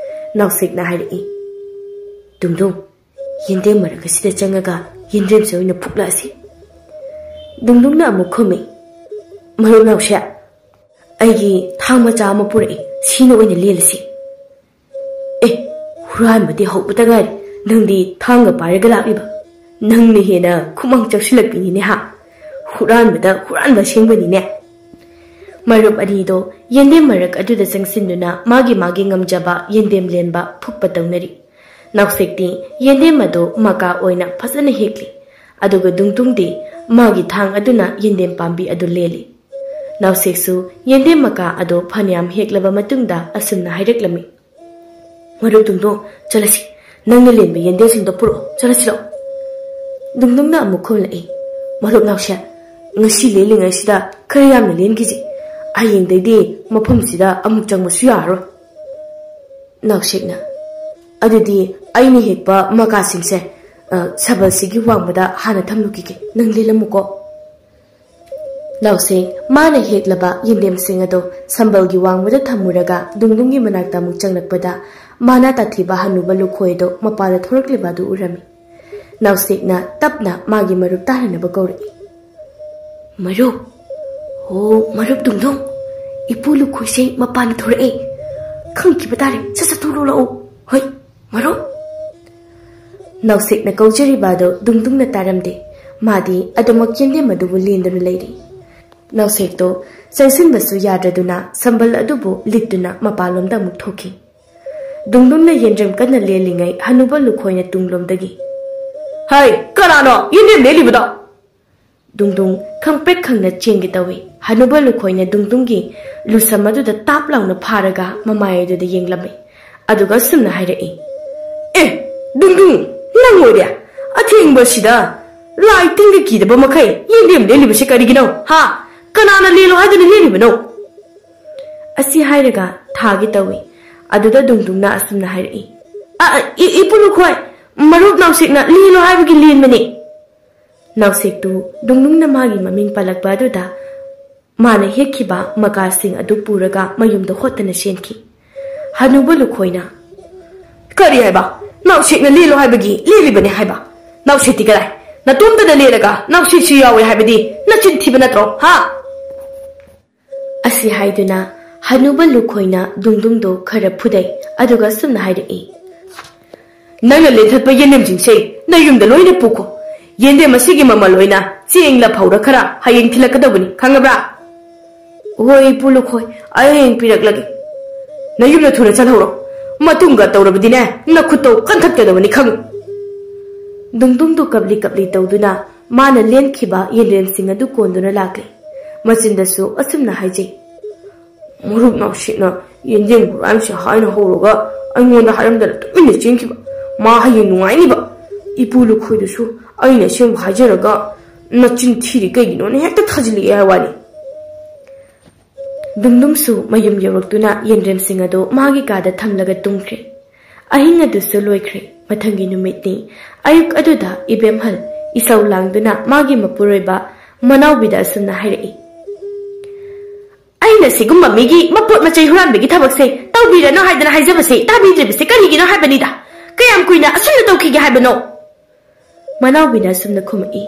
ꯅꯥꯎꯁꯦꯛꯅ ꯍꯥꯏꯔꯛꯏ, "ꯗꯨꯡꯗꯨꯡ, ꯌꯦꯟꯗꯦꯝ ꯃꯔꯛ ꯑꯁꯤꯗ ꯆꯪꯉꯒ ꯌꯦꯟꯗꯦꯝꯁꯦ ꯑꯣꯏꯅ ꯐꯨꯛꯂꯛꯑꯁꯤ꯫" ꯗꯨꯡꯗꯨꯡꯅ ꯑꯃꯨꯛ ꯈꯨꯝꯃꯤ, "ꯃꯔꯨꯞ ꯅꯥꯎꯁꯦ, ꯑꯩꯒꯤ ꯊꯥꯡ ꯃꯆꯥ ꯑꯃ ꯄꯨꯔꯛꯏ, ꯁꯤꯅ ꯑꯣꯏꯅ ꯂꯦꯜꯂꯁꯤ꯫" "ꯑꯦ, ꯍꯨꯔꯥꯟꯕꯗꯤ ꯍꯧꯕꯇ ꯉꯥꯏꯔꯤ, ꯅꯪꯗꯤ ꯊꯥꯡꯒ ꯄꯥꯏꯔꯒ ꯂꯥꯛꯂꯤꯕ? ꯅꯪꯅ ꯍꯦꯟꯅ ꯈꯨꯃꯥꯡ ꯆꯥꯎꯁꯤꯜꯂꯛꯄꯤꯅꯤꯅꯦ ꯍꯥ? ꯍꯨꯔꯥꯟꯕꯗ ꯍꯨꯔꯥꯟꯕ ꯑꯁꯦꯡꯕꯅꯤꯅꯦ꯫" ꯃꯔꯨꯞ ꯑꯅꯤꯗꯣ ꯌꯦꯟꯗꯦꯝ ꯃꯔꯛ ꯑꯗꯨꯗ ꯆꯪꯁꯤꯟꯗꯨꯅ ꯃꯥꯒꯤ ꯃꯥꯒꯤ ꯉꯝꯖꯕ ꯌꯦꯟꯗꯦꯝ ꯂꯦꯟꯕ ꯐꯨꯛꯄ ꯇꯧꯅꯔꯤ꯫ ꯅꯥꯎꯁꯦꯛꯇꯤ ꯌꯦꯟꯗꯦꯝ ꯑꯗꯨ ꯃꯀꯥ ꯑꯣꯏꯅ ꯐꯖꯅ ꯍꯦꯛꯂꯤ, ꯑꯗꯨꯒ ꯗꯨꯡꯗꯨꯡꯗꯤ ꯃꯥꯒꯤ ꯊꯥꯡ ꯑꯗꯨꯅ ꯌꯦꯟꯗꯦꯝ ꯄꯥꯝꯕꯤ ꯑꯗꯨ ꯂꯦꯜꯂꯤ꯫ ꯅꯥꯎꯁꯦꯛꯁꯨ ꯌꯦꯟꯗꯦꯝ ꯃꯀꯥ ꯑꯗꯨ ꯐꯅꯌꯥꯝ ꯍꯦꯛꯂꯕ ꯃꯇꯨꯡꯗ ꯑꯁꯨꯝꯅ ꯍꯥꯏꯔꯛꯂꯝꯃꯤ, "ꯃꯔꯨꯞ ꯗꯨꯡꯗꯨꯡ, ꯆꯠꯂꯁꯤ꯫ ꯅꯪꯅ ꯂꯦꯟꯕ ꯌꯦꯟꯗꯦꯝꯁꯤꯡꯗꯣ ꯄꯨꯔꯛꯑꯣ, ꯆꯠꯂꯁꯤꯔꯣ?" ꯗꯨꯡꯗꯨꯡꯅ ꯑꯃꯨꯛ ꯈꯨꯝꯂꯛꯏ, "ꯃꯔꯨꯞ ꯅꯥꯎꯁꯦ, ꯉꯁꯤ ꯂꯦꯜꯂꯤꯉꯩꯁꯤꯗ ꯈꯔ ꯌꯥꯝꯅ ꯂꯦꯟꯈꯤꯁꯤ꯫ ꯍꯌꯦꯡꯗꯩꯗꯤ ꯃꯐꯝꯁꯤꯗ ꯑꯃꯨꯛ ꯆꯪꯕꯁꯨ ꯌꯥꯔꯔꯣꯏ꯫" ꯅꯥꯎꯁꯦꯛꯅ, "ꯑꯗꯨꯗꯤ ꯑꯩꯅ ꯍꯦꯛꯄ ꯃꯀꯥꯁꯤꯡꯁꯦ, ꯑ, ꯁꯕꯜꯁꯤꯒꯤ ꯋꯥꯡꯃꯗ ꯍꯥꯟꯅ ꯊꯝꯂꯨꯈꯤꯒꯦ, ꯅꯪ ꯂꯦꯜꯂꯝꯃꯨꯀꯣ꯫" ꯅꯥꯎꯁꯦꯛ ꯃꯥꯅ ꯍꯦꯛꯂꯕ ꯌꯦꯟꯗꯦꯝꯁꯤꯡ ꯑꯗꯨ ꯁꯝꯕꯜꯒꯤ ꯋꯥꯡꯃꯗ ꯊꯝꯃꯨꯔꯒ ꯗꯨꯡꯗꯨꯡꯒꯤ ꯃꯅꯥꯛꯇ ꯑꯃꯨꯛ ꯆꯪꯂꯛꯄꯗ, ꯃꯥꯅ ꯇꯥꯊꯤꯕ ꯍꯅꯨꯕ ꯂꯨꯈꯣꯏ ꯑꯗꯨ ꯃꯄꯥꯟꯗ ꯊꯣꯔꯛꯂꯤꯕ ꯑꯗꯨ ꯎꯔꯝꯃꯤ꯫ ꯅꯥꯎꯁꯦꯛꯅ ꯇꯞꯅ ꯃꯥꯒꯤ ꯃꯔꯨꯞ ꯇꯥꯅꯅꯕ ꯀꯧꯔꯛꯏ, "ꯃꯔꯨꯞ, ꯑꯣ, ꯃꯔꯨꯞ ꯗꯨꯡꯗꯨꯡ, ꯏꯄꯨ ꯂꯨꯈꯣꯏꯁꯦ ꯃꯄꯥꯟꯗ ꯊꯣꯔꯛꯑꯦ꯫ ꯈꯪꯈꯤꯕ ꯇꯥꯔꯦ, ꯁꯠ ꯁꯠ ꯊꯣꯛꯂꯛꯑꯣ꯫ ꯍꯣꯏ, ꯃꯔꯨꯞ꯫ ꯅꯥꯎꯁꯦꯛꯅ ꯀꯧꯖꯔꯤꯕ ꯑꯗꯨ ꯗꯨꯡꯗꯨꯡꯅ ꯇꯥꯔꯝꯗꯦ꯫ ꯃꯥꯗꯤ ꯑꯗꯨꯃꯛ ꯌꯦꯟꯗꯦꯝ ꯑꯗꯨꯕꯨ ꯂꯦꯟꯗꯨꯅ ꯂꯩꯔꯤ꯫ ꯅꯥꯎꯁꯦꯛꯇꯣ ꯆꯪꯁꯤꯟꯕꯁꯨ ꯌꯥꯗ꯭ꯔꯗꯨꯅ ꯁꯝꯕꯜ ꯑꯗꯨꯕꯨ ꯂꯤꯠꯇꯨꯅ ꯃꯄꯥꯟꯂꯣꯝꯗ ꯑꯃꯨꯛ ꯊꯣꯛꯈꯤ꯫ ꯗꯨꯡꯗꯨꯡꯅ ꯌꯦꯟꯗ꯭ꯔꯦꯝ ꯀꯟꯅ ꯂꯦꯜꯂꯤꯉꯩ ꯍꯅꯨꯕ ꯂꯨꯈꯣꯏꯅ ꯇꯨꯡꯂꯣꯝꯗꯒꯤ, "ꯍꯩ, ꯀꯅꯥꯅꯣ ꯌꯦꯟꯗ꯭ꯔꯦꯝ ꯂꯦꯜꯂꯤꯕꯗꯣ?" ꯗꯨꯡꯗꯨꯡ ꯈꯪꯄ꯭ꯔꯦꯛ ꯈꯪꯅ ꯆꯦꯟꯒꯦ ꯇꯧꯏ꯫ ꯍꯅꯨꯕ ꯂꯨꯈꯣꯏꯅ ꯗꯨꯡꯗꯨꯡꯒꯤ ꯂꯨꯁꯝ ꯑꯗꯨꯗ ꯇꯥꯞ ꯂꯥꯎꯅ ꯐꯥꯔꯒ ꯃꯃꯥꯏ ꯑꯗꯨꯗ ꯌꯦꯡꯂꯝꯃꯤ꯫ ꯑꯗꯨꯒ ꯑꯁꯨꯝꯅ ꯍꯥꯏꯔꯛꯏ, "ꯑꯦ, ꯗꯨꯡꯗꯨꯡ, ꯅꯪ ꯑꯣꯏꯔꯦ? ꯑꯊꯦꯡꯕꯁꯤꯗ ꯂꯥꯏ ꯇꯤꯟꯒ ꯀꯤꯗꯕ ꯃꯈꯩ ꯌꯦꯟꯗꯦꯝ ꯂꯦꯜꯂꯤꯕꯁꯤ ꯀꯔꯤꯒꯤꯅꯣ? ꯍꯥ? ꯀꯅꯥꯅ ꯂꯦꯜꯂꯣ ꯍꯥꯏꯗꯨꯅ ꯂꯦꯜꯂꯤꯕꯅꯣ?" ꯑꯁꯤ ꯍꯥꯏꯔꯒ ꯊꯥꯒꯦ ꯇꯧꯏ꯫ ꯑꯗꯨꯗ ꯗꯨꯡꯗꯨꯡꯅ ꯑꯁꯨꯝꯅ ꯍꯥꯏꯔꯛꯏ, "ꯑ, ꯑ, ꯏ-, ꯏꯄꯨ ꯂꯨꯈꯣꯏ, ꯃꯔꯨꯞ ꯅꯥꯎꯁꯦꯛꯅ ꯂꯦꯜꯂꯣ ꯍꯥꯏꯕꯒꯤ ꯂꯦꯟꯕꯅꯤ꯫" ꯅꯥꯎꯁꯦꯛꯇꯨ ꯗꯨꯡꯗꯨꯡꯅ ꯃꯥꯒꯤ ꯃꯃꯤꯡ ꯄꯜꯂꯛꯄ ꯑꯗꯨꯗ ꯃꯥꯅ ꯍꯦꯛꯈꯤꯕ ꯃꯀꯥꯁꯤꯡ ꯑꯗꯨ ꯄꯨꯔꯒ ꯃꯌꯨꯝꯗ ꯍꯣꯠꯇꯅ ꯆꯦꯟꯈꯤ꯫ ꯍꯅꯨꯕ ꯂꯨꯈꯣꯏꯅ, "ꯀꯔꯤ ꯍꯥꯏꯕ? ꯅꯥꯎꯁꯦꯛꯅ ꯂꯦꯜꯂꯣ ꯍꯥꯏꯕꯒꯤ ꯂꯦꯜꯂꯤꯕꯅꯤ ꯍꯥꯏꯕ? ꯅꯥꯎꯁꯦꯛꯇꯤ ꯀꯗꯥꯏ? ꯅꯇꯣꯝꯇꯅ ꯂꯦꯜꯂꯒ ꯅꯥꯎꯁꯦꯛꯁꯨ ꯌꯥꯎꯋꯦ ꯍꯥꯏꯕꯗꯤ ꯅꯆꯤꯟ ꯊꯤꯕ ꯅꯠꯇ꯭ꯔꯣ, ꯍꯥ?" ꯑꯁꯤ ꯍꯥꯏꯗꯨꯅ ꯍꯅꯨꯕ ꯂꯨꯈꯣꯏꯅ ꯗꯨꯡꯗꯨꯡꯗꯣ ꯈꯔ ꯐꯨꯗꯩ, ꯑꯗꯨꯒ ꯑꯁꯨꯝꯅ ꯍꯥꯏꯔꯛꯏ, "ꯅꯪꯅ ꯂꯦꯟꯊꯠꯄ ꯌꯦꯟꯗꯦꯝꯁꯤꯡꯁꯦ ꯅꯌꯨꯝꯗ ꯂꯣꯏꯅ ꯄꯨꯈꯣ꯫ ꯌꯦꯟꯗꯦꯝ ꯑꯁꯤꯒꯤ ꯃꯃꯜ ꯑꯣꯏꯅ ꯆꯦꯡꯂ ꯐꯧꯔ ꯈꯔ ꯍꯌꯦꯡ ꯊꯤꯜꯂꯛꯀꯗꯧꯕꯅꯤ, ꯈꯪꯉꯕ꯭ꯔꯥ?" "ꯍꯣꯏ, ꯏꯄꯨ ꯂꯨꯈꯣꯏ, ꯑꯩ ꯍꯌꯦꯡ ꯄꯤꯔꯛꯂꯒꯦ꯫ ꯅꯌꯨꯝꯗ ꯊꯨꯅ ꯆꯠꯍꯧꯔꯣ꯫ ꯃꯇꯨꯡꯒ ꯇꯧꯔꯕꯗꯤꯅꯦ, ꯅꯈꯨꯠꯇꯣ ꯀꯟꯊꯠꯀꯗꯕꯅꯤ, ꯈꯪꯉꯨ꯫" ꯗꯨꯡꯗꯨꯡꯗꯨ ꯀꯞꯂꯤ ꯀꯞꯂꯤ ꯇꯧꯗꯨꯅ ꯃꯥꯅ ꯂꯦꯟꯈꯤꯕ ꯌꯦꯟꯗꯦꯝꯁꯤꯡ ꯑꯗꯨ ꯀꯣꯟꯗꯨꯅ ꯂꯥꯛꯂꯦ꯫ ꯃꯆꯤꯟꯗꯁꯨ ꯑꯁꯨꯝꯅ ꯍꯥꯏꯖꯩ, "ꯃꯔꯨꯞ ꯅꯥꯎꯁꯦꯛꯅ ꯌꯦꯟꯗꯦꯝ ꯍꯨꯔꯥꯟꯁꯦ ꯍꯥꯏꯅ ꯍꯧꯔꯒ ꯑꯩꯉꯣꯟꯗ ꯍꯥꯏꯔꯝꯗꯅ ꯇꯨꯃꯤꯟꯅ ꯆꯦꯟꯈꯤꯕ꯫ ꯃꯥ ꯍꯌꯦꯡ ꯅꯨꯡꯉꯥꯏꯅꯤꯕ꯫ ꯏꯄꯨ ꯂꯨꯈꯣꯏꯗꯨꯁꯨ ꯑꯩꯅ ꯑꯁꯦꯡꯕ ꯍꯥꯏꯖꯔꯒ ꯅꯆꯤꯟ ꯊꯤꯔꯤ ꯀꯩꯒꯤꯅꯣꯅ ꯍꯦꯛꯇ ꯊꯥꯖꯤꯜꯂꯛꯑꯦ ꯍꯥꯏ ꯋꯥꯅꯤ꯫" ꯗꯨꯡꯗꯨꯡꯁꯨ ꯃꯌꯨꯝ ꯌꯧꯔꯛꯇꯨꯅ ꯌꯦꯟꯗ꯭ꯔꯦꯝꯁꯤꯡ ꯑꯗꯨ ꯃꯥꯒꯤ ꯀꯥꯗ ꯊꯝꯂꯒ ꯇꯨꯝꯈ꯭ꯔꯦ꯫ ꯑꯍꯤꯡ ꯑꯗꯨꯁꯨ ꯂꯣꯏꯈ꯭ꯔꯦ꯫ ꯃꯊꯪꯒꯤ ꯅꯨꯃꯤꯠꯅꯤ꯫ ꯑꯌꯨꯛ ꯑꯗꯨꯗ ꯏꯕꯦꯝꯍꯜ ꯏꯁꯧ ꯂꯥꯡꯗꯨꯅ ꯃꯥꯒꯤ ꯃꯄꯨꯔꯣꯏꯕ ꯃꯅꯥꯎꯕꯤꯗ ꯑꯁꯨꯝꯅ ꯍꯥꯏꯔꯛꯏ, "ꯑꯩꯅ ꯁꯤꯒꯨꯝꯕ ꯃꯤꯒꯤ ꯃꯄꯣꯠ ꯃꯆꯩ ꯍꯨꯔꯥꯟꯕꯒꯤ ꯊꯕꯛꯁꯦ ꯇꯧꯕꯤꯔꯅꯨ ꯍꯥꯏꯗꯅ ꯍꯥꯏꯖꯕꯁꯦ ꯇꯥꯕꯤꯗ꯭ꯔꯤꯕꯁꯦ ꯀꯔꯤꯒꯤꯅꯣ ꯍꯥꯏꯕꯅꯤꯗ? ꯀꯌꯥꯝ ꯀꯨꯏꯅ ꯑꯁꯨꯝꯅ ꯇꯧꯈꯤꯒꯦ ꯍꯥꯏꯕꯅꯣ?" ꯃꯅꯥꯎꯕꯤꯅ ꯑꯁꯨꯝꯅ ꯈꯨꯝꯃꯛꯏ,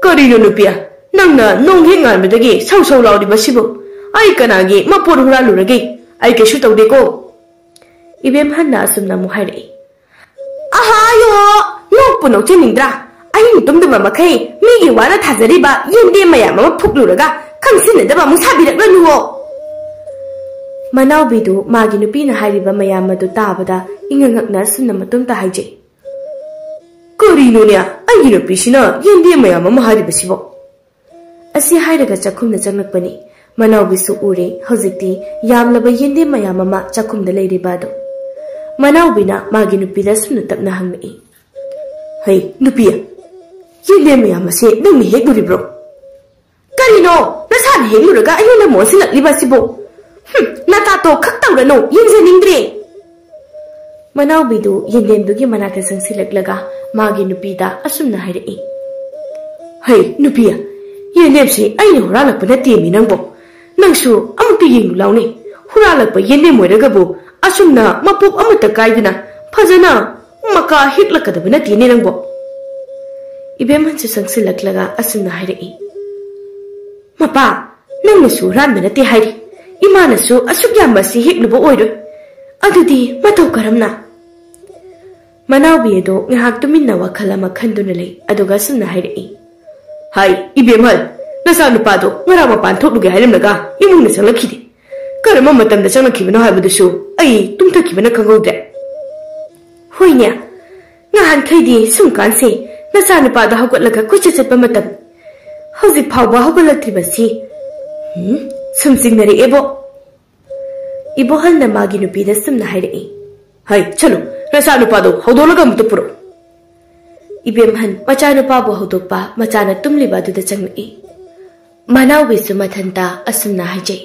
"ꯀꯔꯤꯅꯣ ꯅꯨꯄꯤ? ꯅꯪꯅ ꯅꯣꯡ ꯍꯦꯛ ꯉꯥꯟꯕꯗꯒꯤ ꯁꯧ ꯁꯧ ꯂꯥꯎꯔꯤꯕꯁꯤꯕꯨ? ꯑꯩ ꯀꯅꯥꯒꯤ ꯃꯄꯣꯠ ꯍꯨꯔꯥꯜꯂꯨꯔꯒꯦ? ꯑꯩ ꯀꯩꯁꯨ ꯇꯧꯗꯦꯀꯣ꯫ ꯏꯕꯦꯝꯍꯟꯅ ꯑꯁꯨꯝꯅ ꯑꯃꯨꯛ ꯍꯥꯏꯔꯛꯏ꯫ ꯑꯍꯥꯌꯣ! ꯅꯣꯛꯄꯨ ꯅꯣꯛꯆꯅꯤꯡꯗ꯭ꯔꯥ? ꯑꯍꯤꯡ ꯇꯨꯝꯗꯕ ꯃꯈꯩ ꯃꯤꯒꯤ ꯋꯥꯅ ꯊꯥꯖꯔꯤꯕ ꯌꯦꯟꯗꯦꯝ ꯃꯌꯥꯝ ꯑꯃ ꯐꯨꯛꯂꯨꯔꯒ ꯈꯪꯁꯤꯟꯅꯗꯕ ꯑꯃꯨꯛ ꯁꯥꯕꯤꯔꯛꯂꯅꯨꯋꯣ꯫ ꯃꯅꯥꯎꯕꯤꯗꯨ ꯃꯥꯒꯤ ꯅꯨꯄꯤꯅ ꯍꯥꯏꯔꯤꯕ ꯃꯌꯥꯝ ꯑꯗꯨ ꯇꯥꯕꯗ ꯏꯉꯛ ꯉꯛꯅ ꯑꯁꯨꯝꯅ ꯃꯇꯣꯝꯇ ꯍꯥꯏꯖꯩ꯫ ꯀꯔꯤꯅꯣꯅꯦ, ꯑꯩꯒꯤ ꯅꯨꯄꯤꯁꯤꯅ ꯌꯦꯟꯗꯦꯝ ꯃꯌꯥꯝ ꯑꯃ ꯍꯥꯏꯔꯤꯕꯁꯤꯕꯣ? ꯑꯁꯤ ꯍꯥꯏꯔꯒ ꯆꯥꯛꯈꯨꯝꯗ ꯆꯪꯂꯛꯄꯅꯤ꯫ ꯃꯅꯥꯎꯕꯤꯁꯨ ꯎꯔꯦ ꯍꯧꯖꯤꯛꯇꯤ ꯌꯥꯝꯂꯕ ꯌꯦꯟꯗꯦꯝ ꯃꯌꯥꯝ ꯑꯃ ꯆꯥꯛꯈꯨꯝꯗ ꯂꯩꯔꯤꯕ ꯑꯗꯨ꯫ ꯃꯅꯥꯎꯕꯤꯅ ꯃꯥꯒꯤ ꯅꯨꯄꯤꯗ ꯁꯨꯝꯅ ꯇꯞꯅ ꯍꯪꯂꯛꯏ꯫ ꯍꯩ, ꯅꯨꯄꯤ, ꯌꯦꯟꯗꯦꯝ ꯃꯌꯥꯝ ꯑꯁꯦ ꯅꯪꯅ ꯍꯦꯛꯂꯨꯔꯤꯕ꯭ꯔꯣ? ꯀꯔꯤꯅꯣ? ꯅꯁꯥꯅ ꯍꯦꯛꯂꯨꯔꯒ ꯑꯩꯉꯣꯟꯗ ꯃꯣꯟꯁꯤꯜꯂꯛꯂꯤꯕ ꯑꯁꯤꯕꯨ? ꯍꯨꯝ, ꯅꯇꯥꯇꯣ ꯈꯛ ꯇꯧꯔꯅꯨ, ꯌꯦꯡꯖꯅꯤꯡꯗ꯭ꯔꯦ꯫ ꯃꯅꯥꯎꯕꯤꯗꯨ ꯌꯦꯟꯗꯦꯝꯗꯨꯒꯤ ꯃꯅꯥꯛꯇ ꯆꯪꯁꯤꯜꯂꯛꯂꯒ ꯃꯥꯒꯤ ꯅꯨꯄꯤꯗ ꯑꯁꯨꯝꯅ ꯍꯥꯏꯔꯛꯏ꯫ ꯍꯩ, ꯅꯨꯄꯤ, ꯌꯦꯟꯗꯦꯝꯁꯤ ꯑꯩꯅ ꯍꯨꯔꯥꯜꯂꯛꯄ ꯅꯠꯇꯦꯃꯤ ꯅꯪꯕꯣ꯫ ꯅꯪꯁꯨ ꯑꯃꯨꯛꯇ ꯌꯦꯡꯉꯨ ꯂꯥꯎꯅꯦ꯫ ꯍꯨꯔꯥꯜꯂꯛꯄ ꯌꯦꯟꯗꯦꯝ ꯑꯣꯏꯔꯒꯕꯨ ꯑꯁꯨꯝꯅ ꯃꯄꯣꯞ ꯑꯃꯠꯇ ꯀꯥꯏꯗꯅ ꯐꯖꯅ ꯃꯀꯥ ꯍꯦꯛꯂꯛꯀꯗꯕ ꯅꯠꯇꯦꯅꯦ ꯅꯪꯕꯣ꯫ ꯏꯕꯦꯝꯍꯟꯁꯨ ꯆꯪꯁꯤꯜꯂꯛꯂꯒ ꯑꯁꯨꯝꯅ ꯍꯥꯏꯔꯛꯏ꯫ ꯃꯄꯥ, ꯅꯪꯅꯁꯨ ꯍꯨꯔꯥꯟꯕ ꯅꯠꯇꯦ ꯍꯥꯏꯔꯤ꯫ ꯏꯃꯥꯅꯁꯨ ꯑꯁꯨꯛ ꯌꯥꯝꯕ ꯑꯁꯤ ꯍꯦꯛꯂꯨꯕ ꯑꯣꯏꯔꯣꯏ꯫ ꯑꯗꯨꯗꯤ ꯃꯇꯧ ꯀꯔꯝꯅ? ꯃꯅꯥꯎꯕꯤ ꯑꯗꯣ ꯉꯥꯏꯍꯥꯛ ꯇꯨꯃꯤꯟꯅ ꯋꯥꯈꯜ ꯑꯃ ꯈꯟꯗꯨꯅ ꯂꯩ, ꯑꯗꯨꯒ ꯑꯁꯨꯝꯅ ꯍꯥꯏꯔꯛꯏ꯫ ꯍꯥꯏ, ꯏꯕꯦꯝꯍꯜ, ꯅꯆꯥꯅꯨꯄꯥꯗꯣ ꯉꯔꯥꯡ ꯃꯄꯥꯟ ꯊꯣꯛꯂꯨꯒꯦ ꯍꯥꯏꯔꯝꯂꯒ ꯏꯃꯨꯡꯗ ꯆꯪꯂꯛꯈꯤꯗꯦ꯫ ꯀꯔꯝꯕ ꯃꯇꯝꯗ ꯆꯪꯂꯛꯈꯤꯕꯅꯣ ꯍꯥꯏꯕꯗꯨꯁꯨ ꯑꯩ ꯇꯨꯝꯊꯈꯤꯕꯅ ꯈꯪꯍꯧꯗ꯭ꯔꯦ꯫ ꯍꯣꯏꯅꯦ, ꯉꯍꯥꯟꯈꯩꯗꯤ ꯁꯨꯝ ꯀꯥꯟꯁꯦ ꯅꯆꯥꯅꯨꯄꯥꯗꯣ ꯍꯧꯒꯠꯂꯒ ꯀꯣꯏꯆꯠ ꯆꯠꯄ ꯃꯇꯝ, ꯍꯧꯖꯤꯛ ꯐꯥꯎꯕ ꯍꯧꯒꯠꯂꯛꯇ꯭ꯔꯤꯕꯁꯤ, ꯎꯝ, ꯁꯨꯝ ꯆꯤꯡꯅꯔꯛꯑꯦꯕꯣ꯫ ꯏꯕꯣꯍꯜꯅ ꯃꯥꯒꯤ ꯅꯨꯄꯤꯗ ꯁꯨꯝꯅ ꯍꯥꯏꯔꯛꯏ꯫ ꯍꯩ, ꯆꯠꯂꯨ, ꯅꯆꯥꯅꯨꯄꯥꯗꯣ ꯍꯧꯗꯣꯛꯂꯒ ꯑꯃꯨꯛꯇ ꯄꯨꯔꯛꯎ꯫ ꯏꯕꯦꯝꯍꯟ ꯃꯆꯥꯅꯨꯄꯥꯕꯨ ꯍꯧꯗꯣꯛꯄ ꯃꯆꯥꯅ ꯇꯨꯝꯂꯤꯕ ꯑꯗꯨꯗ ꯆꯪꯂꯛꯏ꯫ ꯃꯅꯥꯎꯕꯤꯁꯨ ꯃꯊꯟꯇ ꯑꯁꯨꯝꯅ ꯍꯥꯏꯖꯩ꯫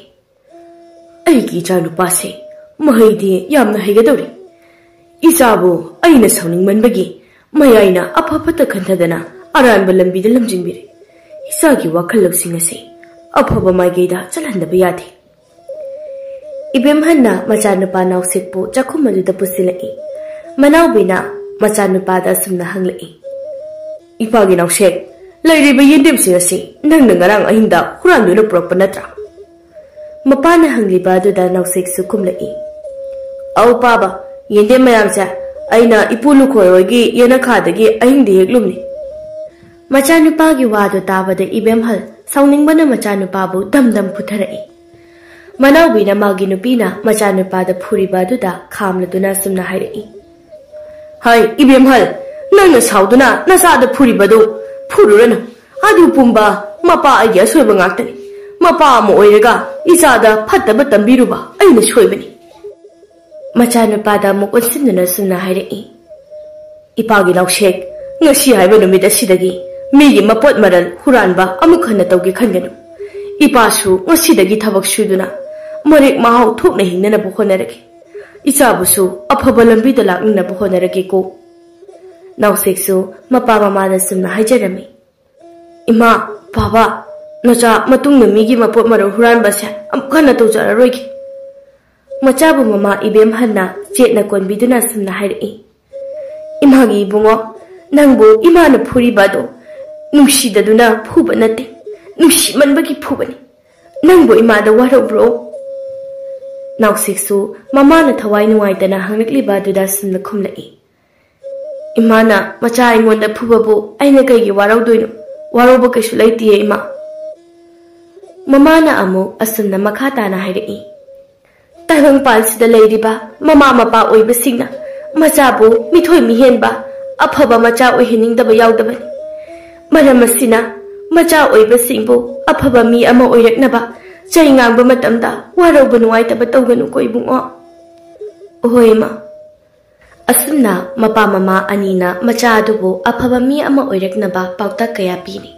ꯑꯩꯒꯤ ꯏꯆꯥꯅꯨꯄꯥꯁꯦ ꯃꯍꯩꯗꯤ ꯌꯥꯝꯅ ꯍꯩꯒꯗꯧꯔꯤ꯫ ꯏꯆꯥꯕꯨ ꯑꯩꯅ ꯁꯥꯎꯅꯤꯡꯃꯟꯕꯒꯤ ꯃꯌꯥꯏꯅ ꯑꯐ ꯐꯠꯇ ꯈꯟꯊꯗꯅ ꯑꯔꯥꯟꯕ ꯂꯝꯕꯤꯗ ꯂꯝꯖꯤꯡꯕꯤꯔꯦ꯫ ꯏꯆꯥꯒꯤ ꯋꯥꯈꯜ ꯂꯧꯁꯤꯡ ꯑꯁꯤ ꯑꯐꯕ ꯃꯥꯏꯀꯩꯗ ꯆꯠꯍꯟꯗꯕ ꯌꯥꯗꯦ꯫ ꯏꯕꯦꯝꯍꯟꯅ ꯃꯆꯥꯅꯨꯄꯥ ꯅꯥꯎꯁꯦꯛꯄꯨ ꯆꯥꯛꯈꯨꯝ ꯑꯗꯨꯗ ꯄꯨꯁꯤꯜꯂꯛꯏ꯫ ꯃꯅꯥꯎꯕꯤꯅ ꯃꯆꯥꯅꯨꯄꯥꯗ ꯑꯁꯨꯝꯅ ꯍꯪꯂꯛꯏ꯫ ꯏꯄꯥꯒꯤ ꯅꯥꯎꯁꯦꯛ, "ꯂꯩꯔꯤꯕ ꯌꯦꯟꯗꯦꯝꯁꯤꯡ ꯑꯁꯤ ꯅꯪꯅ ꯉꯔꯥꯡ ꯑꯍꯤꯡꯗ ꯍꯨꯔꯥꯟꯗꯨꯅ ꯄꯨꯔꯛꯄ ꯅꯠꯇ꯭ꯔꯥ?" ꯃꯄꯥꯅ ꯍꯪꯂꯤꯕ ꯑꯗꯨꯗ ꯅꯥꯎꯁꯦꯛꯁꯨ ꯈꯨꯝꯂꯛꯏ, "ꯑꯧ ꯄꯥꯕ, ꯌꯦꯟꯗꯦꯝ ꯃꯌꯥꯝꯁꯦ ꯑꯩꯅ ꯏꯄꯨ ꯂꯨꯈꯣꯏ ꯍꯣꯏꯒꯤ ꯌꯦꯅꯈꯥꯗꯒꯤ ꯑꯍꯤꯡꯗ ꯍꯦꯛꯂꯨꯝꯅꯤ꯫" ꯃꯆꯥꯅꯨꯄꯥꯒꯤ ꯋꯥꯗꯨ ꯇꯥꯕꯗ ꯏꯕꯦꯝꯍꯜ ꯁꯥꯎꯅꯤꯡꯕꯅ ꯃꯆꯥꯅꯨꯄꯥꯕꯨ ꯗꯝ ꯗꯝ ꯐꯨꯊꯔꯛꯏ꯫ ꯃꯅꯥꯎꯕꯤꯅ ꯃꯥꯒꯤ ꯅꯨꯄꯤꯅ ꯃꯆꯥꯅꯨꯄꯥꯗ ꯐꯨꯔꯤꯕ ꯑꯗꯨꯗ ꯈꯥꯝꯂꯗꯨꯅ ꯑꯁꯨꯝꯅ ꯍꯥꯏꯔꯛꯏ, "ꯍꯩ, ꯏꯕꯦꯝꯍꯜ, ꯅꯪꯅ ꯁꯥꯎꯗꯨꯅ ꯅꯆꯥꯗ ꯐꯨꯔꯤꯕꯗꯨ ꯐꯨꯔꯨꯔꯅꯨ꯫ ꯑꯗꯨ ꯄꯨꯝꯕ ꯃꯄꯥ ꯑꯩꯒꯤ ꯑꯁꯣꯏꯕ ꯉꯥꯛꯇꯅꯤ꯫ ꯃꯄꯥ ꯑꯃ ꯑꯣꯏꯔꯒ ꯏꯆꯥꯗ ꯐꯠꯇꯕ ꯇꯝꯕꯤꯔꯨꯕ ꯑꯩꯅ ꯁꯣꯏꯕꯅꯤ꯫" ꯃꯆꯥꯅꯨꯄꯥꯗ ꯑꯃꯨꯛ ꯑꯣꯟꯁꯤꯟꯗꯨꯅ ꯁꯨꯝꯅ ꯍꯥꯏꯔꯛꯏ, "ꯏꯄꯥꯒꯤ ꯅꯥꯎꯁꯦꯛ, ꯉꯁꯤ ꯍꯥꯏꯕ ꯅꯨꯃꯤꯠ ꯑꯁꯤꯗꯒꯤ ꯃꯤꯒꯤ ꯃꯄꯣꯠ ꯃꯔꯜ ꯍꯨꯔꯥꯟꯕ ꯑꯃꯨꯛ ꯍꯟꯅ ꯇꯧꯒꯦ ꯈꯟꯒꯅꯨ꯫ ꯏꯄꯥꯁꯨ ꯉꯁꯤꯗꯒꯤ ꯊꯕꯛ ꯁꯨꯗꯨꯅ ꯃꯔꯦꯛ ꯃꯍꯥꯎ ꯊꯣꯛꯅ ꯍꯤꯡꯅꯅꯕ ꯍꯣꯠꯅꯔꯒꯦ꯫ ꯏꯆꯥꯕꯨꯁꯨ ꯑꯐꯕ ꯂꯝꯕꯤꯗ ꯂꯥꯛꯅꯅꯕ ꯍꯣꯠꯅꯔꯒꯦꯀꯣ꯫" ꯅꯥꯎꯁꯦꯛꯁꯨ ꯃꯄꯥ ꯃꯃꯥꯗ ꯆꯨꯝꯅ ꯍꯥꯏꯖꯔꯝꯃꯤ, "ꯏꯃꯥ, ꯕꯥꯕꯥ, ꯅꯆꯥ ꯃꯇꯨꯡꯗ ꯃꯤꯒꯤ ꯃꯄꯣꯠ ꯃꯔꯜ ꯍꯨꯔꯥꯟꯕꯁꯦ ꯑꯃꯨꯛ ꯍꯟꯅ ꯇꯧꯖꯔꯔꯣꯏꯒꯦ꯫" ꯃꯆꯥꯕꯨ ꯃꯃꯥ ꯏꯕꯦꯝꯍꯜꯅ ꯆꯦꯠꯅ ꯀꯣꯟꯕꯤꯗꯨꯅ ꯁꯨꯝꯅ ꯍꯥꯏꯔꯛꯏ, "ꯏꯃꯥꯒꯤ ꯏꯕꯨꯡꯉꯣ, ꯅꯪꯕꯨ ꯏꯃꯥꯅ ꯐꯨꯔꯤꯕ ꯑꯗꯣ ꯅꯨꯡꯁꯤꯗꯗꯨꯅ ꯐꯨꯕ ꯅꯠꯇꯦ, ꯅꯨꯡꯁꯤꯃꯟꯕꯒꯤ ꯐꯨꯕꯅꯤ꯫ ꯅꯪꯕꯨ ꯏꯃꯥꯗ ꯋꯥꯔꯧꯕ꯭ꯔꯣ?" ꯅꯥꯎꯁꯦꯛꯁꯨ ꯃꯃꯥꯅ ꯊꯋꯥꯏ ꯅꯨꯡꯉꯥꯏꯇꯅ ꯍꯪꯂꯛꯂꯤꯕ ꯑꯗꯨꯗ ꯁꯨꯝꯅ ꯈꯨꯝꯂꯛꯏ, "ꯏꯃꯥꯅ ꯃꯆꯥ ꯑꯩꯉꯣꯟꯗ ꯐꯨꯕꯕꯨ ꯑꯩꯅ ꯀꯩꯒꯤ ꯋꯥꯔꯧꯗꯣꯏꯅꯣ? ꯋꯥꯔꯧꯕ ꯀꯩꯁꯨ ꯂꯩꯇꯤꯌꯦ, ꯏꯃꯥ꯫" ꯃꯃꯥꯅ ꯑꯃꯨꯛ ꯑꯁꯨꯝꯅ ꯃꯈꯥ ꯇꯥꯅ ꯍꯥꯏꯔꯛꯏ, "ꯇꯥꯏꯕꯪꯄꯥꯟꯁꯤꯗ ꯂꯩꯔꯤꯕ ꯃꯃꯥ ꯃꯄꯥ ꯑꯣꯏꯕꯁꯤꯡꯅ ꯃꯆꯥꯕꯨ ꯃꯤꯊꯣꯏ ꯃꯤꯍꯦꯟꯕ ꯑꯐꯕ ꯃꯆꯥ ꯑꯣꯏꯍꯟꯅꯤꯡꯗꯕ ꯌꯥꯎꯗꯕꯅꯤ꯫ ꯃꯔꯝ ꯑꯁꯤꯅ ꯃꯆꯥ ꯑꯣꯏꯕꯁꯤꯡꯕꯨ ꯑꯐꯕ ꯃꯤ ꯑꯃ ꯑꯣꯏꯔꯛꯅꯕ ꯆꯩ ꯉꯥꯡꯕ ꯃꯇꯝꯗ ꯋꯥꯔꯧꯕ ꯅꯨꯡꯉꯥꯏꯇꯕ ꯇꯧꯒꯅꯨꯀꯣ ꯏꯕꯨꯡꯉꯣ꯫" "ꯍꯣꯏ ꯏꯃꯥ꯫" ꯑꯁꯨꯝꯅ ꯃꯄꯥ ꯃꯃꯥ ꯑꯅꯤꯅ ꯃꯆꯥ ꯑꯗꯨꯕꯨ ꯑꯐꯕ ꯃꯤ ꯑꯃ ꯑꯣꯏꯔꯛꯅꯕ ꯄꯥꯎꯇꯥꯛ ꯀꯌꯥ ꯄꯤꯔꯤ꯫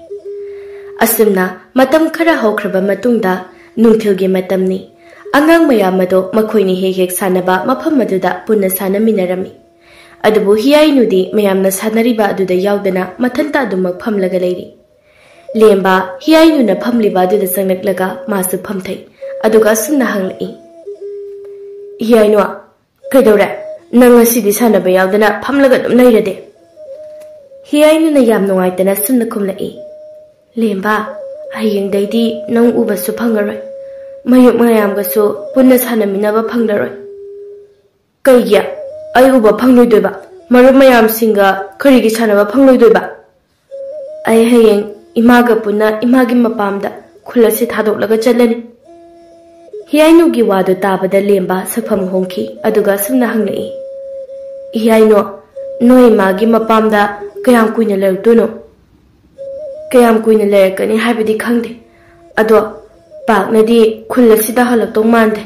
ꯑꯁꯨꯝꯅ ꯃꯇꯝ ꯈꯔ ꯍꯧꯈ꯭ꯔꯕ ꯃꯇꯨꯡꯗ ꯅꯨꯡꯊꯤꯜꯒꯤ ꯃꯇꯝꯅꯤ꯫ ꯑꯉꯥꯡ ꯃꯌꯥꯝ ꯑꯗꯨ ꯃꯈꯣꯏꯅ ꯍꯦꯛ ꯍꯦꯛ ꯁꯥꯟꯅꯕ ꯃꯐꯝ ꯑꯗꯨꯗ ꯄꯨꯟꯅ ꯁꯥꯟꯅꯃꯤꯟꯅꯔꯝꯃꯤ꯫ ꯑꯗꯨꯕꯨ ꯍꯤꯌꯥꯏꯅꯨꯗꯤ ꯃꯌꯥꯝꯅ ꯁꯥꯟꯅꯔꯤꯕ ꯑꯗꯨꯗ ꯌꯥꯎꯗꯅ ꯃꯊꯟꯇ ꯑꯗꯨꯃꯛ ꯐꯝꯂꯒ ꯂꯩꯔꯤ꯫ ꯂꯦꯝꯕ ꯍꯤꯌꯥꯏꯅꯨꯅ ꯐꯝꯂꯤꯕ ꯑꯗꯨꯗ ꯆꯪꯂꯛꯂꯒ ꯃꯥꯁꯨ ꯐꯝꯊꯩ꯫ ꯑꯗꯨꯒ ꯑꯁꯨꯝꯅ ꯍꯪꯂꯛꯏ, "ꯍꯤꯌꯥꯏꯅꯨ, ꯀꯩꯗꯧꯔꯦ? ꯅꯪ ꯉꯁꯤꯗꯤ ꯁꯥꯟꯅꯕ ꯌꯥꯎꯗꯅ ꯐꯝꯂꯒ ꯑꯗꯨꯝ ꯂꯩꯔꯗꯤ?" ꯍꯤꯌꯥꯏꯅꯨꯅ ꯌꯥꯝ ꯅꯨꯡꯉꯥꯏꯇꯅ ꯁꯨꯝꯅ ꯈꯨꯝꯂꯛꯏ, "ꯂꯦꯝꯕ, ꯍꯌꯦꯡꯗꯩꯗꯤ ꯅꯪ ꯎꯕꯁꯨ ꯐꯪꯉꯔꯣꯏ, ꯃꯌꯨꯞ ꯃꯌꯥꯝꯒꯁꯨ ꯄꯨꯟꯅ ꯁꯥꯟꯅꯃꯤꯟꯅꯕ ꯐꯪꯂꯔꯣꯏ꯫" "ꯀꯩꯒꯤ ꯑꯩ ꯎꯕ ꯐꯪꯂꯣꯏꯗꯣꯏꯕ? ꯃꯔꯨꯞ ꯃꯌꯥꯝꯁꯤꯡꯒ ꯀꯔꯤꯒꯤ ꯁꯥꯟꯅꯕ ꯐꯪꯂꯣꯏꯗꯣꯏꯕ? ꯑꯩ ꯍꯌꯦꯡ ꯏꯃꯥꯒ ꯄꯨꯟꯅ ꯏꯃꯥꯒꯤ ꯃꯄꯥꯝꯗ ꯈꯨꯜ ꯑꯁꯤ ꯊꯥꯗꯣꯛꯂꯒ ꯆꯠꯂꯅꯤ꯫" ꯍꯤꯌꯥꯏꯅꯨꯒꯤ ꯋꯥꯗꯨ ꯇꯥꯕꯗ ꯂꯦꯝꯕ ꯁꯛꯐꯝ ꯍꯣꯡꯈꯤ, ꯑꯗꯨꯒ ꯁꯨꯝꯅ ꯍꯪꯂꯛꯏ, "ꯍꯤꯌꯥꯏꯅꯨ, ꯅꯣꯏ ꯏꯃꯥꯒꯤ ꯃꯄꯥꯝꯗ ꯀꯌꯥꯝ ꯀꯨꯏꯅ ꯂꯩꯔꯛꯇꯣꯏꯅꯣ?" "ꯀꯌꯥꯝ ꯀꯨꯏꯅ ꯂꯩꯔꯛꯀꯅꯤ ꯍꯥꯏꯕꯗꯤ ꯈꯪꯗꯦ, ꯑꯗꯣ ꯄꯥꯛꯅꯗꯤ ꯈꯨꯜ ꯑꯁꯤꯗ ꯍꯜꯂꯛꯇꯧ ꯃꯥꯟꯗꯦ꯫"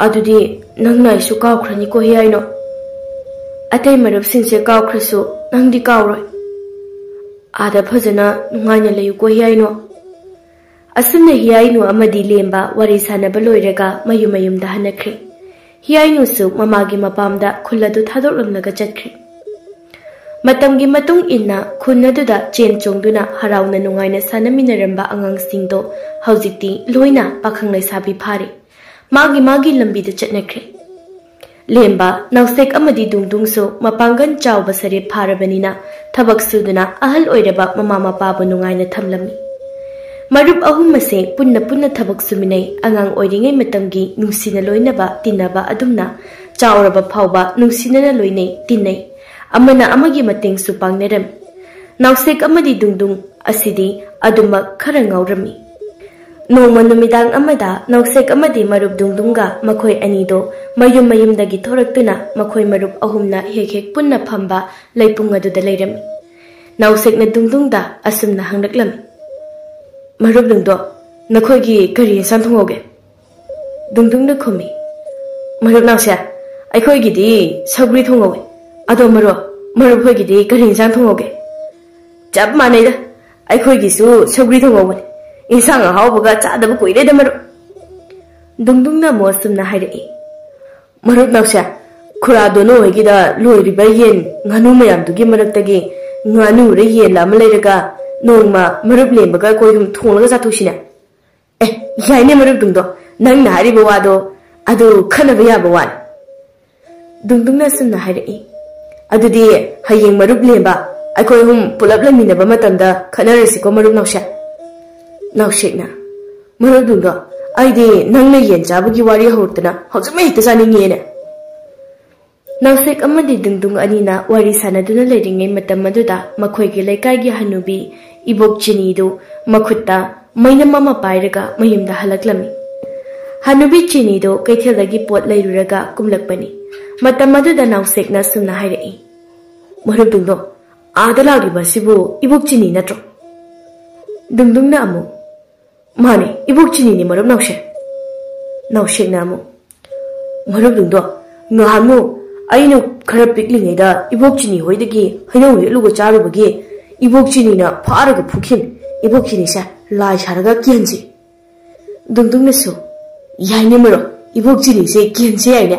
"ꯑꯗꯨꯗꯤ ꯅꯪꯅ ꯑꯩꯁꯨ ꯀꯥꯎꯈ꯭ꯔꯅꯤꯀꯣ ꯍꯤꯌꯥꯏꯅꯨ꯫ ꯑꯇꯩ ꯃꯔꯨꯞꯁꯤꯡꯁꯦ ꯀꯥꯎꯈ꯭ꯔꯁꯨ ꯅꯪꯗꯤ ꯀꯥꯎꯔꯣꯏ꯫ ꯑꯥꯗ ꯐꯖꯅ ꯅꯨꯡꯉꯥꯏꯅ ꯂꯩꯌꯨꯀꯣ ꯍꯤꯌꯥꯏꯅꯨ꯫" ꯑꯁꯨꯝꯅ ꯍꯤꯌꯥꯏꯅꯨ ꯑꯃꯗꯤ ꯂꯦꯝꯕ ꯋꯥꯔꯤ ꯁꯥꯟꯅꯕ ꯂꯣꯏꯔꯒ ꯃꯌꯨꯝ ꯃꯌꯨꯝꯗ ꯍꯟꯅꯈ꯭ꯔꯦ꯫ ꯍꯤꯌꯥꯏꯅꯨꯁꯨ ꯃꯃꯥꯒꯤ ꯃꯄꯥꯝꯗ ꯈꯨꯜ ꯑꯗꯨ ꯊꯥꯗꯣꯛꯂꯝꯂꯒ ꯆꯠꯈ꯭ꯔꯦ꯫ ꯃꯇꯝꯒꯤ ꯃꯇꯨꯡ ꯏꯟꯅ ꯈꯨꯟ ꯑꯗꯨꯗ ꯆꯦꯟ ꯆꯣꯡꯗꯨꯅ ꯍꯔꯥꯎꯅ ꯅꯨꯡꯉꯥꯏꯅ ꯁꯥꯟꯅꯃꯤꯟꯅꯔꯝꯕ ꯑꯉꯥꯡꯁꯤꯡꯗꯣ ꯍꯧꯖꯤꯛꯇꯤ ꯂꯣꯏꯅ ꯄꯥꯈꯪ ꯂꯩꯁꯥꯕꯤ ꯐꯥꯔꯦ꯫ ꯃꯥꯒꯤ ꯃꯥꯒꯤ ꯂꯝꯕꯤꯗ ꯆꯠꯅꯈ꯭ꯔꯦ꯫ ꯂꯦꯝꯕ, ꯅꯥꯎꯁꯦꯛ ꯑꯃꯗꯤ ꯗꯨꯡꯗꯨꯡꯁꯨ ꯃꯄꯥꯡꯒꯜ ꯆꯥꯎꯕ ꯁꯔꯦꯞ ꯐꯥꯔꯕꯅꯤꯅ ꯊꯕꯛ ꯁꯨꯗꯨꯅ ꯑꯍꯜ ꯑꯣꯏꯔꯕ ꯃꯃꯥ ꯃꯄꯥꯕꯨ ꯅꯨꯡꯉꯥꯏꯅ ꯊꯝꯂꯝꯃꯤ꯫ ꯃꯔꯨꯞ ꯑꯍꯨꯝ ꯑꯁꯦ ꯄꯨꯟꯅ ꯄꯨꯟꯅ ꯊꯕꯛ ꯁꯨꯃꯤꯟꯅꯩ꯫ ꯑꯉꯥꯡ ꯑꯣꯏꯔꯤꯉꯩ ꯃꯇꯝꯒꯤ ꯅꯨꯡꯁꯤꯅ ꯂꯣꯏꯅꯕ ꯇꯤꯟꯅꯕ ꯑꯗꯨꯝꯅ ꯆꯥꯎꯔꯕ ꯐꯥꯎꯕ ꯅꯨꯡꯁꯤꯅꯅ ꯂꯣꯏꯅꯩ, ꯇꯤꯟꯅꯩ꯫ ꯑꯃꯅ ꯑꯃꯒꯤ ꯃꯇꯦꯡꯁꯨ ꯄꯥꯡꯅꯔꯝꯃꯤ꯫ ꯅꯥꯎꯁꯦꯛ ꯑꯃꯗꯤ ꯗꯨꯡꯗꯨꯡ ꯑꯁꯤꯗꯤ ꯑꯗꯨꯃꯛ ꯈꯔ ꯉꯥꯎꯔꯝꯃꯤ꯫ ꯅꯣꯡꯃ ꯅꯨꯃꯤꯗꯥꯡ ꯑꯃꯗ ꯅꯥꯎꯁꯦꯛ ꯑꯃꯗꯤ ꯃꯔꯨꯞ ꯗꯨꯡꯗꯨꯡꯒ ꯃꯈꯣꯏ ꯑꯅꯤꯗꯣ ꯃꯌꯨꯝ ꯃꯌꯨꯝꯗꯒꯤ ꯊꯣꯔꯛꯇꯨꯅ ꯃꯈꯣꯏ ꯃꯔꯨꯞ ꯑꯍꯨꯝꯅ ꯍꯦꯛ ꯍꯦꯛ ꯄꯨꯟꯅ ꯐꯝꯕ ꯂꯩꯄꯨꯡ ꯑꯗꯨꯗ ꯂꯩꯔꯝꯃꯤ꯫ ꯅꯥꯎꯁꯦꯛꯅ ꯗꯨꯡꯗꯨꯡꯗ ꯑꯁꯨꯝꯅ ꯍꯪꯂꯛꯂꯝꯃꯤ, "ꯃꯔꯨꯞ ꯗꯨꯡꯗꯣ, ꯅꯈꯣꯏꯒꯤ ꯀꯔꯤ ꯌꯦꯟꯁꯥꯡ ꯊꯣꯡꯍꯧꯒꯦ?" ꯗꯨꯡꯗꯨꯡꯅ ꯈꯨꯝꯃꯤ, "ꯃꯔꯨꯞ ꯅꯥꯎꯁꯦꯛ, ꯑꯩꯈꯣꯏꯒꯤꯗꯤ ꯁꯧꯒ꯭ꯔꯤ ꯊꯣꯡꯍꯧꯋꯤ꯫ ꯑꯗꯣ ꯃꯔꯨꯞ, ꯃꯔꯨꯞ ꯍꯣꯏꯒꯤꯗꯤ ꯀꯔꯤ ꯌꯦꯟꯁꯥꯡ ꯊꯣꯡꯍꯧꯒꯦ?" "ꯆꯞ ꯃꯥꯟꯅꯩꯗ, ꯑꯩꯈꯣꯏꯒꯤꯁꯨ ꯁꯧꯒ꯭ꯔꯤ ꯊꯣꯡꯍꯧꯕꯅꯤ꯫ ꯏꯟꯁꯥꯡ ꯑꯍꯥꯎꯕꯒ ꯆꯥꯗꯕ ꯀꯨꯏꯔꯦꯗ ꯃꯔꯨꯞ꯫" ꯗꯨꯡꯗꯨꯡꯅ ꯑꯃꯨꯛ ꯑꯁꯨꯝꯅ ꯍꯥꯏꯔꯛꯏ, "ꯃꯔꯨꯞ ꯅꯥꯎꯁꯦꯛ, ꯈꯨꯔꯥ ꯗꯣꯅꯣ ꯍꯣꯏꯒꯤꯗ ꯂꯣꯏꯔꯤꯕ ꯌꯦꯟ ꯉꯥꯅꯨ ꯃꯌꯥꯝꯗꯨꯒꯤ ꯃꯔꯛꯇꯒꯤ ꯉꯥꯅꯨꯔ ꯌꯦꯟꯂ ꯑꯃ ꯂꯩꯔꯒ ꯅꯣꯡꯃ ꯃꯔꯨꯞ ꯂꯦꯝꯕꯒ ꯑꯩꯈꯣꯏ ꯑꯍꯨꯝ ꯊꯣꯡꯂꯒ ꯆꯥꯊꯣꯛꯁꯤꯅꯦ꯫" "ꯑꯦ, ꯌꯥꯏꯅꯦ ꯃꯔꯨꯞ ꯗꯨꯡꯗꯣ, ꯅꯪꯅ ꯍꯥꯏꯔꯤꯕ ꯋꯥꯗꯣ ꯑꯗꯨ ꯈꯟꯅꯕ ꯌꯥꯕ ꯋꯥꯅꯤ꯫" ꯗꯨꯡꯗꯨꯡꯅ ꯑꯁꯨꯝꯅ ꯍꯥꯏꯔꯛꯏ, "ꯑꯗꯨꯗꯤ ꯍꯌꯦꯡ ꯃꯔꯨꯞ ꯂꯦꯝꯕ "ꯑꯩꯈꯣꯏ ꯑꯍꯨꯝ ꯄꯨꯂꯞ ꯂꯩꯃꯤꯟꯅꯕ ꯃꯇꯝꯗ ꯈꯠꯅꯔꯁꯤꯀꯣ, ꯃꯔꯨꯞ ꯅꯥꯎꯁꯦꯛ?" ꯅꯥꯎꯁꯦꯛꯅ, "ꯃꯔꯨꯞ ꯗꯨꯡꯗꯣ, ꯑꯩꯗꯤ ꯅꯪꯅ ꯌꯦꯟ ꯆꯥꯕꯒꯤ ꯋꯥꯔꯤ ꯍꯧꯔꯛꯇꯅ ꯍꯧꯖꯤꯛꯃꯛ ꯍꯦꯛꯇ ꯆꯥꯅꯤꯡꯉꯦꯅꯦ꯫" ꯅꯥꯎꯁꯦꯛ ꯑꯃꯗꯤ ꯗꯨꯡꯗꯨꯡ ꯑꯅꯤꯅ ꯋꯥꯔꯤ ꯁꯥꯟꯅꯗꯨꯅ ꯂꯩꯔꯤꯉꯩ ꯃꯇꯝ ꯑꯗꯨꯗ ꯃꯈꯣꯏꯒꯤ ꯂꯩꯀꯥꯏꯒꯤ ꯍꯅꯨꯕꯤ ꯏꯕꯣꯛ ꯆꯤꯅꯤꯗꯨ ꯃꯈꯨꯠꯇ ꯃꯩꯅꯝ ꯑꯃ ꯄꯥꯏꯔꯒ ꯃꯌꯨꯝꯗ ꯍꯜꯂꯛꯂꯝꯃꯤ꯫ ꯍꯅꯨꯕꯤ ꯆꯤꯅꯤꯗꯨ ꯀꯩꯊꯦꯜꯗꯒꯤ ꯄꯣꯠ ꯂꯩꯔꯨꯔꯒ ꯀꯨꯝꯂꯛꯄꯅꯤ꯫ ꯃꯇꯝ ꯑꯗꯨꯗ ꯅꯥꯎꯁꯦꯛꯅ ꯁꯨꯝꯅ ꯍꯥꯏꯔꯛꯏ, "ꯃꯔꯨꯞ ꯗꯨꯡꯗꯣ, ꯑꯥꯗ ꯂꯥꯛꯂꯤꯕ ꯑꯁꯤꯕꯨ ꯏꯕꯣꯛ ꯆꯤꯅꯤ ꯅꯠꯇ꯭ꯔꯣ?" ꯗꯨꯡꯗꯨꯡꯅ ꯑꯃꯨꯛ, "ꯃꯥꯅꯦ, ꯏꯕꯣꯛ ꯆꯤꯅꯤꯅꯤ, ꯃꯔꯨꯞ ꯅꯥꯎꯁꯦꯛ꯫" ꯅꯥꯎꯁꯦꯛꯅ ꯑꯃꯨꯛ, "ꯃꯔꯨꯞ ꯗꯨꯡꯗꯣ, ꯉꯍꯥꯟꯃꯨꯛ ꯑꯩꯅ ꯈꯔ ꯄꯤꯛꯂꯤꯉꯩꯗ ꯏꯕꯣꯛ ꯆꯤꯅꯤ ꯍꯣꯏꯗꯒꯤ ꯍꯩꯅꯧ ꯍꯦꯛꯂꯨꯒ ꯆꯥꯔꯨꯕꯒꯤ ꯏꯕꯣꯛ ꯆꯤꯅꯤꯅ ꯐꯥꯔꯒ ꯐꯨꯈꯤꯕꯅꯤ꯫ ꯏꯕꯣꯛ ꯆꯤꯅꯤꯁꯦ ꯂꯥꯏ ꯁꯥꯔꯒ ꯀꯤꯍꯟꯁꯤ꯫" ꯗꯨꯡꯗꯨꯡꯅꯁꯨ, "ꯌꯥꯏꯅꯦ ꯃꯔꯨꯞ, ꯏꯕꯣꯛ ꯆꯤꯅꯤꯁꯦ ꯀꯤꯍꯟꯁꯦ ꯌꯥꯏꯅꯦ꯫"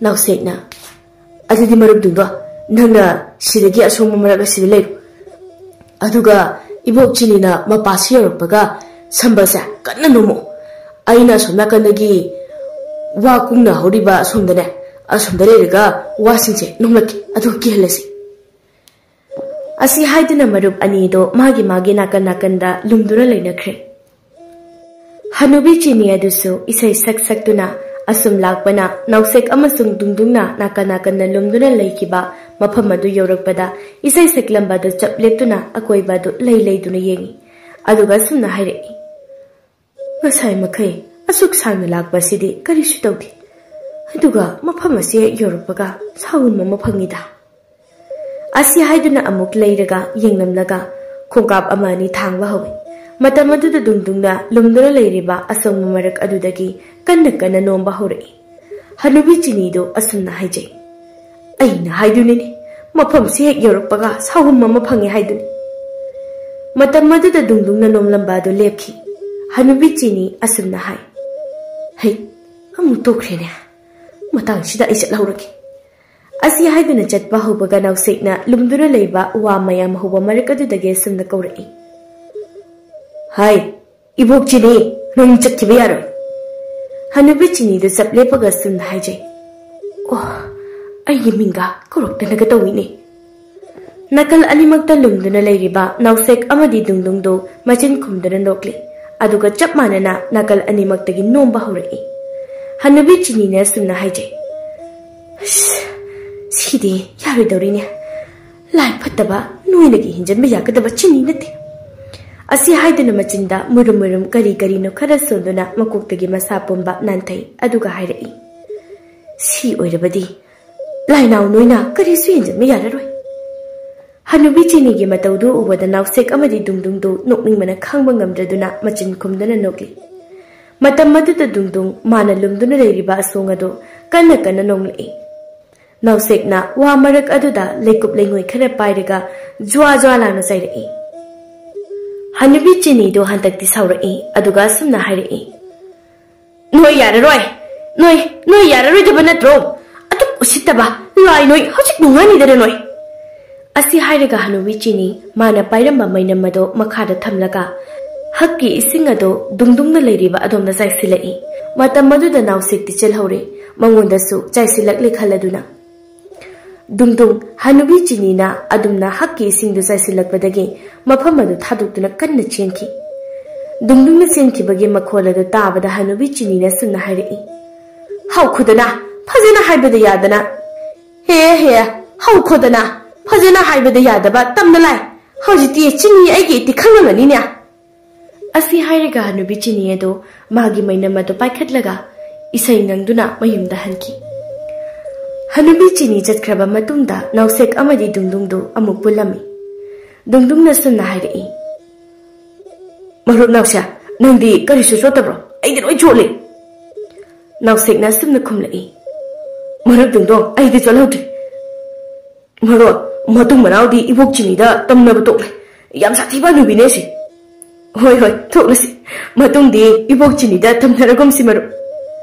ꯅꯥꯎꯁꯦꯛꯅ, "ꯑꯗꯨꯗꯤ ꯃꯔꯨꯞ ꯗꯨꯡꯗꯣ, ꯅꯪꯅ ꯁꯤꯗꯒꯤ ꯑꯁꯣꯡꯕ ꯃꯔꯛ ꯑꯁꯤꯗ ꯂꯩꯔꯨ꯫ ꯑꯗꯨꯒ ꯏꯕꯣꯛ ꯆꯤꯅꯤꯅ ꯃꯄꯥꯁꯤ ꯌꯧꯔꯛꯄꯒ ꯁꯝꯕꯜꯁꯦ ꯀꯟꯅ ꯅꯣꯝꯃꯛꯑꯣ꯫ ꯑꯩꯅ ꯑꯁꯣꯝ ꯅꯥꯀꯟꯗꯒꯤ ꯋꯥ ꯀꯨꯡꯅ ꯍꯧꯔꯤꯕ ꯑꯁꯣꯝꯗꯅꯦ, ꯑꯁꯣꯝꯗ ꯂꯩꯔꯒ ꯋꯥꯁꯤꯡꯁꯦ ꯅꯣꯝꯂꯛꯀꯦ, ꯑꯗꯨꯒ ꯀꯤꯍꯜꯂꯁꯤ꯫" ꯑꯁꯤ ꯍꯥꯏꯗꯨꯅ ꯃꯔꯨꯞ ꯑꯅꯤꯗꯣ ꯃꯥꯒꯤ ꯃꯥꯒꯤ ꯅꯥꯀꯟ ꯅꯥꯀꯟꯗ ꯂꯨꯝꯗꯨꯅ ꯂꯩꯅꯈ꯭ꯔꯦ꯫ ꯍꯅꯨꯕꯤ ꯆꯤꯅꯤ ꯑꯗꯨꯁꯨ ꯏꯁꯩ ꯁꯛ ꯁꯛꯇꯨꯅ ꯑꯁꯨꯝ ꯂꯥꯛꯄꯅ ꯅꯥꯎꯁꯦꯛ ꯑꯃꯁꯨꯡ ꯗꯨꯡꯗꯨꯡꯅ ꯅꯥꯀꯟ ꯅꯥꯀꯟꯗ ꯂꯨꯝꯗꯨꯅ ꯂꯩꯈꯤꯕ ꯃꯐꯝ ꯑꯗꯨ ꯌꯧꯔꯛꯄꯗ ꯏꯁꯩ ꯁꯛꯂꯝꯕ ꯑꯗꯨ ꯆꯞ ꯂꯦꯞꯇꯨꯅ ꯑꯀꯣꯏꯕ ꯑꯗꯨ ꯂꯩ ꯂꯩꯗꯨꯅ ꯌꯦꯡꯏ꯫ ꯑꯗꯨꯒ ꯑꯁꯨꯝꯅ ꯍꯥꯏꯔꯛꯏ, "ꯉꯁꯥꯏ ꯃꯈꯩ ꯑꯁꯨꯛ ꯁꯥꯡꯅ ꯂꯥꯛꯄ ꯑꯁꯤꯗꯤ ꯀꯔꯤꯁꯨ ꯇꯧꯗꯦ꯫ ꯑꯗꯨꯒ ꯃꯐꯝ ꯑꯁꯤ ꯍꯦꯛ ꯌꯧꯔꯛꯄꯒ ꯁꯥꯎꯟ ꯑꯃ ꯐꯪꯉꯤꯗ꯫" ꯑꯁꯤ ꯍꯥꯏꯗꯨꯅ ꯑꯃꯨꯛ ꯂꯩꯔꯒ ꯌꯦꯡꯂꯝꯂꯒ ꯈꯣꯡꯀꯥꯞ ꯑꯃ ꯑꯅꯤ ꯊꯥꯡꯕ ꯍꯧꯏ꯫ ꯃꯇꯝ ꯑꯗꯨꯗ ꯗꯨꯡꯗꯨꯡꯅ ꯂꯨꯝꯗꯨꯅ ꯂꯩꯔꯤꯕ ꯑꯁꯣꯡꯕ ꯃꯔꯛ ꯑꯗꯨꯗꯒꯤ ꯀꯟꯅ ꯀꯟꯅ ꯅꯣꯝꯕ ꯍꯧꯔꯛꯏ꯫ ꯍꯅꯨꯕꯤ ꯆꯤꯅꯤꯗꯨ ꯑꯁꯨꯝꯅ ꯍꯥꯏꯖꯩ, "ꯑꯩꯅ ꯍꯥꯏꯗꯨꯅꯤꯅꯦ, ꯃꯐꯝꯁꯤ ꯍꯦꯛ ꯌꯧꯔꯛꯄꯒ ꯁꯥꯎꯍꯨꯝ ꯑꯃ ꯐꯪꯉꯦ ꯍꯥꯏꯗꯨꯅꯤ꯫" ꯃꯇꯝ ꯑꯗꯨꯗ ꯗꯨꯡꯗꯨꯡꯅ ꯅꯣꯝꯂꯝꯕ ꯑꯗꯨ ꯂꯦꯞꯈꯤ꯫ ꯍꯅꯨꯕꯤ ꯆꯤꯅꯤ ꯑꯁꯨꯝꯅ ꯍꯥꯏ, "ꯍꯩ, ꯑꯃꯨꯛ ꯇꯣꯛꯈ꯭ꯔꯦꯅꯦ꯫ ꯃꯇꯥꯡꯁꯤꯗ ꯑꯩ ꯆꯠꯍꯧꯔꯒꯦ꯫" ꯑꯁꯤ ꯍꯥꯏꯗꯨꯅ ꯆꯠꯄ ꯍꯧꯕꯒ ꯅꯥꯎꯁꯦꯛꯅ ꯂꯨꯝꯗꯨꯅ ꯂꯩꯕ ꯋꯥ ꯃꯌꯥꯝ ꯍꯧꯕ ꯃꯔꯛ ꯑꯗꯨꯗꯒꯤ ꯑꯁꯨꯝꯅ ꯀꯧꯔꯛꯏ, "ꯍꯥꯏ, ꯏꯕꯣꯛ ꯆꯤꯅꯤ, ꯅꯪ ꯆꯠꯈꯤꯕ ꯌꯥꯔꯣꯏ꯫" ꯍꯅꯨꯕꯤ ꯆꯤꯅꯤꯗꯨ ꯆꯞ ꯂꯦꯞꯄꯒ ꯑꯁꯨꯝꯅ ꯍꯥꯏꯖꯩ, "ꯑꯣ, ꯑꯩꯒꯤ ꯃꯤꯡꯒ ꯀꯧꯔꯛꯇꯅꯒ ꯇꯧꯏꯅꯦ꯫" ꯅꯥꯀꯜ ꯑꯅꯤꯃꯛꯇ ꯂꯨꯝꯗꯨꯅ ꯂꯩꯔꯤꯕ ꯅꯥꯎꯁꯦꯛ ꯑꯃꯗꯤ ꯗꯨꯡꯗꯨꯡꯗꯨ ꯃꯆꯤꯟ ꯈꯨꯝꯗꯨꯅ ꯅꯣꯛꯂꯤ꯫ ꯑꯗꯨꯒ ꯆꯞ ꯃꯥꯟꯅꯅ ꯅꯥꯀꯜ ꯑꯅꯤꯃꯛꯇꯒꯤ ꯅꯣꯝꯕ ꯍꯧꯔꯛꯏ꯫ ꯍꯅꯨꯕꯤ ꯆꯤꯅꯤꯅ ꯑꯁꯨꯝꯅ ꯍꯥꯏꯖꯩ, "ꯑꯁ, ꯁꯤꯗꯤ ꯌꯥꯔꯣꯏꯗꯧꯔꯤꯅꯦ꯫ ꯂꯥꯏ ꯐꯠꯇꯕ, ꯅꯣꯏꯅꯒꯤ ꯍꯦꯟꯖꯟꯕ ꯌꯥꯒꯗꯕ ꯆꯤꯅꯤ ꯅꯠꯇꯦ"꯫ ꯑꯁꯤ ꯍꯥꯏꯗꯨꯅ ꯃꯆꯤꯟꯗ ꯃꯨꯔꯨꯝ ꯃꯨꯔꯨꯝ ꯀꯔꯤ ꯀꯔꯤꯅꯣ ꯈꯔ ꯁꯣꯟꯗꯨꯅ ꯃꯀꯣꯛꯇꯒꯤ ꯃꯁꯥ ꯄꯨꯝꯕ ꯅꯥꯟꯊꯩ꯫ ꯑꯗꯨꯒ ꯍꯥꯏꯔꯛꯏ, "ꯁꯤ ꯑꯣꯏꯔꯕꯗꯤ ꯂꯥꯏꯅꯥꯎ ꯅꯣꯏꯅ ꯀꯔꯤꯁꯨ ꯍꯦꯟꯖꯟꯕ ꯌꯥꯔꯔꯣꯏ"꯫ ꯍꯅꯨꯕꯤ ꯆꯤꯅꯤꯒꯤ ꯃꯇꯧꯗꯨ ꯎꯕꯗ ꯅꯥꯎꯁꯦꯛ ꯑꯃꯗꯤ ꯗꯨꯡꯗꯨꯡꯗꯨ ꯅꯣꯛꯅꯤꯡꯕꯅ ꯈꯥꯡꯕ ꯉꯝꯗ꯭ꯔꯗꯨꯅ ꯃꯆꯤꯟ ꯈꯨꯝꯗꯨꯅ ꯅꯣꯛꯂꯤ꯫ ꯃꯇꯝ ꯑꯗꯨꯗ ꯗꯨꯡꯗꯨꯡ ꯃꯥꯅ ꯂꯨꯝꯗꯨꯅ ꯂꯩꯔꯤꯕ ꯑꯁꯣꯡ ꯑꯗꯨ ꯀꯟꯅ ꯀꯟꯅ ꯅꯣꯡꯂꯛꯏ꯫ ꯅꯥꯎꯁꯦꯛꯅ ꯋꯥ ꯃꯔꯛ ꯑꯗꯨꯗ ꯂꯩꯀꯨꯞ ꯂꯩꯉꯣꯏ ꯈꯔ ꯄꯥꯏꯔꯒ ꯖ꯭ꯋꯥ ꯖ꯭ꯋꯥ ꯂꯥꯎꯅ ꯆꯥꯏꯔꯛꯏ꯫ ꯍꯅꯨꯕꯤ ꯆꯤꯅꯤꯗꯨ ꯍꯟꯗꯛꯇꯤ ꯁꯥꯎꯔꯛꯏ, ꯑꯗꯨꯒ ꯑꯁꯨꯝꯅ ꯍꯥꯏꯔꯛꯏ, "ꯅꯣꯏ ꯌꯥꯔꯔꯣꯏ, ꯅꯣꯏ, ꯅꯣꯏ ꯌꯥꯔꯔꯣꯏꯗꯕ ꯅꯠꯇ꯭ꯔꯣ? ꯑꯗꯨꯛ ꯎꯁꯤꯠꯇꯕ ꯂꯥꯏ ꯅꯣꯏ ꯍꯧꯖꯤꯛ ꯅꯣꯡꯉꯥꯟꯅꯤꯗꯅ ꯅꯣꯏ"꯫ ꯑꯁꯤ ꯍꯥꯏꯔꯒ ꯍꯅꯨꯕꯤ ꯆꯤꯅꯤ ꯃꯥꯅ ꯄꯥꯏꯔꯝꯕ ꯃꯩꯅꯝ ꯑꯗꯣ ꯃꯈꯥꯗ ꯊꯝꯂꯒ ꯍꯛꯀꯤ ꯏꯁꯤꯡ ꯑꯗꯣ ꯗꯨꯡꯗꯨꯡꯅ ꯂꯩꯔꯤꯕ ꯑꯗꯣꯝꯗ ꯆꯥꯏꯁꯤꯜꯂꯛꯏ꯫ ꯃꯇꯝ ꯑꯗꯨꯗ ꯅꯥꯎꯁꯦꯛꯇꯤ ꯆꯦꯜꯍꯧꯔꯦ꯫ ꯃꯉꯣꯟꯗꯁꯨ ꯆꯥꯏꯁꯤꯜꯂꯛꯂꯦ ꯈꯜꯂꯗꯨꯅ꯫ ꯗꯨꯡꯗꯨꯡ, ꯍꯅꯨꯕꯤ ꯆꯤꯅꯤꯅ ꯑꯗꯨꯝꯅ ꯍꯛꯀꯤ ꯏꯁꯤꯡꯗꯨ ꯆꯥꯏꯁꯤꯜꯂꯛꯄꯗꯒꯤ ꯃꯐꯝ ꯑꯗꯨ ꯊꯥꯗꯣꯛꯇꯨꯅ ꯀꯟꯅ ꯆꯦꯟꯈꯤ꯫ ꯗꯨꯡꯗꯨꯡꯅ ꯆꯦꯟꯈꯤꯕꯒꯤ ꯃꯈꯣꯜ ꯑꯗꯨ ꯇꯥꯕꯗ ꯍꯅꯨꯕꯤ ꯆꯤꯅꯤꯅ ꯁꯨꯝꯅ ꯍꯥꯏꯔꯛꯏ, "ꯍꯧꯈꯣꯗꯅ, ꯐꯖꯅ ꯍꯥꯏꯕꯗ ꯌꯥꯗꯅ꯫ ꯍꯦ, ꯍꯦ, ꯍꯧꯈꯣꯗꯅ, ꯐꯖꯅ ꯍꯥꯏꯕꯗ ꯌꯥꯗꯕ ꯇꯝꯅ ꯂꯥꯏ꯫ ꯍꯧꯖꯤꯛꯇꯤ ꯆꯤꯅꯤ ꯑꯩꯒꯤ ꯏꯇꯤ ꯈꯪꯂꯝꯃꯅꯤꯅꯦ"꯫ ꯑꯁꯤ ꯍꯥꯏꯔꯒ ꯍꯅꯨꯕꯤ ꯆꯤꯅꯤ ꯑꯗꯨ ꯃꯥꯒꯤ ꯃꯩꯅꯝ ꯑꯗꯨ ꯄꯥꯏꯈꯠꯂꯒ ꯏꯁꯩ ꯉꯪꯗꯨꯅ ꯃꯌꯨꯝꯗ ꯍꯟꯈꯤ꯫ ꯍꯅꯨꯕꯤ ꯆꯤꯅꯤ ꯆꯠꯈ꯭ꯔꯕ ꯃꯇꯨꯡꯗ ꯅꯥꯎꯁꯦꯛ ꯑꯃꯗꯤ ꯗꯨꯡꯗꯨꯡꯗꯨ ꯑꯃꯨꯛ ꯄꯨꯜꯂꯝꯃꯤ꯫ ꯗꯨꯡꯗꯨꯡꯅ ꯁꯨꯝꯅ ꯍꯥꯏꯔꯛꯏ, "ꯃꯔꯨꯞ ꯅꯥꯎꯁꯦꯛ, ꯅꯪꯗꯤ ꯀꯔꯤꯁꯨ ꯆꯣꯠꯇꯕ꯭ꯔꯣ? ꯑꯩꯗꯤ ꯂꯣꯏ ꯆꯣꯠꯂꯤ"꯫ ꯅꯥꯎꯁꯦꯛꯅ ꯁꯨꯝꯅ ꯈꯨꯝꯂꯛꯏ, "ꯃꯔꯨꯞ ꯗꯨꯡꯗꯨꯡ, ꯑꯩꯗꯤ ꯆꯣꯠꯍꯧꯗ꯭ꯔꯤ꯫ ꯃꯔꯨꯞ, ꯃꯇꯨꯡ ꯃꯅꯥꯎꯗꯤ ꯏꯕꯣꯛ ꯆꯤꯅꯤꯗ ꯇꯝꯅꯕ ꯇꯣꯛꯂꯦ꯫ ꯌꯥꯝ ꯁꯥꯊꯤꯕ ꯍꯅꯨꯕꯤꯅꯦ ꯁꯤ"꯫ "ꯍꯣꯏ, ꯍꯣꯏ, ꯊꯣꯛꯂꯁꯤ꯫ ꯃꯇꯨꯡꯗꯤ ꯏꯕꯣꯛ ꯆꯤꯅꯤꯗ ꯇꯝꯅꯔꯒꯨꯝꯁꯤ, ꯃꯔꯨꯞ"꯫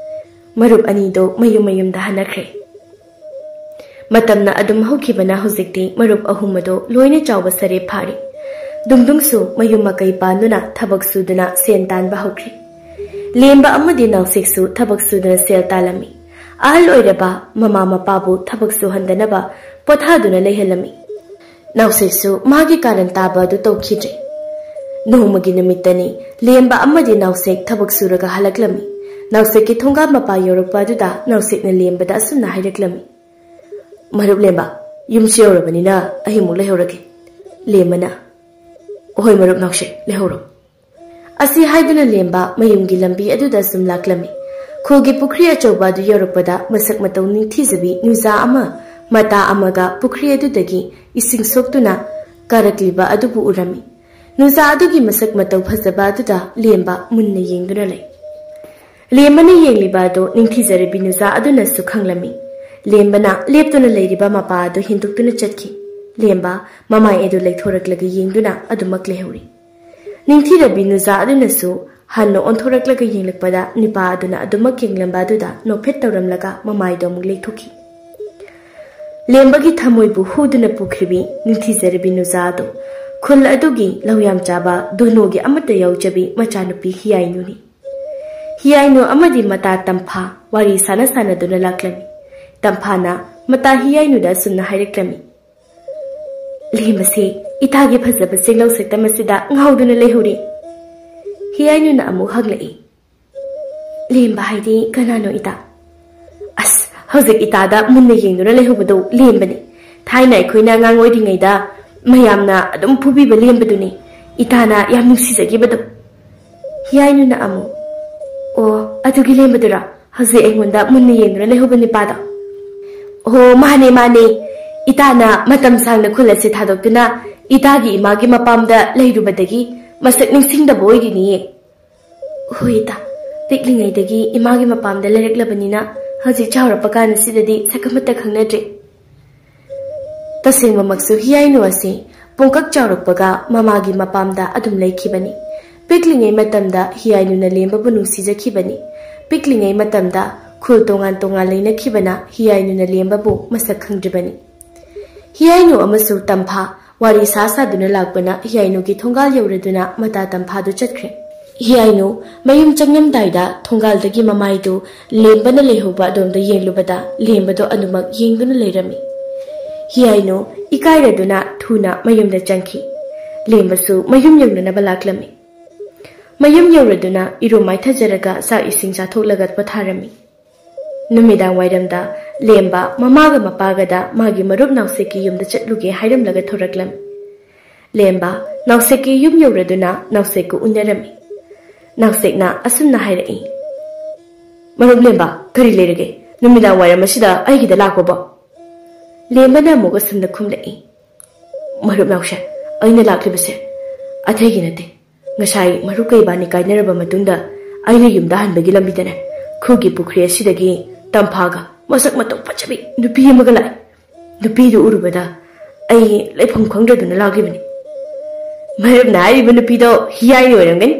ꯃꯔꯨꯞ ꯑꯅꯤꯗꯣ ꯃꯌꯨꯝ ꯃꯌꯨꯝꯗ ꯍꯟꯅꯈ꯭ꯔꯦ꯫ ꯃꯇꯝꯅ ꯑꯗꯨꯝ ꯍꯧꯈꯤꯕꯅ ꯍꯧꯖꯤꯛꯇꯤ ꯃꯔꯨꯞ ꯑꯍꯨꯝ ꯑꯗꯣ ꯂꯣꯏꯅ ꯆꯥꯎꯕ ꯁꯔꯦ ꯐꯥꯔꯦ꯫ ꯗꯨꯡꯗꯨꯡꯁꯨ ꯃꯌꯨꯝ ꯃꯀꯩ ꯄꯥꯟꯗꯨꯅ ꯊꯕꯛ ꯁꯨꯗꯨꯅ ꯁꯦꯟ ꯇꯥꯟꯕ ꯍꯧꯈ꯭ꯔꯦ꯫ ꯂꯦꯝꯕ ꯑꯃꯗꯤ ꯅꯥꯎꯁꯦꯛꯁꯨ ꯊꯕꯛ ꯁꯨꯗꯨꯅ ꯁꯦꯜ ꯇꯥꯜꯂꯝꯃꯤ꯫ ꯑꯍꯜ ꯑꯣꯏꯔꯕ ꯃꯃꯥ ꯃꯄꯥꯕꯨ ꯊꯕꯛ ꯁꯨꯍꯟꯗꯅꯕ ꯄꯣꯊꯥꯗꯨꯅ ꯂꯩꯍꯜꯂꯝꯃꯤ꯫ ꯅꯥꯎꯁꯦꯛꯁꯨ ꯃꯥꯒꯤ ꯀꯥꯔꯟ ꯇꯥꯕ ꯑꯗꯨ ꯇꯧꯈꯤꯗ꯭ꯔꯦ꯫ ꯅꯣꯡꯃꯒꯤ ꯅꯨꯃꯤꯠꯇꯅꯤ, ꯂꯦꯝꯕ ꯑꯃꯗꯤ ꯅꯥꯎꯁꯦꯛ ꯊꯕꯛ ꯁꯨꯔꯒ ꯍꯜꯂꯛꯂꯝꯃꯤ꯫ ꯅꯥꯎꯁꯦꯛꯀꯤ ꯊꯣꯡꯒꯥꯜ ꯃꯄꯥ ꯌꯧꯔꯛꯄ ꯑꯗꯨꯗ ꯅꯥꯎꯁꯦꯛꯅ ꯂꯦꯝꯕꯗ ꯑꯁꯨꯝꯅ ꯍꯥꯏꯔꯛꯂꯝꯃꯤ: "ꯃꯔꯨꯞ ꯂꯦꯝꯕ, ꯌꯨꯝꯁꯨ ꯌꯧꯔꯕꯅꯤꯅ ꯑꯩ ꯑꯃꯨꯛ ꯂꯩꯍꯧꯔꯒꯦ꯫" ꯂꯦꯝꯕꯅ: "ꯑꯍꯣꯏ ꯃꯔꯨꯞ ꯅꯥꯎꯁꯦꯛ, ꯂꯩꯍꯧꯔꯣ꯫" ꯑꯁꯤ ꯍꯥꯏꯗꯨꯅ ꯂꯦꯝꯕ ꯃꯌꯨꯝꯒꯤ ꯂꯝꯕꯤ ꯑꯗꯨꯗ ꯁꯨꯝ ꯂꯥꯛꯂꯝꯃꯤ꯫ ꯈꯨꯜꯒꯤ ꯄꯨꯈ꯭ꯔꯤ ꯑꯆꯧꯕ ꯑꯗꯨ ꯌꯧꯔꯛꯄꯗ ꯃꯁꯛ ꯃꯇꯧ ꯅꯤꯡꯊꯤꯖꯕꯤ ꯅꯨꯖꯥ ꯑꯃ ꯃꯇꯥ ꯑꯃꯒ ꯄꯨꯈ꯭ꯔꯤ ꯑꯗꯨꯗꯒꯤ ꯏꯁꯤꯡ ꯁꯣꯛꯇꯨꯅ ꯀꯥꯔꯛꯂꯤꯕ ꯑꯗꯨꯕꯨ ꯎꯔꯝꯃꯤ꯫ ꯅꯨꯖꯥ ꯑꯗꯨꯒꯤ ꯃꯁꯛ ꯃꯇꯧ ꯐꯖꯕ ꯑꯗꯨꯗ ꯂꯦꯝꯕ ꯃꯨꯟꯅ ꯌꯦꯡꯗꯨꯅ ꯂꯩ꯫ ꯂꯦꯝꯕꯅ ꯌꯦꯡꯂꯤꯕ ꯑꯗꯨ ꯅꯤꯡꯊꯤꯖꯔꯕꯤ ꯅꯨꯖꯥ ꯑꯗꯨꯅꯁꯨ ꯈꯪꯂꯝꯃꯤ꯫ ꯂꯦꯝꯕꯅ ꯂꯦꯞꯇꯨꯅ ꯂꯩꯔꯤꯕ ꯃꯄꯥ ꯑꯗꯨ ꯍꯦꯟꯗꯣꯛꯇꯨꯅ ꯆꯠꯈꯤ꯫ ꯂꯦꯝꯕ ꯃꯃꯥꯏ ꯑꯗꯨ ꯂꯩꯊꯣꯔꯛꯂꯒ ꯌꯦꯡꯗꯨꯅ ꯑꯗꯨꯃꯛ ꯂꯩꯍꯧꯔꯤ꯫ ꯅꯤꯡꯊꯤꯔꯕꯤ ꯅꯨꯖꯥ ꯑꯗꯨꯅꯁꯨ ꯍꯟꯅ ꯑꯣꯟꯊꯣꯔꯛꯂꯒ ꯌꯦꯡꯂꯛꯄꯗ ꯅꯨꯄꯥ ꯑꯗꯨꯅ ꯑꯗꯨꯃꯛ ꯌꯦꯡꯂꯝꯕ ꯑꯗꯨꯗ ꯅꯣꯛꯐꯦꯠ ꯇꯧꯔꯝꯂꯒ ꯃꯃꯥꯏꯗꯣ ꯑꯃꯨꯛ ꯂꯩꯊꯣꯛꯈꯤ꯫ ꯂꯦꯝꯕꯒꯤ ꯊꯃꯣꯏꯕꯨ ꯍꯨꯗꯨꯅ ꯄꯨꯈ꯭ꯔꯤꯕꯤ ꯅꯤꯡꯊꯤꯖꯔꯕꯤ ꯅꯨꯖꯥ ꯑꯗꯨ ꯈꯨꯜ ꯑꯗꯨꯒꯤ ꯂꯧ ꯌꯥꯝ ꯆꯥꯕ ꯗꯣꯅꯣꯒꯤ ꯑꯃꯠꯇ ꯌꯥꯎꯖꯕꯤ ꯃꯆꯥꯅꯨꯄꯤ ꯍꯤꯌꯥꯏꯅꯨꯅꯤ꯫ ꯍꯤꯌꯥꯏꯅꯨ ꯑꯃꯗꯤ ꯃꯇꯥ ꯇꯝꯐꯥ ꯋꯥꯔꯤ ꯁꯥꯟꯅ ꯁꯥꯟꯅꯗꯨꯅ ꯂꯥꯛꯂꯝꯃꯤ꯫ ꯇꯝꯐꯥꯅ ꯃꯇꯥ ꯍꯤꯌꯥꯏꯅꯨꯗ ꯑꯁꯨꯝꯅ ꯍꯥꯏꯔꯛꯂꯝꯃꯤ: "ꯂꯦꯝꯕꯁꯦ ꯏꯇꯥꯒꯤ ꯐꯖꯕ ꯆꯦꯡꯂꯧ ꯁꯛꯇꯝ ꯑꯁꯤꯗ ꯉꯥꯎꯗꯨꯅ ꯂꯩꯍꯧꯔꯤ꯫" ꯍꯤꯌꯥꯏꯅꯨꯅ ꯑꯃꯨꯛ ꯍꯪꯂꯛꯏ: "ꯂꯦꯝꯕ ꯍꯥꯏꯗꯤ ꯀꯅꯥꯅꯣ ꯏꯇꯥ?" "ꯑꯁ, ꯍꯧꯖꯤꯛ ꯏꯇꯥꯗ ꯃꯨꯟꯅ ꯌꯦꯡꯗꯨꯅ ꯂꯩꯍꯧꯕꯗꯣ ꯂꯦꯝꯕꯅꯤ꯫ ꯊꯥꯏꯅ ꯑꯩꯈꯣꯏꯅ ꯑꯉꯥꯡ ꯑꯣꯏꯔꯤꯉꯩꯗ ꯃꯌꯥꯝꯅ ꯑꯗꯨꯝ ꯐꯨꯕꯤꯕ ꯂꯦꯝꯕꯗꯨꯅꯤ, ꯏꯇꯥꯅ ꯌꯥꯝ ꯅꯨꯡꯁꯤꯖꯈꯤꯕꯗꯣ꯫" ꯍꯤꯌꯥꯏꯅꯨꯅ ꯑꯃꯨꯛ: "ꯑꯣ, ꯑꯗꯨꯒꯤ ꯂꯦꯝꯕꯗꯨꯔꯥ ꯍꯧꯖꯤꯛ ꯑꯩꯉꯣꯟꯗ ꯃꯨꯟꯅ ꯌꯦꯡꯗꯨꯅ ꯂꯩꯍꯧꯕ ꯅꯨꯄꯥꯗꯣ?" "ꯑꯣ, ꯃꯥꯅꯦ, ꯃꯥꯅꯦ꯫ ꯏꯇꯥꯅ ꯃꯇꯝ ꯁꯥꯡꯅ ꯈꯨꯜ ꯑꯁꯤ ꯊꯥꯗꯣꯛꯇꯨꯅ ꯏꯇꯥꯒꯤ ꯏꯃꯥꯒꯤ ꯃꯄꯥꯝꯗ ꯂꯩꯔꯨꯕꯗꯒꯤ ꯃꯁꯛ ꯅꯤꯡꯁꯤꯡꯗꯕ ꯑꯣꯏꯔꯤꯅꯤꯌꯦ꯫" "ꯍꯣꯏ ꯏꯇꯥ, ꯄꯤꯛꯂꯤꯉꯩꯗꯒꯤ ꯏꯃꯥꯒꯤ ꯃꯄꯥꯝꯗ ꯂꯩꯔꯛꯂꯕꯅꯤꯅ ꯍꯧꯖꯤꯛ ꯆꯥꯎꯔꯛꯄ ꯀꯥꯟ ꯑꯁꯤꯗꯗꯤ ꯁꯛ ꯑꯃꯠꯇ ꯈꯪꯅꯗ꯭ꯔꯦ꯫" ꯇꯁꯦꯡꯕꯃꯛꯁꯨ ꯍꯤꯌꯥꯏꯅꯨ ꯑꯁꯤ ꯄꯨꯡꯀꯛ ꯆꯥꯎꯔꯛꯄꯒ ꯃꯃꯥꯒꯤ ꯃꯄꯥꯝꯗ ꯑꯗꯨꯝ ꯂꯩꯈꯤꯕꯅꯤ꯫ ꯄꯤꯛꯂꯤꯉꯩ ꯃꯇꯝꯗ ꯍꯤꯌꯥꯏꯅꯨꯅ ꯂꯦꯝꯕꯕꯨ ꯅꯨꯡꯁꯤꯖꯈꯤꯕꯅꯤ꯫ ꯄꯤꯛꯂꯤꯉꯩ ꯃꯇꯝꯗ ꯈꯨꯜ ꯇꯣꯉꯥꯟ ꯇꯣꯉꯥꯟ ꯂꯩꯅꯈꯤꯕꯅ ꯍꯤꯌꯥꯏꯅꯨꯅ ꯂꯦꯝꯕꯕꯨ ꯃꯁꯛ ꯈꯪꯗ꯭ꯔꯤꯕꯅꯤ꯫ ꯍꯤꯌꯥꯏꯅꯨ ꯑꯃꯁꯨꯡ ꯇꯝꯐꯥ ꯋꯥꯔꯤ ꯁꯥ ꯁꯥꯗꯨꯅ ꯂꯥꯛꯄꯅ ꯍꯤꯌꯥꯏꯅꯨꯒꯤ ꯊꯣꯡꯒꯥꯜ ꯌꯧꯔꯗꯨꯅ ꯃꯇꯥ ꯇꯝꯐꯥꯗꯨ ꯆꯠꯈ꯭ꯔꯦ꯫ ꯍꯤꯌꯥꯏꯅꯨ ꯃꯌꯨꯝ ꯆꯪꯂꯝꯗꯥꯏꯗ ꯊꯣꯡꯒꯥꯜꯗꯒꯤ ꯃꯃꯥꯏꯗꯨ ꯂꯦꯝꯕꯅ ꯂꯩꯍꯧꯕ ꯑꯗꯣꯝꯗ ꯌꯦꯡꯂꯨꯕꯗ ꯂꯦꯝꯕꯗꯣ ꯑꯗꯨꯃꯛ ꯌꯦꯡꯗꯨꯅ ꯂꯩꯔꯝꯃꯤ꯫ ꯍꯤꯌꯥꯏꯅꯨ ꯏꯀꯥꯏꯔꯗꯨꯅ ꯊꯨꯅ ꯃꯌꯨꯝꯗ ꯆꯪꯈꯤ꯫ ꯂꯦꯝꯕꯁꯨ ꯃꯌꯨꯝ ꯌꯧꯅꯅꯕ ꯂꯥꯛꯂꯝꯃꯤ꯫ ꯃꯌꯨꯝ ꯌꯧꯔꯗꯨꯅ ꯏꯔꯨ ꯃꯥꯏꯊꯖꯔꯒ ꯆꯥꯛ ꯏꯁꯤꯡ ꯆꯥꯊꯣꯛꯂꯒ ꯄꯣꯊꯥꯔꯝꯃꯤ꯫ ꯅꯨꯃꯤꯗꯥꯡ ꯋꯥꯏꯔꯝꯗ ꯂꯦꯝꯕ ꯃꯃꯥꯒ ꯃꯄꯥꯒꯗ ꯃꯥꯒꯤ ꯃꯔꯨꯞ ꯅꯥꯎꯁꯦꯛꯀꯤ ꯌꯨꯝꯗ ꯆꯠꯂꯨꯒꯦ ꯍꯥꯏꯔꯝꯂꯒ ꯊꯣꯔꯛꯂꯝꯃꯤ꯫ ꯂꯦꯝꯕ ꯅꯥꯎꯁꯦꯛꯀꯤ ꯌꯨꯝ ꯌꯧꯔꯗꯨꯅ ꯅꯥꯎꯁꯦꯛꯀ ꯎꯅꯔꯝꯃꯤ꯫ ꯅꯥꯎꯁꯦꯛꯅ ꯑꯁꯨꯝꯅ ꯍꯥꯏꯔꯛꯏ, "ꯃꯔꯨꯞ ꯂꯦꯝꯕ, ꯀꯔꯤ ꯂꯩꯔꯒꯦ? ꯅꯨꯃꯤꯗꯥꯡ ꯋꯥꯏꯔꯝ ꯑꯁꯤꯗ ꯑꯩꯒꯤꯗ ꯂꯥꯛꯄꯕꯣ?" ꯂꯦꯝꯕꯅ ꯑꯃꯨꯛ ꯑꯁꯨꯝꯅ ꯈꯨꯝꯂꯛꯏ, "ꯃꯔꯨꯞ ꯅꯥꯎꯁꯦꯛ, ꯑꯩꯅ ꯂꯥꯛꯂꯤꯕꯁꯦ ꯑꯇꯩꯒꯤ ꯅꯠꯇꯦ꯫ ꯉꯁꯥꯏ ꯃꯔꯨꯞꯀ ꯏꯕꯥꯅꯤ ꯀꯥꯏꯅꯔꯕ ꯃꯇꯨꯡꯗ ꯑꯩꯅ ꯌꯨꯝꯗ ꯍꯟꯕꯒꯤ ꯂꯝꯕꯤꯗꯅꯦ, ꯈꯨꯜꯒꯤ ꯄꯨꯈ꯭ꯔꯤ ꯑꯁꯤꯗꯒꯤ ꯇꯝꯐꯥꯒ ꯃꯁꯛ ꯃꯇꯧ ꯐꯖꯕꯤ ꯅꯨꯄꯤ ꯑꯃꯒ ꯂꯥꯛꯏ꯫ ꯅꯨꯄꯤꯗꯨ ꯎꯔꯨꯕꯗ ꯑꯩ ꯂꯩꯐꯝ ꯈꯪꯗ꯭ꯔꯗꯨꯅ ꯂꯥꯛꯂꯤꯕꯅꯤ꯫" "ꯃꯔꯨꯞꯅ ꯍꯥꯏꯔꯤꯕ ꯅꯨꯄꯤꯗꯣ ꯍꯤꯌꯥꯏꯅ ꯑꯣꯏꯔꯝꯒꯅꯤ꯫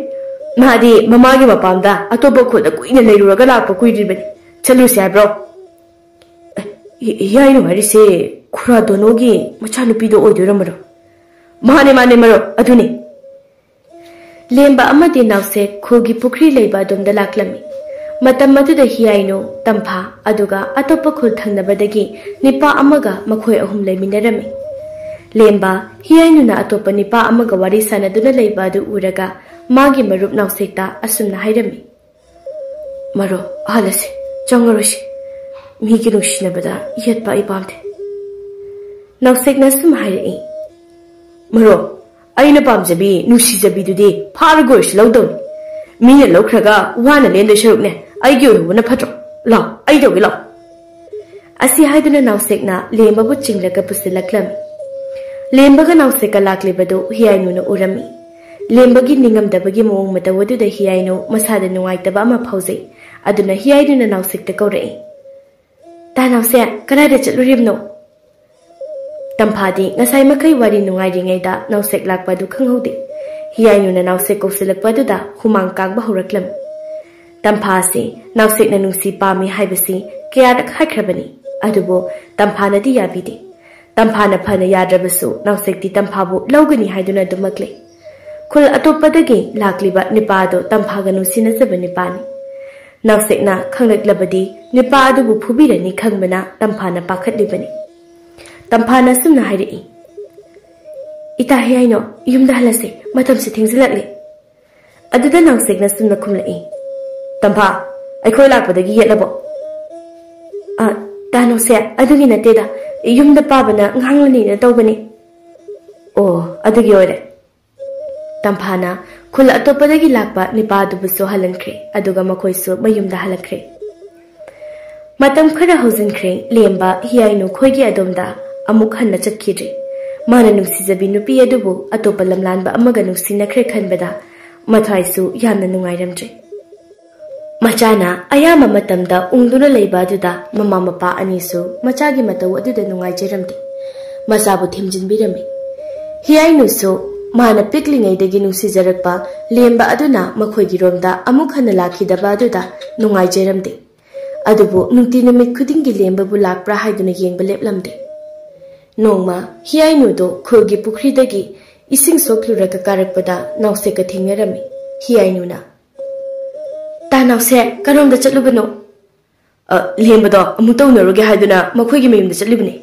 ꯃꯥꯗꯤ ꯃꯃꯥꯒꯤ ꯃꯄꯥꯝꯗ ꯑꯇꯣꯞꯄ ꯈꯨꯜꯗ ꯀꯨꯏꯅ ꯂꯩꯔꯨꯔꯒ ꯂꯥꯛꯄ ꯀꯨꯏꯗ꯭ꯔꯤꯕꯅꯤ꯫ ꯆꯠꯂꯨꯁꯤ ꯍꯥꯏꯕ꯭ꯔꯣ?" "ꯑꯦ, ꯍꯤ-, ꯍꯤꯌꯥꯏꯅꯨ ꯍꯥꯏꯔꯤꯁꯦ ꯈꯨꯔꯥ ꯗꯣꯅꯣꯒꯤ ꯃꯆꯥꯅꯨꯄꯤꯗꯣ ꯑꯣꯏꯗꯣꯏꯔꯝꯕꯅꯣ?" "ꯃꯥꯅꯦ, ꯃꯥꯅꯦ ꯃꯔꯨꯞ, ꯑꯗꯨꯅꯤ꯫" ꯂꯦꯝꯕ ꯑꯃꯗꯤ ꯅꯥꯎꯁꯦꯛ ꯈꯨꯜꯒꯤ ꯄꯨꯈ꯭ꯔꯤ ꯂꯩꯕ ꯑꯗꯣꯝꯗ ꯂꯥꯛꯂꯝꯃꯤ꯫ ꯃꯇꯝ ꯑꯗꯨꯗ ꯍꯤꯌꯥꯏꯅꯨ, ꯇꯝꯐꯥ, ꯑꯗꯨꯒ ꯑꯇꯣꯞꯄ ꯈꯨꯜ ꯊꯪꯅꯕꯗꯒꯤ ꯅꯤꯄꯥ ꯑꯃꯒ ꯃꯈꯣꯏ ꯑꯍꯨꯝ ꯂꯩꯃꯤꯟꯅꯔꯝꯃꯤ꯫ ꯂꯦꯝꯕ ꯍꯤꯌꯥꯏꯅꯨꯅ ꯑꯇꯣꯞꯄ ꯅꯤꯄꯥ ꯑꯃꯒ ꯋꯥꯔꯤ ꯁꯥꯟꯅꯗꯨꯅ ꯂꯩꯕ ꯑꯗꯨ ꯎꯔꯒ ꯃꯥꯒꯤ ꯃꯔꯨꯞ ꯅꯥꯎꯁꯦꯛꯇ ꯑꯁꯨꯝꯅ ꯍꯥꯏꯔꯝꯃꯤ, "ꯃꯔꯨꯞ, ꯍꯜꯂꯁꯤ, ꯆꯪꯉꯔꯣꯏꯁꯤ꯫ ꯃꯤꯒꯤ ꯅꯨꯡꯁꯤꯅꯕꯗ ꯌꯦꯠꯄ ꯑꯩ ꯄꯥꯝꯗꯦ꯫" ꯅꯥꯎꯁꯦꯛꯅ ꯁꯨꯝ ꯍꯥꯏꯔꯛꯏ, "ꯃꯔꯨꯞ, ꯑꯩꯅ ꯄꯥꯝꯖꯕꯤ ꯅꯨꯡꯁꯤꯖꯕꯤꯗꯨꯗꯤ ꯐꯥꯔꯒ ꯑꯣꯏꯔꯁꯨ ꯂꯧꯗꯧꯅꯤ꯫ ꯃꯤꯅ ꯂꯧꯈ꯭ꯔꯒ ꯋꯥꯅ ꯂꯦꯟꯗꯣꯏ ꯁꯔꯨꯛꯅꯦ ꯑꯩꯒꯤ ꯑꯣꯏꯍꯧꯕꯅ ꯐꯠꯇ꯭ꯔꯣ? ꯂꯥꯎ, ꯑꯩ ꯇꯧꯒꯦ, ꯂꯥꯎ꯫" ꯑꯁꯤ ꯍꯥꯏꯗꯨꯅ ꯅꯥꯎꯁꯦꯛꯅ ꯂꯦꯝꯕꯕꯨ ꯆꯤꯡꯂꯒ ꯄꯨꯁꯤꯜꯂꯛꯂꯝꯃꯤ꯫ ꯂꯦꯝꯕꯒ ꯅꯥꯎꯁꯦꯛꯀ ꯂꯥꯛꯂꯤꯕꯗꯨ ꯍꯤꯌꯥꯏꯅꯨꯅ ꯎꯔꯝꯃꯤ꯫ ꯂꯦꯝꯕꯒꯤ ꯅꯤꯡꯉꯝꯗꯕꯒꯤ ꯃꯑꯣꯡ ꯃꯇꯧ ꯑꯗꯨꯗ ꯍꯤꯌꯥꯏꯅꯨ ꯃꯁꯥꯗ ꯅꯨꯡꯉꯥꯏꯇꯕ ꯑꯃ ꯐꯥꯎꯖꯩ꯫ ꯑꯗꯨꯅ ꯍꯤꯌꯥꯏꯅꯨꯅ ꯅꯥꯎꯁꯦꯛꯇ ꯀꯧꯔꯛꯏ, "ꯇꯥ ꯅꯥꯎꯁꯦꯛ, ꯀꯗꯥꯏꯗ ꯆꯠꯂꯨꯔꯤꯕꯅꯣ?" ꯇꯝꯐꯥꯗꯤ ꯉꯁꯥꯏ ꯃꯈꯩ ꯋꯥꯔꯤ ꯅꯨꯡꯉꯥꯏꯔꯤꯉꯩꯗ ꯅꯥꯎꯁꯦꯛ ꯂꯥꯛꯄ ꯑꯗꯨ ꯈꯪꯍꯧꯗꯦ꯫ ꯍꯤꯌꯥꯏꯅꯨꯅ ꯅꯥꯎꯁꯦꯛ ꯀꯧꯁꯤꯜꯂꯛꯄ ꯑꯗꯨꯗ ꯍꯨꯃꯥꯡ ꯀꯥꯡꯕ ꯍꯧꯔꯛꯂꯝꯃꯤ꯫ ꯇꯝꯐꯥ ꯑꯁꯤ ꯅꯥꯎꯁꯦꯛꯅ ꯅꯨꯡꯁꯤ ꯄꯥꯝꯃꯤ ꯍꯥꯏꯕꯁꯤ ꯀꯌꯥꯔꯛ ꯍꯥꯏꯈ꯭ꯔꯕꯅꯤ, ꯑꯗꯨꯕꯨ ꯇꯝꯐꯥꯅꯗꯤ ꯌꯥꯕꯤꯗꯦ꯫ ꯇꯝꯐꯥꯅ ꯐꯅ ꯌꯥꯗ꯭ꯔꯕꯁꯨ ꯅꯥꯎꯁꯦꯛꯇꯤ ꯇꯝꯐꯥꯕꯨ ꯂꯧꯒꯅꯤ ꯍꯥꯏꯗꯨꯅ ꯑꯗꯨꯃꯛ ꯂꯩ꯫ ꯈꯨꯜ ꯑꯇꯣꯞꯄꯗꯒꯤ ꯂꯥꯛꯂꯤꯕ ꯅꯨꯄꯥ ꯑꯗꯨ ꯇꯝꯐꯥꯒ ꯅꯨꯡꯁꯤꯅꯖꯕ ꯅꯨꯄꯥꯅꯤ꯫ ꯅꯥꯎꯁꯦꯛꯅ ꯈꯪꯂꯛꯂꯕꯗꯤ ꯅꯨꯄꯥ ꯑꯗꯨꯕꯨ ꯐꯨꯕꯤꯔꯅꯤ ꯈꯪꯕꯅ ꯇꯝꯐꯥꯅ ꯄꯥꯈꯠꯂꯤꯕꯅꯤ꯫ ꯇꯝꯐꯥꯅ ꯁꯨꯝꯅ ꯍꯥꯏꯔꯛꯏ, "ꯏꯇꯥ ꯍꯤꯌꯥꯏꯅꯣ, ꯌꯨꯝꯗ ꯍꯜꯂꯁꯦ, ꯃꯇꯝꯁꯦ ꯊꯦꯡꯖꯤꯜꯂꯛꯂꯦ꯫" ꯑꯗꯨꯗ ꯅꯥꯎꯁꯦꯛꯅ ꯁꯨꯝꯅ ꯈꯨꯝꯂꯛꯏ, "ꯇꯝꯐꯥ, ꯑꯩꯈꯣꯏ ꯂꯥꯛꯄꯗꯒꯤ ꯌꯦꯠꯂꯕꯣ?" "ꯑ, ꯇꯥ ꯅꯥꯎꯁꯦꯛ, ꯑꯗꯨꯒꯤ ꯅꯠꯇꯦꯗ, ꯌꯨꯝꯗ ꯄꯥꯕꯅ ꯉꯥꯡꯂꯅꯤꯅ ꯇꯧꯕꯅꯤ꯫" "ꯑꯣ, ꯑꯗꯨꯒꯤ ꯑꯣꯏꯔꯦ꯫" ꯇꯝꯐꯥꯅ ꯈꯨꯜ ꯑꯇꯣꯞꯄꯗꯒꯤ ꯂꯥꯛꯄ ꯅꯤꯄꯥꯗꯨꯕꯨꯁꯨ ꯍꯜꯍꯟꯈ꯭ꯔꯦ, ꯑꯗꯨꯒ ꯃꯈꯣꯏꯁꯨ ꯃꯌꯨꯝꯗ ꯍꯜꯂꯛꯈ꯭ꯔꯦ꯫ ꯃꯇꯝ ꯈꯔ ꯍꯧꯖꯤꯟꯈ꯭ꯔꯦ, ꯂꯦꯝꯕ ꯍꯤꯌꯥꯏꯅꯨ ꯈꯣꯏꯒꯤ ꯑꯗꯣꯝꯗ ꯑꯃꯨꯛ ꯍꯟꯅ ꯆꯠꯈꯤꯗ꯭ꯔꯦ꯫ ꯃꯥꯅ ꯅꯨꯡꯁꯤꯖꯕꯤ ꯅꯨꯄꯤ ꯑꯗꯨꯕꯨ ꯑꯇꯣꯞꯄ ꯂꯝꯂꯥꯟꯕ ꯑꯃꯒ ꯅꯨꯡꯁꯤꯅꯈ꯭ꯔꯦ ꯈꯟꯕꯗ ꯃꯊ꯭ꯋꯥꯏꯁꯨ ꯌꯥꯝꯅ ꯅꯨꯡꯉꯥꯏꯔꯝꯗ꯭ꯔꯦ꯫ ꯃꯆꯥꯅ ꯑꯌꯥꯝꯕ ꯃꯇꯝꯗ ꯎꯪꯗꯨꯅ ꯂꯩꯕ ꯑꯗꯨꯗ ꯃꯃꯥ ꯃꯄꯥ ꯑꯅꯤꯁꯨ ꯃꯆꯥꯒꯤ ꯃꯇꯧ ꯑꯗꯨꯗ ꯅꯨꯡꯉꯥꯏꯖꯔꯝꯗꯦ꯫ ꯃꯆꯥꯕꯨ ꯊꯦꯝꯖꯤꯟꯕꯤꯔꯝꯃꯤ꯫ ꯍꯤꯌꯥꯏꯅꯨꯁꯨ ꯃꯥꯅ ꯄꯤꯛꯂꯤꯉꯩꯗꯒꯤ ꯅꯨꯡꯁꯤꯖꯔꯛꯄ ꯂꯦꯝꯕ ꯑꯗꯨꯅ ꯃꯈꯣꯏꯒꯤꯔꯣꯝꯗ ꯑꯃꯨꯛ ꯍꯟꯅ ꯂꯥꯛꯈꯤꯗꯕ ꯑꯗꯨꯗ ꯅꯨꯡꯉꯥꯏꯖꯔꯝꯗꯦ꯫ ꯑꯗꯨꯕꯨ ꯅꯨꯡꯇꯤ ꯅꯨꯃꯤꯠ ꯈꯨꯗꯤꯡꯒꯤ ꯂꯦꯝꯕꯕꯨ ꯂꯥꯛꯄ꯭ꯔꯥ ꯍꯥꯏꯗꯨꯅ ꯌꯦꯡꯕ ꯂꯦꯞꯂꯝꯗꯦ꯫ ꯅꯣꯡꯃ ꯍꯤꯌꯥꯏꯅꯨꯗꯣ ꯈꯨꯜꯒꯤ ꯄꯨꯈ꯭ꯔꯤꯗꯒꯤ ꯏꯁꯤꯡ ꯁꯣꯛꯂꯨꯔꯒ ꯀꯥꯔꯛꯄꯗ ꯅꯥꯎꯁꯦꯛꯀ ꯊꯦꯡꯅꯔꯝꯃꯤ꯫ ꯍꯤꯌꯥꯏꯅꯨꯅ, "ꯇꯥ ꯅꯥꯎꯁꯦꯛ, ꯀꯔꯣꯝꯗ ꯆꯠꯂꯨꯕꯅꯣ?" "ꯑ, ꯂꯦꯝꯕꯗꯣ ꯑꯃꯨꯛ ꯇꯧꯅꯔꯨꯒꯦ ꯍꯥꯏꯗꯨꯅ ꯃꯈꯣꯏꯒꯤ ꯃꯌꯨꯝꯗ ꯆꯠꯂꯤꯕꯅꯤ꯫"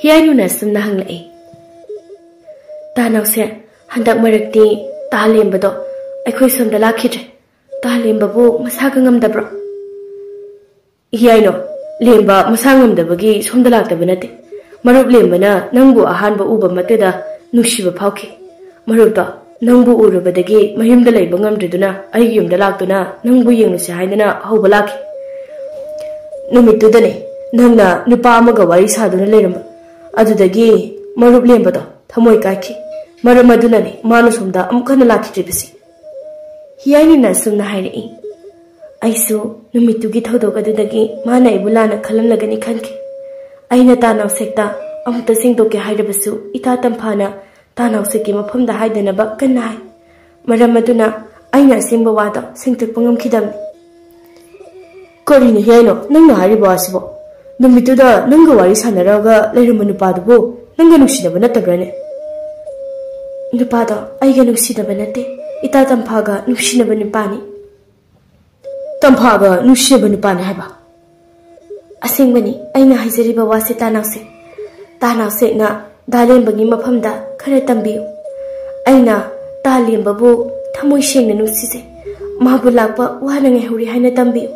ꯍꯤꯌꯥꯏꯅꯨꯅ ꯁꯨꯝꯅ ꯍꯪꯂꯛꯏ꯫ "ꯇꯥ ꯅꯥꯎꯁꯦꯛ, ꯍꯟꯗꯛ ꯃꯔꯛꯇꯤ ꯇꯥ ꯂꯦꯝꯕꯗꯣ ꯑꯩꯈꯣꯏ ꯁꯣꯝꯗ ꯂꯥꯛꯈꯤꯗ꯭ꯔꯦ꯫ ꯇꯥ ꯂꯦꯝꯕꯕꯨ ꯃꯁꯥꯒ ꯉꯝꯗꯕ꯭ꯔꯣ?" "ꯍꯤꯌꯥꯏꯅꯨ, ꯂꯦꯝꯕ ꯃꯁꯥ ꯉꯝꯗꯕꯒꯤ ꯁꯣꯝꯗ ꯂꯥꯛꯇꯕ ꯅꯠꯇꯦ꯫ ꯃꯔꯨꯞ ꯂꯦꯝꯕꯅ ꯅꯪꯕꯨ ꯑꯍꯥꯟꯕ ꯎꯕ ꯃꯛꯇꯗ ꯅꯨꯡꯁꯤꯕ ꯐꯥꯎꯈꯤ꯫ ꯃꯔꯨꯞꯇꯣ ꯅꯪꯕꯨ ꯎꯔꯨꯕꯗꯒꯤ ꯃꯌꯨꯝꯗ ꯂꯩꯕ ꯉꯝꯗ꯭ꯔꯗꯨꯅ ꯑꯩꯒꯤ ꯌꯨꯝꯗ ꯂꯥꯛꯇꯨꯅ ꯅꯪꯕꯨ ꯌꯦꯡꯂꯨꯁꯤ ꯍꯥꯏꯗꯅ ꯍꯧꯕ ꯂꯥꯛꯈꯤ꯫ ꯅꯨꯃꯤꯠꯇꯨꯗꯅꯦ ꯅꯪꯅ ꯅꯨꯄꯥ ꯑꯃꯒ ꯋꯥꯔꯤ ꯁꯥꯗꯨꯅ ꯂꯩꯔꯝꯕ꯫ ꯑꯗꯨꯗꯒꯤ ꯃꯔꯨꯞ ꯂꯦꯝꯕꯗꯣ ꯊꯃꯣꯏ ꯀꯥꯏꯈꯤ꯫ ꯃꯔꯝ ꯑꯗꯨꯅꯅꯦ ꯃꯥꯅ ꯁꯣꯝꯗ ꯑꯃꯨꯛ ꯍꯟꯅ ꯂꯥꯛꯈꯤꯗ꯭ꯔꯤꯕꯁꯤ꯫" ꯍꯤꯌꯥꯏꯅꯨꯅ ꯑꯁꯨꯝꯅ ꯍꯥꯏꯔꯛꯏ, "ꯑꯩꯁꯨ ꯅꯨꯃꯤꯠꯇꯨꯒꯤ ꯊꯧꯗꯣꯛ ꯑꯗꯨꯗꯒꯤ ꯃꯥꯅ ꯑꯩꯕꯨ ꯂꯥꯟꯅ ꯈꯜꯂꯝꯂꯒꯅꯤ ꯈꯟꯈꯤ꯫ ꯑꯩꯅ ꯇꯥ ꯅꯥꯎꯁꯦꯛꯇ ꯑꯃꯨꯛꯇ ꯁꯦꯡꯗꯣꯛꯀꯦ ꯍꯥꯏꯔꯕꯁꯨ ꯏꯇꯥ ꯇꯝꯐꯥꯅ ꯇꯥ ꯅꯥꯎꯁꯦꯛꯀꯤ ꯃꯐꯝꯗ ꯍꯥꯏꯗꯅꯕ ꯀꯟꯅ ꯍꯥꯏ꯫ ꯃꯔꯝ ꯑꯗꯨꯅ ꯑꯩꯅ ꯑꯁꯦꯡꯕ ꯋꯥꯗꯣ ꯁꯦꯡꯗꯣꯛꯄ ꯉꯝꯈꯤꯗꯕꯅꯤ꯫" "ꯀꯔꯤꯅꯣ ꯍꯤꯌꯥꯏꯅꯨ ꯅꯪꯅ ꯍꯥꯏꯔꯤꯕ ꯋꯥꯁꯤꯕꯣ? ꯅꯨꯃꯤꯠꯇꯨꯗ ꯅꯪꯒ ꯋꯥꯔꯤ ꯁꯥꯟꯅꯔꯒ ꯂꯩꯔꯝꯕ ꯅꯨꯄꯥꯗꯨꯕꯨ ꯅꯪꯒ ꯅꯨꯡꯁꯤꯅꯕ ꯅꯠꯇꯕ꯭ꯔꯥꯅꯦ?" "ꯅꯨꯄꯥꯗꯣ ꯑꯩꯒ ꯅꯨꯡꯁꯤꯅꯕ ꯅꯠꯇꯦ, ꯏꯇꯥ ꯇꯝꯐꯥꯒ ꯅꯨꯡꯁꯤꯅꯕ ꯅꯨꯄꯥꯅꯤ꯫" "ꯇꯝꯐꯥꯒ ꯅꯨꯡꯁꯤꯅꯕ ꯅꯨꯄꯥꯅꯤ ꯍꯥꯏꯕ?" "ꯑꯁꯦꯡꯕꯅꯤ, ꯑꯩꯅ ꯍꯥꯏꯖꯔꯤꯕ ꯋꯥꯁꯤ ꯇꯥ ꯅꯥꯎꯁꯦꯛ꯫ ꯇꯥ ꯅꯥꯎꯁꯦꯛꯅ ꯗꯥ ꯂꯦꯝꯕꯒꯤ ꯃꯐꯝꯗ ꯈꯔ ꯇꯝꯕꯤꯌꯨ꯫ ꯑꯩꯅ ꯇꯥ ꯂꯦꯝꯕꯕꯨ ꯊꯃꯣꯏ ꯁꯦꯡꯅ ꯅꯨꯡꯁꯤꯖꯩ꯫ ꯃꯥꯕꯨ ꯂꯥꯛꯄ ꯋꯥꯅ ꯉꯥꯏꯍꯧꯔꯤ ꯍꯥꯏꯅ ꯇꯝꯕꯤꯌꯨ꯫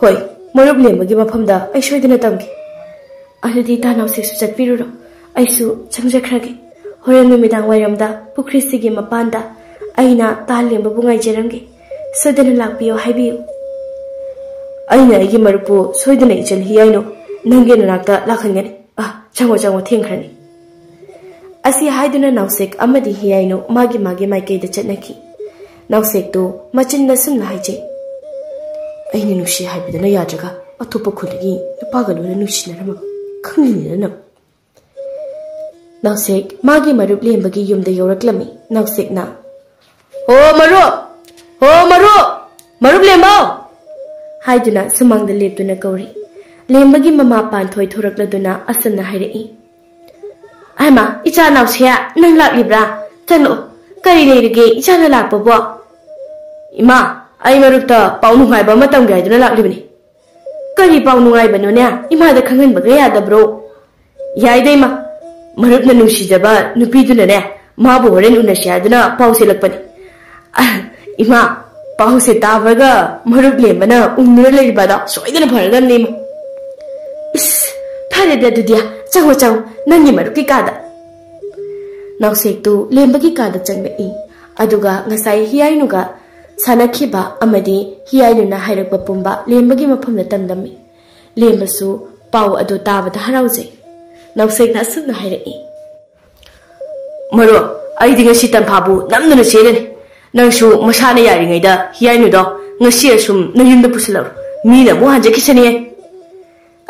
ꯍꯣꯏ, ꯃꯔꯨꯞ ꯂꯦꯝꯕꯒꯤ ꯃꯐꯝꯗ ꯑꯩ ꯁꯣꯏꯗꯅ ꯇꯝꯒꯦ꯫ ꯑꯗꯨꯗꯤ ꯇꯥ ꯅꯥꯎꯁꯦꯛꯁꯨ ꯆꯠꯄꯤꯔꯨꯔꯣ, ꯑꯩꯁꯨ ꯆꯪꯖꯈ꯭ꯔꯒꯦ꯫ ꯍꯣꯔꯦꯟ ꯅꯨꯃꯤꯗꯥꯡ ꯋꯥꯏꯔꯝꯗ ꯄꯨꯈ꯭ꯔꯤꯁꯤꯒꯤ ꯃꯄꯥꯟꯗ ꯑꯩꯅ ꯇꯥ ꯂꯦꯝꯕꯕꯨ ꯉꯥꯏꯖꯔꯝꯒꯦ꯫ ꯁꯣꯏꯗꯅ ꯂꯥꯛꯄꯤꯌꯣ ꯍꯥꯏꯕꯤꯌꯨ꯫ ꯑꯩꯅ ꯑꯩꯒꯤ ꯃꯔꯨꯞꯄꯨ ꯁꯣꯏꯗꯅ ꯏꯆꯟ ꯍꯤꯌꯥꯏꯅꯨ ꯅꯪꯒꯤ ꯅꯅꯥꯛꯇ ꯂꯥꯛꯍꯟꯒꯅꯤ꯫ ꯑ, ꯆꯪꯉꯣ, ꯆꯪꯉꯣ, ꯊꯦꯡꯈ꯭ꯔꯅꯤ꯫ ꯑꯁꯤ ꯍꯥꯏꯗꯨꯅ ꯅꯥꯎꯁꯦꯛ ꯑꯃꯗꯤ ꯍꯤꯌꯥꯏꯅꯨ ꯃꯥꯒꯤ ꯃꯥꯒꯤ ꯃꯥꯏꯀꯩꯗ ꯆꯠꯅꯈꯤ꯫ ꯅꯥꯎꯁꯦꯛꯇꯨ ꯃꯆꯤꯟꯗ ꯁꯨꯝꯅ ꯍꯥꯏꯖꯩ, "ꯑꯩꯅ ꯅꯨꯡꯁꯤ ꯍꯥꯏꯕꯗꯅ ꯌꯥꯗ꯭ꯔꯒ ꯑꯇꯣꯞꯄ ꯈꯨꯜꯗꯒꯤ ꯅꯨꯄꯥꯒ ꯂꯣꯏꯅ ꯅꯨꯡꯁꯤꯅꯔꯝꯃꯕ ꯈꯪꯂꯤꯅꯤꯗꯅ ꯅꯪ?" ꯅꯥꯎꯁꯦꯛ ꯃꯥꯒꯤ ꯃꯔꯨꯞ ꯂꯦꯝꯕꯒꯤ ꯌꯨꯝꯗ ꯌꯧꯔꯛꯂꯝꯃꯤ꯫ ꯅꯥꯎꯁꯦꯛꯅ, "ꯍꯣ ꯃꯔꯨꯞ! ꯍꯣ ꯃꯔꯨꯞ! ꯃꯔꯨꯞ ꯂꯦꯝꯕꯧ!" ꯍꯥꯏꯗꯨꯅ ꯁꯨꯃꯥꯡꯗ ꯂꯦꯞꯇꯨꯅ ꯀꯧꯔꯤ꯫ ꯂꯦꯝꯕꯒꯤ ꯃꯃꯥ ꯄꯥꯟꯊꯣꯏ ꯊꯣꯔꯛꯂꯗꯨꯅ ꯑꯁꯨꯝꯅ ꯍꯥꯏꯔꯛꯏ, "ꯍꯩꯃꯥ, ꯏꯆꯥ ꯅꯥꯎꯁꯦ, ꯅꯪ ꯂꯥꯛꯂꯤꯕ꯭ꯔꯥ? ꯆꯪꯂꯛꯑꯣ꯫ ꯀꯔꯤ ꯂꯩꯔꯒꯦ ꯏꯆꯥꯅ ꯂꯥꯛꯄꯕꯣ?" "ꯏꯃꯥ, ꯑꯩ ꯃꯔꯨꯞꯇ ꯄꯥꯎ ꯅꯨꯡꯉꯥꯏꯕ ꯑꯃ ꯇꯝꯒꯦ ꯍꯥꯏꯗꯨꯅ ꯂꯥꯛꯂꯤꯕꯅꯤ꯫" "ꯀꯔꯤ ꯄꯥꯎ ꯅꯨꯡꯉꯥꯏꯕꯅꯣꯅꯦ? ꯏꯃꯥꯗ ꯈꯪꯍꯟꯕꯒ ꯌꯥꯗꯕ꯭ꯔꯣ?" "ꯌꯥꯏꯗ ꯏꯃꯥ, ꯃꯔꯨꯞꯅ ꯅꯨꯡꯁꯤꯖꯕ ꯅꯨꯄꯤꯗꯨꯅꯅꯦ, ꯃꯥꯕꯨ ꯍꯣꯔꯦꯟ ꯎꯅꯁꯤ ꯍꯥꯏꯗꯨꯅ ꯄꯥꯎ ꯆꯦꯜꯂꯛꯄꯅꯤ꯫" "ꯑ, ꯏꯃꯥ, ꯄꯥꯎꯁꯦ ꯇꯥꯕꯒ ꯃꯔꯨꯞ ꯂꯦꯝꯕꯅ ꯎꯪꯗꯨꯅ ꯂꯩꯔꯤꯕꯗꯣ ꯁꯣꯏꯗꯅ ꯐꯔꯗꯕꯅꯤ ꯏꯃꯥ꯫" "ꯏꯁ, ꯐꯔꯦꯗ ꯑꯗꯨꯗꯤ, ꯆꯪꯉꯣ ꯆꯪꯉꯣ, ꯅꯪꯒꯤ ꯃꯔꯨꯞꯀꯤ ꯀꯥꯗ꯫" ꯅꯥꯎꯁꯦꯛꯇꯨ ꯂꯦꯝꯕꯒꯤ ꯀꯥꯗ ꯆꯪꯂꯛꯏ꯫ ꯑꯗꯨꯒ ꯉꯁꯥꯏ ꯍꯤꯌꯥꯏꯅꯨꯒ ꯁꯥꯟꯅꯈꯤꯕ ꯑꯃꯗꯤ ꯍꯤꯌꯥꯏꯅꯨꯅ ꯍꯥꯏꯔꯛꯄ ꯄꯨꯝꯕ ꯂꯦꯝꯕꯒꯤ ꯃꯐꯝꯗ ꯇꯝꯂꯝꯃꯤ꯫ ꯂꯦꯝꯕꯁꯨ ꯄꯥꯎ ꯑꯗꯨ ꯇꯥꯕꯗ ꯍꯔꯥꯎꯖꯩ꯫ ꯅꯥꯎꯁꯦꯛꯅ ꯑꯁꯨꯝꯅ ꯍꯥꯏꯔꯛꯏ, "ꯃꯔꯨꯞ, ꯑꯩꯗꯤ ꯉꯁꯤ ꯇꯟꯐꯥꯕꯨ ꯅꯝꯗꯨꯅ ꯆꯦꯜꯂꯅꯤ꯫ ꯅꯪꯁꯨ ꯃꯁꯥꯅ ꯌꯥꯔꯤꯉꯩꯗ ꯍꯤꯌꯥꯏꯅꯨꯗꯣ ꯉꯁꯤ ꯑꯁꯨꯝ ꯅꯌꯨꯝꯗ ꯄꯨꯁꯤꯜꯂꯛꯎ꯫ ꯃꯤꯅ ꯑꯃꯨꯛ ꯍꯟꯖꯈꯤꯁꯅꯤꯌꯦ꯫"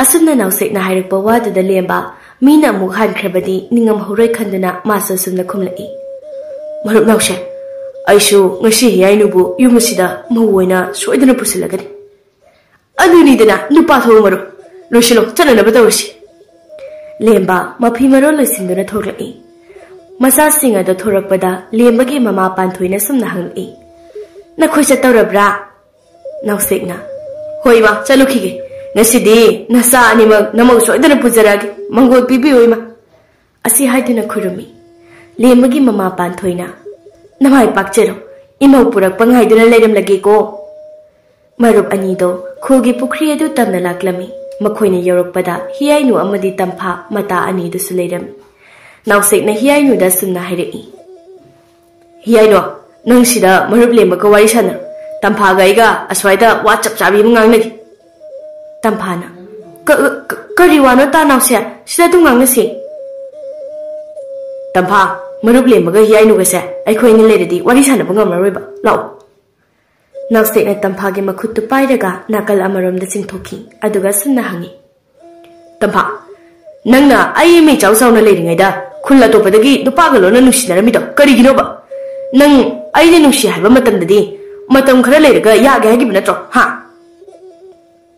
ꯑꯁꯨꯝꯅ ꯅꯥꯎꯁꯦꯛꯅ ꯍꯥꯏꯔꯛꯄ ꯋꯥꯗꯨꯗ ꯂꯦꯝꯕ ꯃꯤꯅ ꯑꯃꯨꯛ ꯍꯟꯈ꯭ꯔꯕꯗꯤ ꯅꯤꯡꯉꯝꯍꯧꯔꯣꯏ ꯈꯟꯗꯨꯅ ꯃꯥꯁꯨ ꯑꯁꯨꯝꯅ ꯈꯨꯝꯂꯛꯏ, "ꯃꯔꯨꯞ ꯅꯥꯎꯁꯦꯛ, ꯑꯩꯁꯨ ꯉꯁꯤ ꯍꯤꯌꯥꯏꯅꯨꯕꯨ ꯌꯨꯝ ꯑꯁꯤꯗ ꯃꯧ ꯑꯣꯏꯅ ꯁꯣꯏꯗꯅ ꯄꯨꯁꯤꯜꯂꯒꯅꯤ꯫" "ꯑꯗꯨꯅꯤꯗꯅ, ꯅꯨꯄꯥ ꯊꯣꯛꯑꯣ ꯃꯔꯨꯞ꯫ ꯂꯣꯏꯁꯤꯜꯂꯣ, ꯆꯠꯅꯅꯕ ꯇꯧꯔꯁꯤ꯫" ꯂꯦꯝꯕ ꯃꯐꯤ ꯃꯔꯣꯜ ꯂꯣꯏꯁꯤꯟꯗꯨꯅ ꯊꯣꯛꯂꯛꯏ꯫ ꯃꯆꯥꯁꯤꯡ ꯑꯗꯨ ꯊꯣꯔꯛꯄꯗ ꯂꯦꯝꯕꯒꯤ ꯃꯃꯥ ꯄꯥꯟꯊꯣꯏꯅ ꯁꯨꯝꯅ ꯍꯪꯂꯛꯏ, "ꯅꯈꯣꯏ ꯆꯠꯇꯧꯔꯕ꯭ꯔꯥ?" ꯅꯥꯎꯁꯦꯛꯅ, "ꯍꯣꯏ ꯏꯃꯥ, ꯆꯠꯂꯨꯈꯤꯒꯦ꯫ "ꯉꯁꯤꯗꯤ ꯅꯆꯥ ꯑꯅꯤꯃꯛ ꯅꯃꯧ ꯁꯣꯏꯗꯅ ꯄꯨꯖꯔꯛꯑꯒꯦ, ꯃꯪꯒꯣꯜ ꯄꯤꯕꯤꯌꯨ ꯏꯃꯥ"꯫ ꯑꯁꯤ ꯍꯥꯏꯗꯨꯅ ꯈꯨꯔꯨꯝꯃꯤ꯫ ꯂꯦꯝꯕꯒꯤ ꯃꯃꯥ ꯄꯥꯟꯊꯣꯏꯅ, "ꯅꯃꯥꯏ ꯄꯥꯛꯆꯔꯣ, ꯏꯃꯧ ꯄꯨꯔꯛꯄ ꯉꯥꯏꯗꯨꯅ ꯂꯩꯔꯝꯂꯒꯦꯀꯣ"꯫ ꯃꯔꯨꯞ ꯑꯅꯤꯗꯣ ꯈꯨꯜꯒꯤ ꯄꯨꯈ꯭ꯔꯤ ꯑꯗꯨ ꯇꯝꯅ ꯂꯥꯛꯂꯝꯃꯤ꯫ ꯃꯈꯣꯏꯅ ꯌꯧꯔꯛꯄꯗ ꯍꯤꯌꯥꯏꯅꯨ ꯑꯃꯗꯤ ꯇꯝꯐꯥ ꯃꯇꯥ ꯑꯅꯤꯗꯨꯁꯨ ꯂꯩꯔꯝꯃꯤ꯫ ꯅꯥꯎꯁꯦꯛꯅ ꯍꯤꯌꯥꯏꯅꯨꯗ ꯑꯁꯨꯝꯅ ꯍꯥꯏꯔꯛꯏ, "ꯍꯤꯌꯥꯏꯅꯨ, ꯅꯪ ꯁꯤꯗ ꯃꯔꯨꯞ ꯂꯦꯝꯕꯒ ꯋꯥꯔꯤ ꯁꯥꯟꯅꯔꯣ꯫ ꯇꯝꯐꯥꯒ ꯑꯩꯒ ꯑꯁ꯭ꯋꯥꯏꯗ ꯋꯥ ꯆꯞ ꯆꯥꯕꯤ ꯑꯃ ꯉꯥꯡꯅꯒꯦ"꯫ ꯇꯝꯐꯥꯅ, "ꯀ-, ꯀ-, ꯀꯔꯤ ꯋꯥꯅꯣ ꯇꯥ ꯅꯥꯎꯁꯦ? ꯁꯤꯗ ꯑꯗꯨꯝ ꯉꯥꯡꯅꯁꯤ"꯫ "ꯇꯝꯐꯥ, ꯃꯔꯨꯞ ꯂꯦꯝꯕꯒ ꯍꯤꯌꯥꯏꯅꯨꯒꯁꯦ ꯑꯩꯈꯣꯏ ꯑꯅꯤ ꯂꯩꯔꯗꯤ ꯋꯥꯔꯤ ꯁꯥꯟꯅꯕ ꯉꯝꯂꯔꯣꯏꯕ꯫ ꯂꯥꯛꯑꯣ"꯫ ꯅꯥꯎꯁꯦꯛꯅ ꯇꯝꯐꯥꯒꯤ ꯃꯈꯨꯠꯇꯨ ꯄꯥꯏꯔꯒ ꯅꯥꯀꯜ ꯑꯃꯔꯣꯝꯗ ꯆꯤꯡꯊꯣꯛꯈꯤ, ꯑꯗꯨꯒ ꯑꯁꯨꯝꯅ ꯍꯪꯉꯤ, "ꯇꯝꯐꯥ, ꯅꯪꯅ ꯑꯩ ꯏꯃꯩ ꯏꯆꯥꯎ ꯆꯥꯎꯅ ꯂꯩꯔꯤꯉꯩꯗ ꯈꯨꯜ ꯑꯇꯣꯞꯄꯗꯒꯤ ꯅꯨꯄꯥꯒ ꯂꯣꯟꯅ ꯅꯨꯡꯁꯤꯅꯔꯝꯃꯤꯗꯣ ꯀꯔꯤꯒꯤꯅꯣꯕ? ꯅꯪ ꯑꯩꯅ ꯅꯨꯡꯁꯤ ꯍꯥꯏꯕ ꯃꯇꯝꯗꯗꯤ ꯃꯇꯝ ꯈꯔ ꯂꯩꯔꯒ ꯌꯥꯒꯦ ꯍꯥꯏꯈꯤꯕ ꯅꯠꯇ꯭ꯔꯣ, ꯍꯥ?"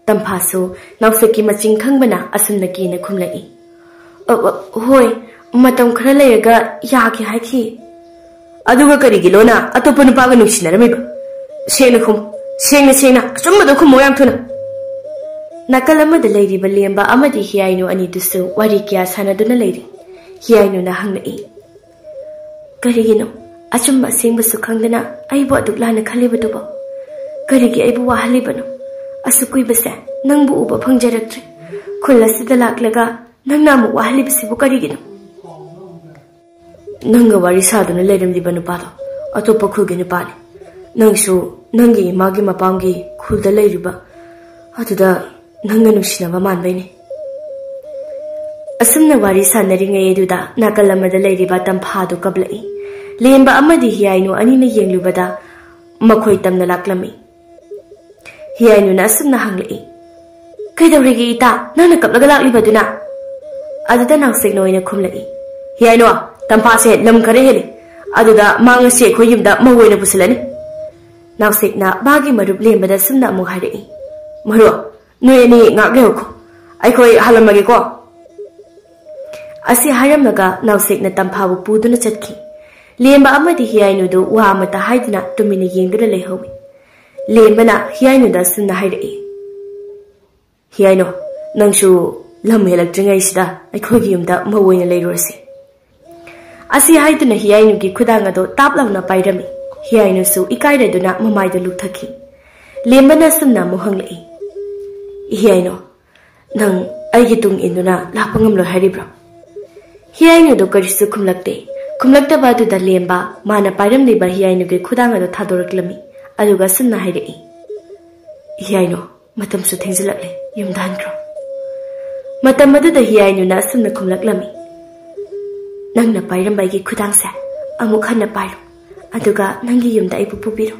ꯇꯝꯐꯥꯁꯨ ꯅꯥꯎꯁꯦꯛꯀꯤ ꯃꯆꯤꯡ ꯈꯪꯕꯅ ꯑꯁꯨꯝꯅ ꯀꯤꯅ ꯈꯨꯝꯂꯛꯏ, "ꯑ, ꯑ, ꯍꯣꯏ, ꯃꯇꯝ ꯈꯔ ꯂꯩꯔꯒ ꯌꯥꯒꯦ ꯍꯥꯏꯈꯤ"꯫ "ꯑꯗꯨꯒ ꯀꯔꯤꯒꯤ ꯂꯣꯟꯅ ꯑꯇꯣꯞꯄ ꯅꯨꯄꯥꯒ ꯅꯨꯡꯁꯤꯅꯔꯝꯃꯤꯕ? ꯁꯦꯡꯅ ꯈꯨꯝ, ꯁꯦꯡꯅ, ꯁꯦꯡꯅ, ꯑꯆꯨꯝꯕꯗꯣ ꯈꯨꯝꯃꯣ ꯌꯥꯝ ꯊꯨꯅ"꯫ ꯅꯥꯀꯜ ꯑꯃꯗ ꯂꯩꯔꯤꯕ ꯂꯦꯝꯕ ꯑꯃꯗꯤ ꯍꯤꯌꯥꯏꯅꯨ ꯑꯅꯤꯗꯨꯁꯨ ꯋꯥꯔꯤ ꯀꯌꯥ ꯁꯥꯟꯅꯗꯨꯅ ꯂꯩꯔꯤ꯫ ꯍꯤꯌꯥꯏꯅꯨꯅ ꯍꯪꯂꯛꯏ, "ꯀꯔꯤꯒꯤꯅꯣ ꯑꯆꯨꯝꯕ ꯑꯁꯦꯡꯕꯁꯨ ꯈꯪꯗꯅ ꯑꯩꯕꯨ ꯑꯗꯨꯛ ꯂꯥꯟꯅ ꯈꯜꯂꯤꯕꯗꯨꯕꯣ? ꯀꯔꯤꯒꯤ ꯑꯩꯕꯨ ꯋꯥꯍꯜꯂꯤꯕꯅꯣ? ꯑꯁꯨꯛ ꯀꯨꯏꯕꯁꯦ ꯅꯪꯕꯨ ꯎꯕ ꯐꯪꯖꯔꯛꯇ꯭ꯔꯦ꯫ ꯈꯨꯜ ꯑꯁꯤꯗ ꯂꯥꯛꯂꯒ ꯅꯪꯅ ꯑꯃꯨꯛ ꯋꯥꯍꯜꯂꯤꯕꯁꯤꯕꯨ ꯀꯔꯤꯒꯤꯅꯣ?" "ꯅꯪꯒ ꯋꯥꯔꯤ ꯁꯥꯗꯨꯅ ꯂꯩꯔꯝꯂꯤꯕ ꯅꯨꯄꯥꯗꯣ ꯑꯇꯣꯞꯄ ꯈꯨꯜꯒꯤ ꯅꯨꯄꯥꯅꯤ꯫ ꯅꯪꯁꯨ ꯅꯪꯒꯤ ꯏꯃꯥꯒꯤ ꯃꯄꯥꯝꯒꯤ ꯈꯨꯜꯗ ꯂꯩꯔꯤꯕ ꯑꯗꯨꯗ ꯅꯪꯅ ꯅꯨꯡꯁꯤꯅꯕ ꯃꯥꯟꯕꯩꯅꯤ"꯫ ꯑꯁꯨꯝꯅ ꯋꯥꯔꯤ ꯁꯥꯟꯅꯔꯤꯉꯩ ꯑꯗꯨꯗ ꯅꯥꯀꯜ ꯑꯃꯗ ꯂꯩꯔꯤꯕ ꯇꯝꯐꯥꯗꯨ ꯀꯞꯂꯛꯏ꯫ ꯂꯦꯝꯕ ꯑꯃꯗꯤ ꯍꯤꯌꯥꯏꯅꯨ ꯑꯅꯤꯅ ꯌꯦꯡꯂꯨꯕꯗ ꯃꯈꯣꯏ ꯇꯝꯅ ꯂꯥꯛꯂꯝꯃꯤ꯫ ꯍꯤꯌꯥꯏꯅꯨꯅ ꯑꯁꯨꯝꯅ ꯍꯪꯂꯛꯏ, "ꯀꯩꯗꯧꯔꯤꯒꯦ ꯏꯇꯥ, ꯅꯪꯅ ꯀꯞꯂꯒ ꯂꯥꯛꯂꯤꯕꯗꯨꯅ?" ꯑꯗꯨꯗ ꯅꯥꯎꯁꯦꯛꯅ ꯑꯣꯏꯅ ꯈꯨꯝꯂꯛꯏ, "ꯍꯤꯌꯥꯏꯅꯨ, ꯇꯝꯐꯥꯁꯦ ꯂꯝ ꯈꯔ ꯍꯦꯜꯂꯤ, ꯑꯗꯨꯗ ꯃꯥ ꯉꯁꯤ ꯑꯩꯈꯣꯏ ꯌꯨꯝꯗ ꯃꯧ ꯑꯣꯏꯅ ꯄꯨꯁꯤꯜꯂꯅꯤ"꯫ ꯅꯥꯎꯁꯦꯛꯅ ꯃꯥꯒꯤ ꯃꯔꯨꯞ ꯂꯦꯝꯕꯗ ꯑꯁꯨꯝꯅ ꯑꯃꯨꯛ ꯍꯥꯏꯔꯛꯏ, "ꯃꯔꯨꯞ, ꯅꯣꯏ ꯑꯅꯤ ꯉꯥꯛ ꯂꯩꯍꯧꯈꯣ, ꯑꯩꯈꯣꯏ ꯍꯜꯂꯝꯃꯒꯦꯀꯣ"꯫ ꯑꯁꯤ ꯍꯥꯏꯔꯝꯂꯒ ꯅꯥꯎꯁꯦꯛꯅ ꯇꯝꯐꯥꯕꯨ ꯄꯨꯗꯨꯅ ꯆꯠꯈꯤ꯫ ꯂꯦꯝꯕ ꯑꯃꯗꯤ ꯍꯤꯌꯥꯏꯅꯨꯗꯨ ꯋꯥ ꯑꯃꯠꯇ ꯍꯥꯏꯗꯅ ꯇꯨꯃꯤꯟꯅ ꯌꯦꯡꯗꯨꯅ ꯂꯩꯍꯧꯏ꯫ ꯂꯦꯝꯕꯅ ꯍꯤꯌꯥꯏꯅꯨꯗ ꯑꯁꯨꯝꯅ ꯍꯥꯏꯔꯛꯏ, "ꯍꯤꯌꯥꯏꯅꯣ, ꯅꯪꯁꯨ ꯂꯝ ꯍꯦꯜꯂꯛꯇ꯭ꯔꯤꯉꯩꯁꯤꯗ ꯑꯩꯈꯣꯏꯒꯤ ꯌꯨꯝꯗ ꯃꯧ ꯑꯣꯏꯅ ꯂꯩꯔꯨꯔꯁꯤ"꯫ ꯑꯁꯤ ꯍꯥꯏꯗꯨꯅ ꯍꯤꯌꯥꯏꯅꯨꯒꯤ ꯈꯨꯗꯥꯡ ꯑꯗꯣ ꯇꯥꯞ ꯂꯥꯎꯅ ꯄꯥꯏꯔꯝꯃꯤ꯫ ꯍꯤꯌꯥꯏꯅꯨꯁꯨ ꯏꯀꯥꯏꯔꯗꯨꯅ ꯃꯃꯥꯏꯗ ꯂꯨꯞꯊꯈꯤ꯫ ꯂꯦꯝꯕꯅ ꯁꯨꯝꯅ ꯑꯃꯨꯛ ꯍꯪꯂꯛꯏ, "ꯍꯤꯌꯥꯏꯅꯣ, ꯅꯪ ꯑꯩꯒꯤ ꯇꯨꯡ ꯏꯟꯗꯨꯅ ꯂꯥꯛꯄ ꯉꯝꯂꯣꯏ ꯍꯥꯏꯔꯤꯕ꯭ꯔꯣ?" ꯍꯤꯌꯥꯏꯅꯨꯗꯣ ꯀꯔꯤꯁꯨ ꯈꯨꯝꯂꯛꯇꯦ꯫ ꯈꯨꯝꯂꯛꯇꯕ ꯑꯗꯨꯗ ꯂꯦꯝꯕ ꯃꯥꯅ ꯄꯥꯏꯔꯝꯂꯤꯕ ꯍꯤꯌꯥꯏꯅꯨꯒꯤ ꯈꯨꯗꯥꯡ ꯑꯗꯣ ꯊꯥꯗꯣꯔꯛꯂꯝꯃꯤ꯫ ꯑꯗꯨꯒ ꯁꯨꯝꯅ ꯍꯥꯏꯔꯛꯏ, "ꯍꯤꯌꯥꯏꯅꯣ, ꯃꯇꯝꯁꯨ ꯊꯦꯡꯖꯤꯜꯂꯛꯂꯦ, ꯌꯨꯝꯗ ꯍꯟꯈ꯭ꯔꯣ"꯫ ꯃꯇꯝ ꯑꯗꯨꯗ ꯍꯤꯌꯥꯏꯅꯨꯅ ꯑꯁꯨꯝꯅ ꯈꯨꯝꯂꯛꯂꯝꯃꯤ, "ꯅꯪꯅ ꯄꯥꯏꯔꯝꯕ ꯑꯩꯒꯤ ꯈꯨꯗꯥꯡꯁꯦ ꯑꯃꯨꯛ ꯍꯟꯅ ꯄꯥꯏꯔꯣ, ꯑꯗꯨꯒ ꯅꯪꯒꯤ ꯌꯨꯝꯗ ꯑꯩꯕꯨ ꯄꯨꯕꯤꯔꯣ"꯫